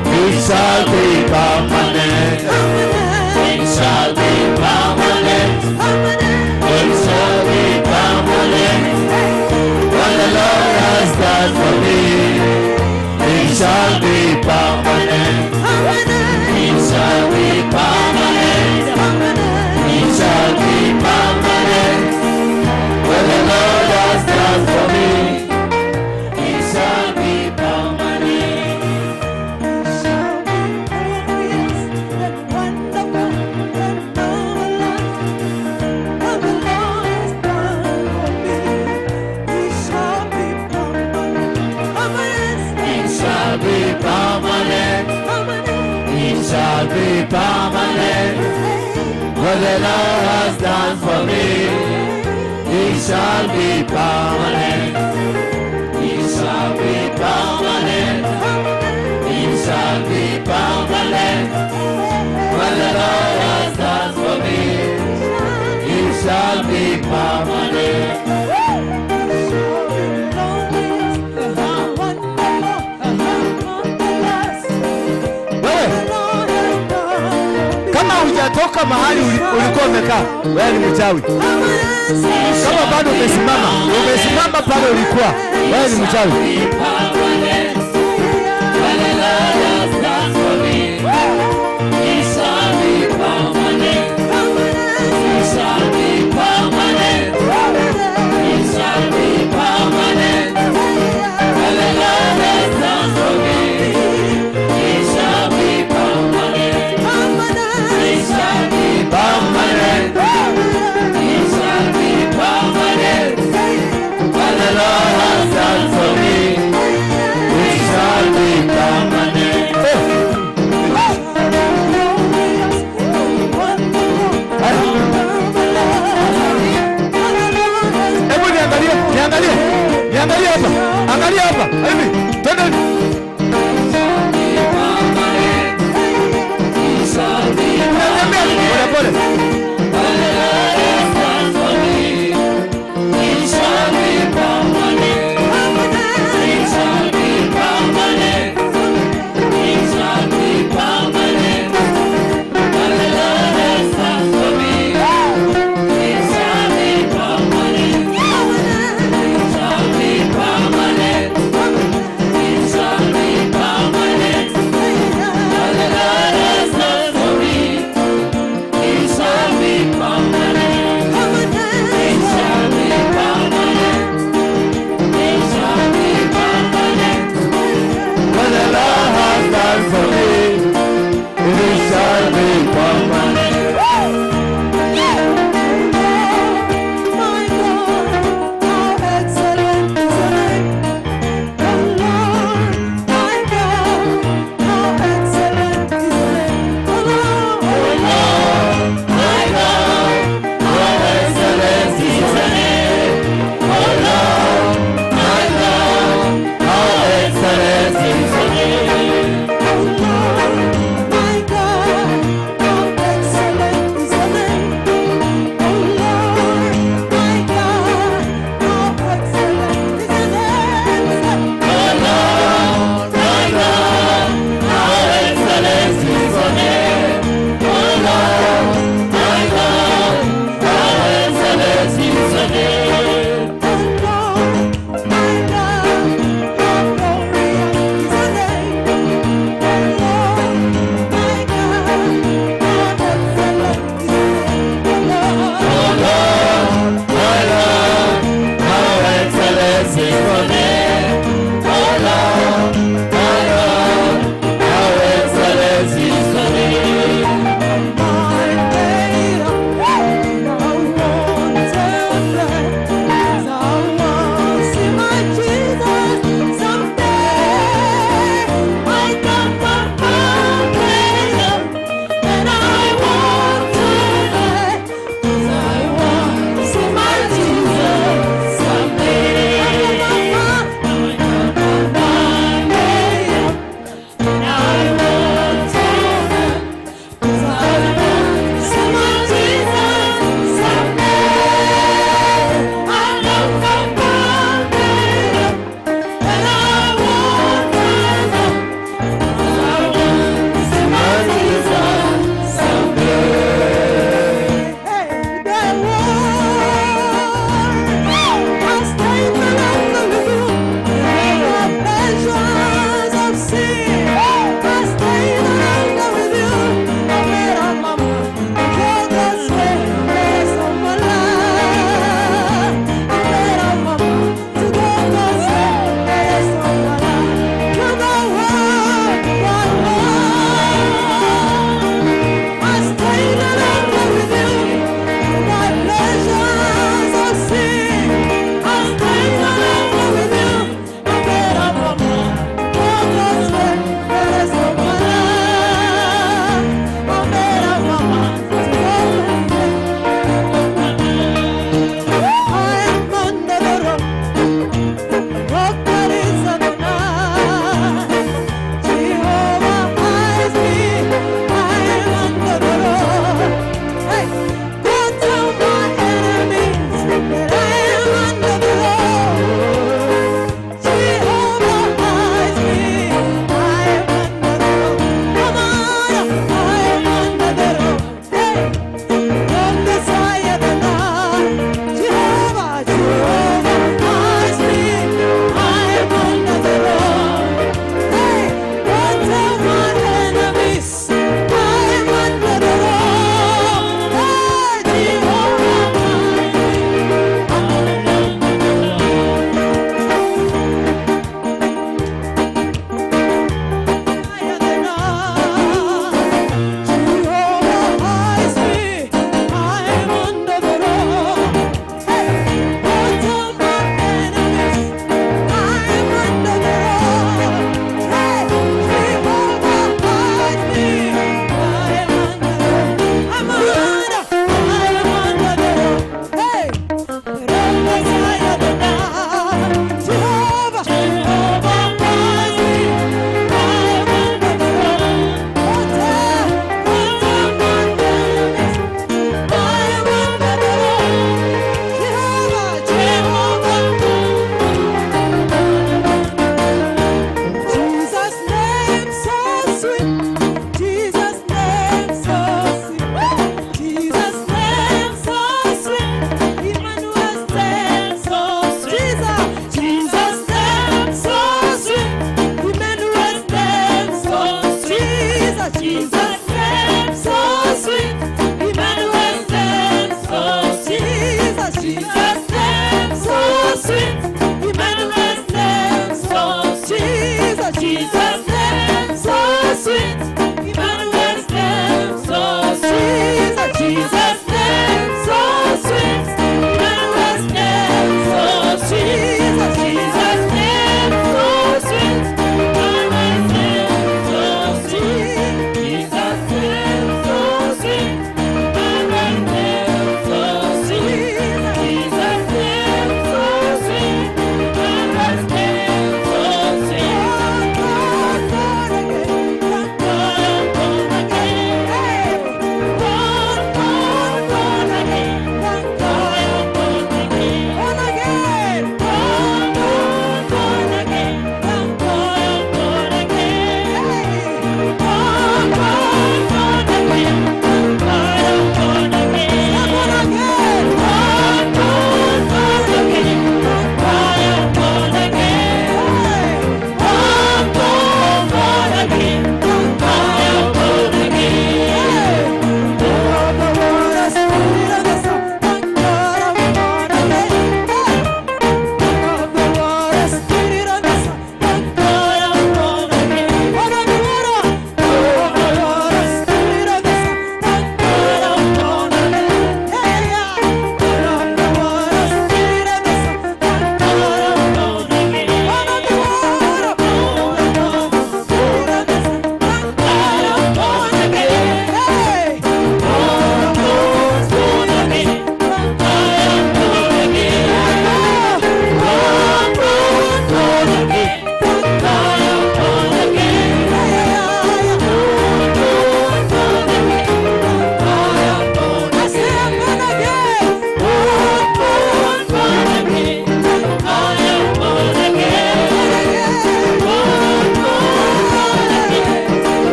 it shall be permanent. It shall be permanent. It shall be permanent. What the Lord has done for me, it shall be permanent. It shall be permanent. It shall be permanent. What the Lord has done for me, it shall be permanent. Shall be glorious and wonderful and marvelous. What the Lord has done for me, it shall be permanent. Permanent. It shall be permanent. Permanent. It shall be permanent. What the Lord has done for me, it shall be permanent. It shall be permanent. It shall be permanent. What the Lord has done for me, it shall be permanent. Shall be glorious and wonderful and marvelous. Wewe, The Lord has done for me. Kama hujatoka mahali ulikuwa umekaa, wewe ni mchawi. Kama bado umesimama, umesimama pale ulikuwa, wewe ni mchawi. Permanent. What the Lord has done for me, it shall be permanent. It shall be permanent. It shall be permanent. What the Lord has done for me, it shall be permanent. It shall be permanent. It shall be permanent. What the Lord has done for me,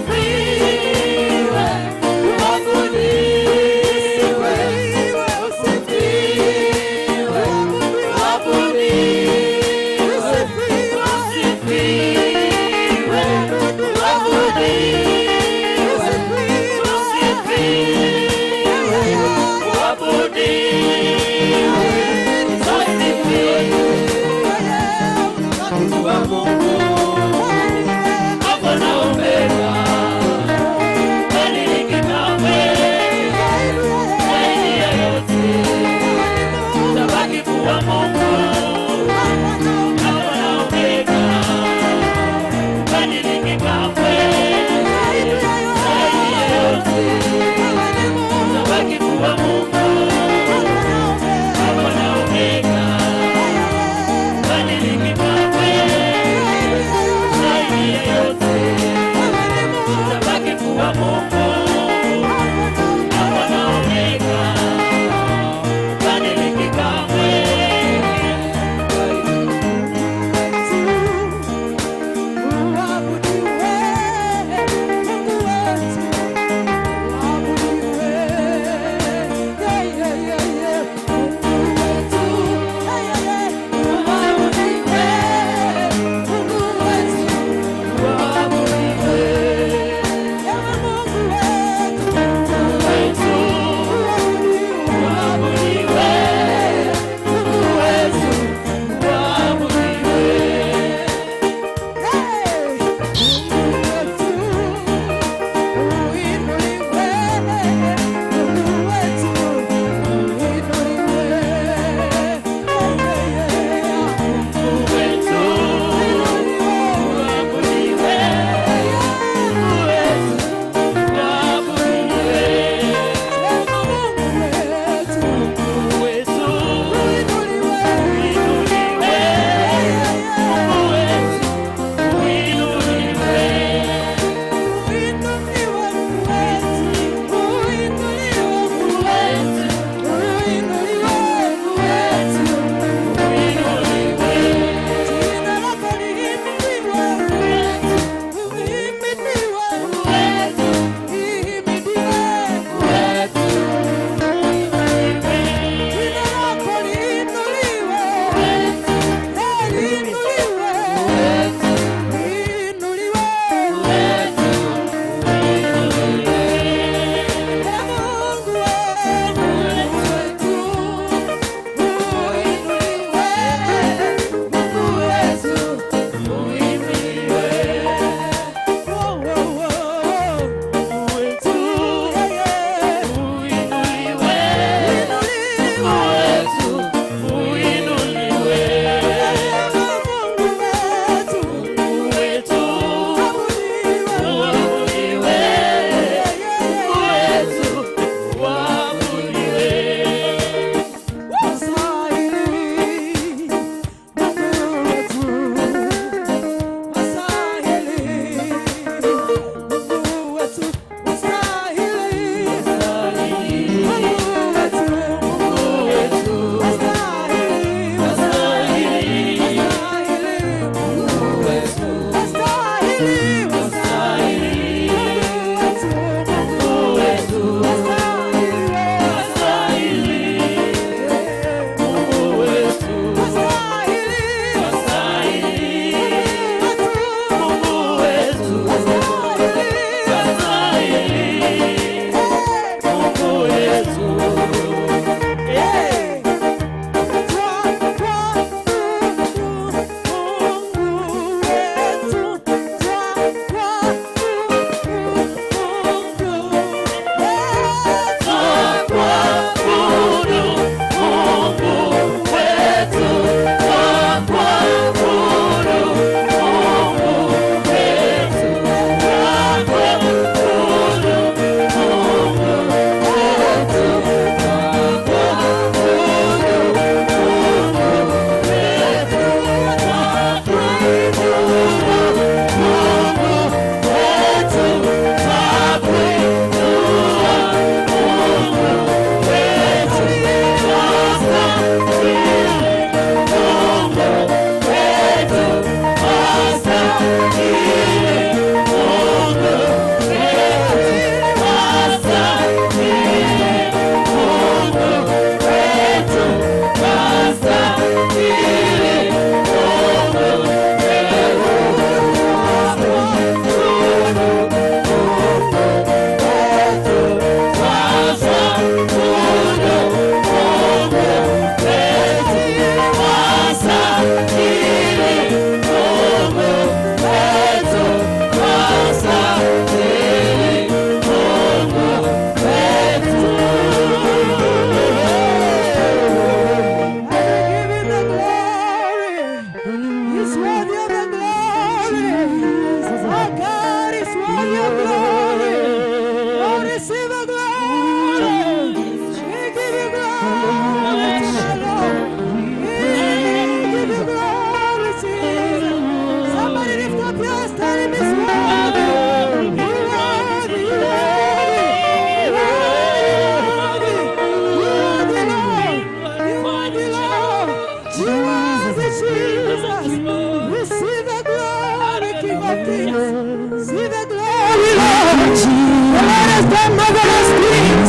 Usifiwe, uabudiwe, usifiwe, uabudiwe, usifiwe, uabudiwe, usifiwe, uabudiwe, usifiwe. Mungu wa Mungu, Alfa na Omega. The Lord has done marvelous things,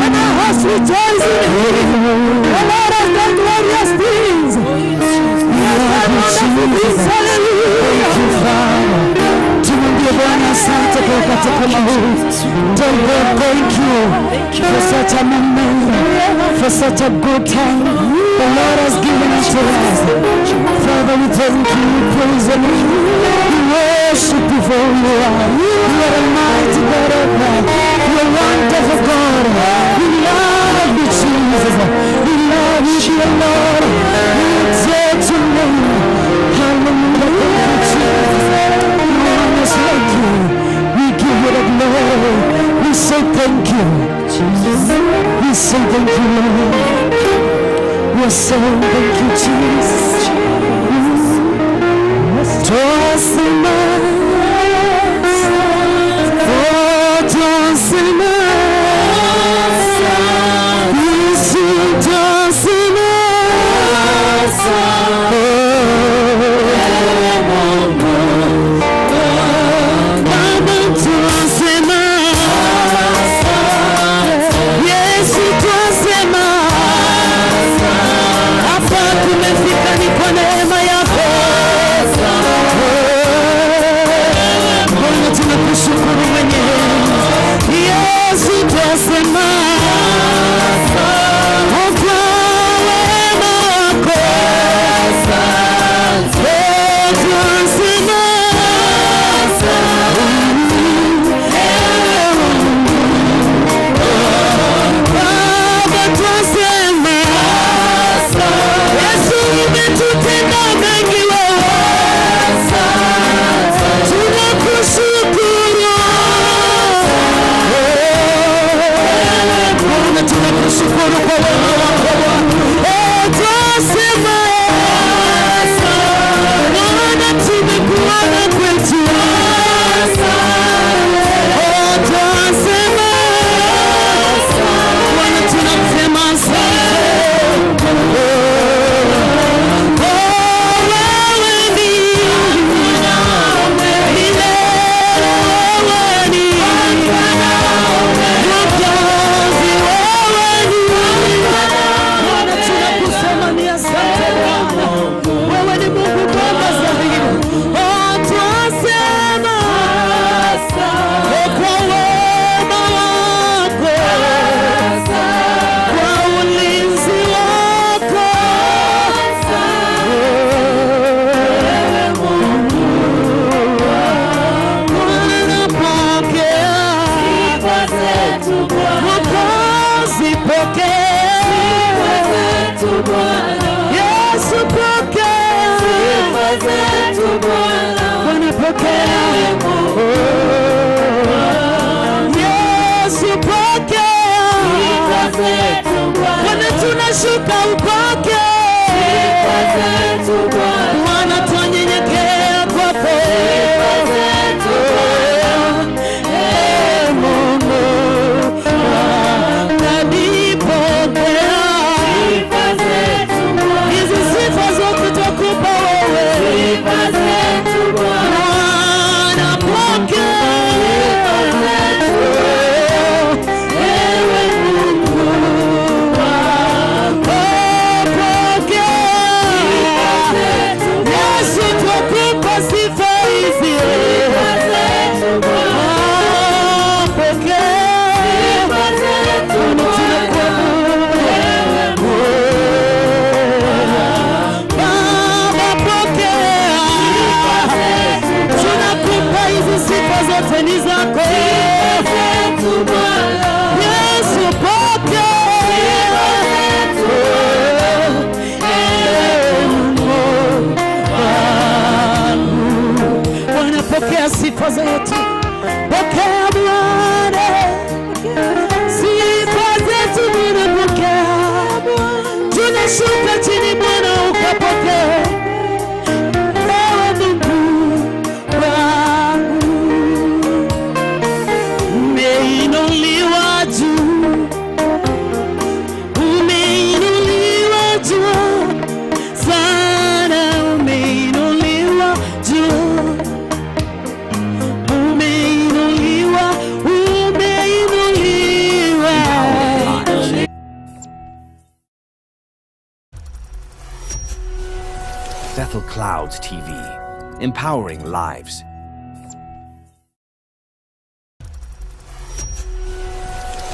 and our hearts rejoice in Him. The Lord has done glorious things. He has done wonderful things. Hallelujah. Tumwambie Bwana asante kwa wakati kama huu. Tell God thank you for such a moment, for such a good time the Lord has given unto us. Father, we thank you, we praise your name. We worship you for who you are. You are a mighty God, oh God. You are wonderful God. We love you, Jesus. We love you, dear Lord. We exalt your name. Hallelujah. Thank you, Jesus. No one is like you. We give you the glory. We say thank you. We say thank you, Lord. We say thank you, Jesus. Twasema, oh, twasema, Yesu twasema, oh, Baba twasema, Yesu twasema, hapa tumefika ni kwa neema yako. Bwana tunakushukuru mwenyewe. Yesu twasema, kwa wema wako. Oh, twasema, ewe Mungu. Baba twasema, Yesu umetutenda mengi wewe. Tunakushukuru. Bwana tunakushukuru kwa wema wako Bwana. Eh, twasema, Bwana tumekuona kwetu. Oh, twasema, Bwana tunasema asante. Oh, wewe ni milele, wewe ni Mwokozi, wewe ni Bwana, tunakusema ni asante Bwana. Wewe ni Mungu mwema zaidi. Oh, twasema, oh, kwa wema wako, kwa ulinzi wako, wewe Mungu, Bwana pokea, Mwokozi pokea, Yesu pokea, Bwana pokea, Yesu pokea, Bwana tunashuka upokee, Bwana twanyenyekea kwako. Ee Mungu, nanipokea. Hizi sifa zote twakupa wewe. Bwana pokea. Ewe Mungu, pokea. Yesu twakupa sifa hizi. Pokea. Bwana tunakuabudu. Baba pokea. Tunakupa hizi sifa zote ni zako. Yesu pokea. Ewe Mungu wangu. Bwana pokea sifa zetu. Pokea Bwana. Sifa zetu Bwana pokea. Tunashuka chini Bwana ukapokea. Ewe Mungu wangu. Umeinuliwa juu, umeinuliwa juu sana, umeinuliwa juu, umeinuliwa. Clouds TV, empowering lives.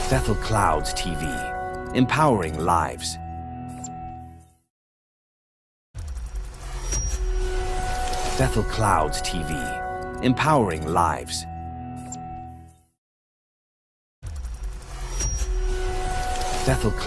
Bethel Clouds TV, empowering lives. Bethel Clouds TV, empowering lives. Bethel Clouds.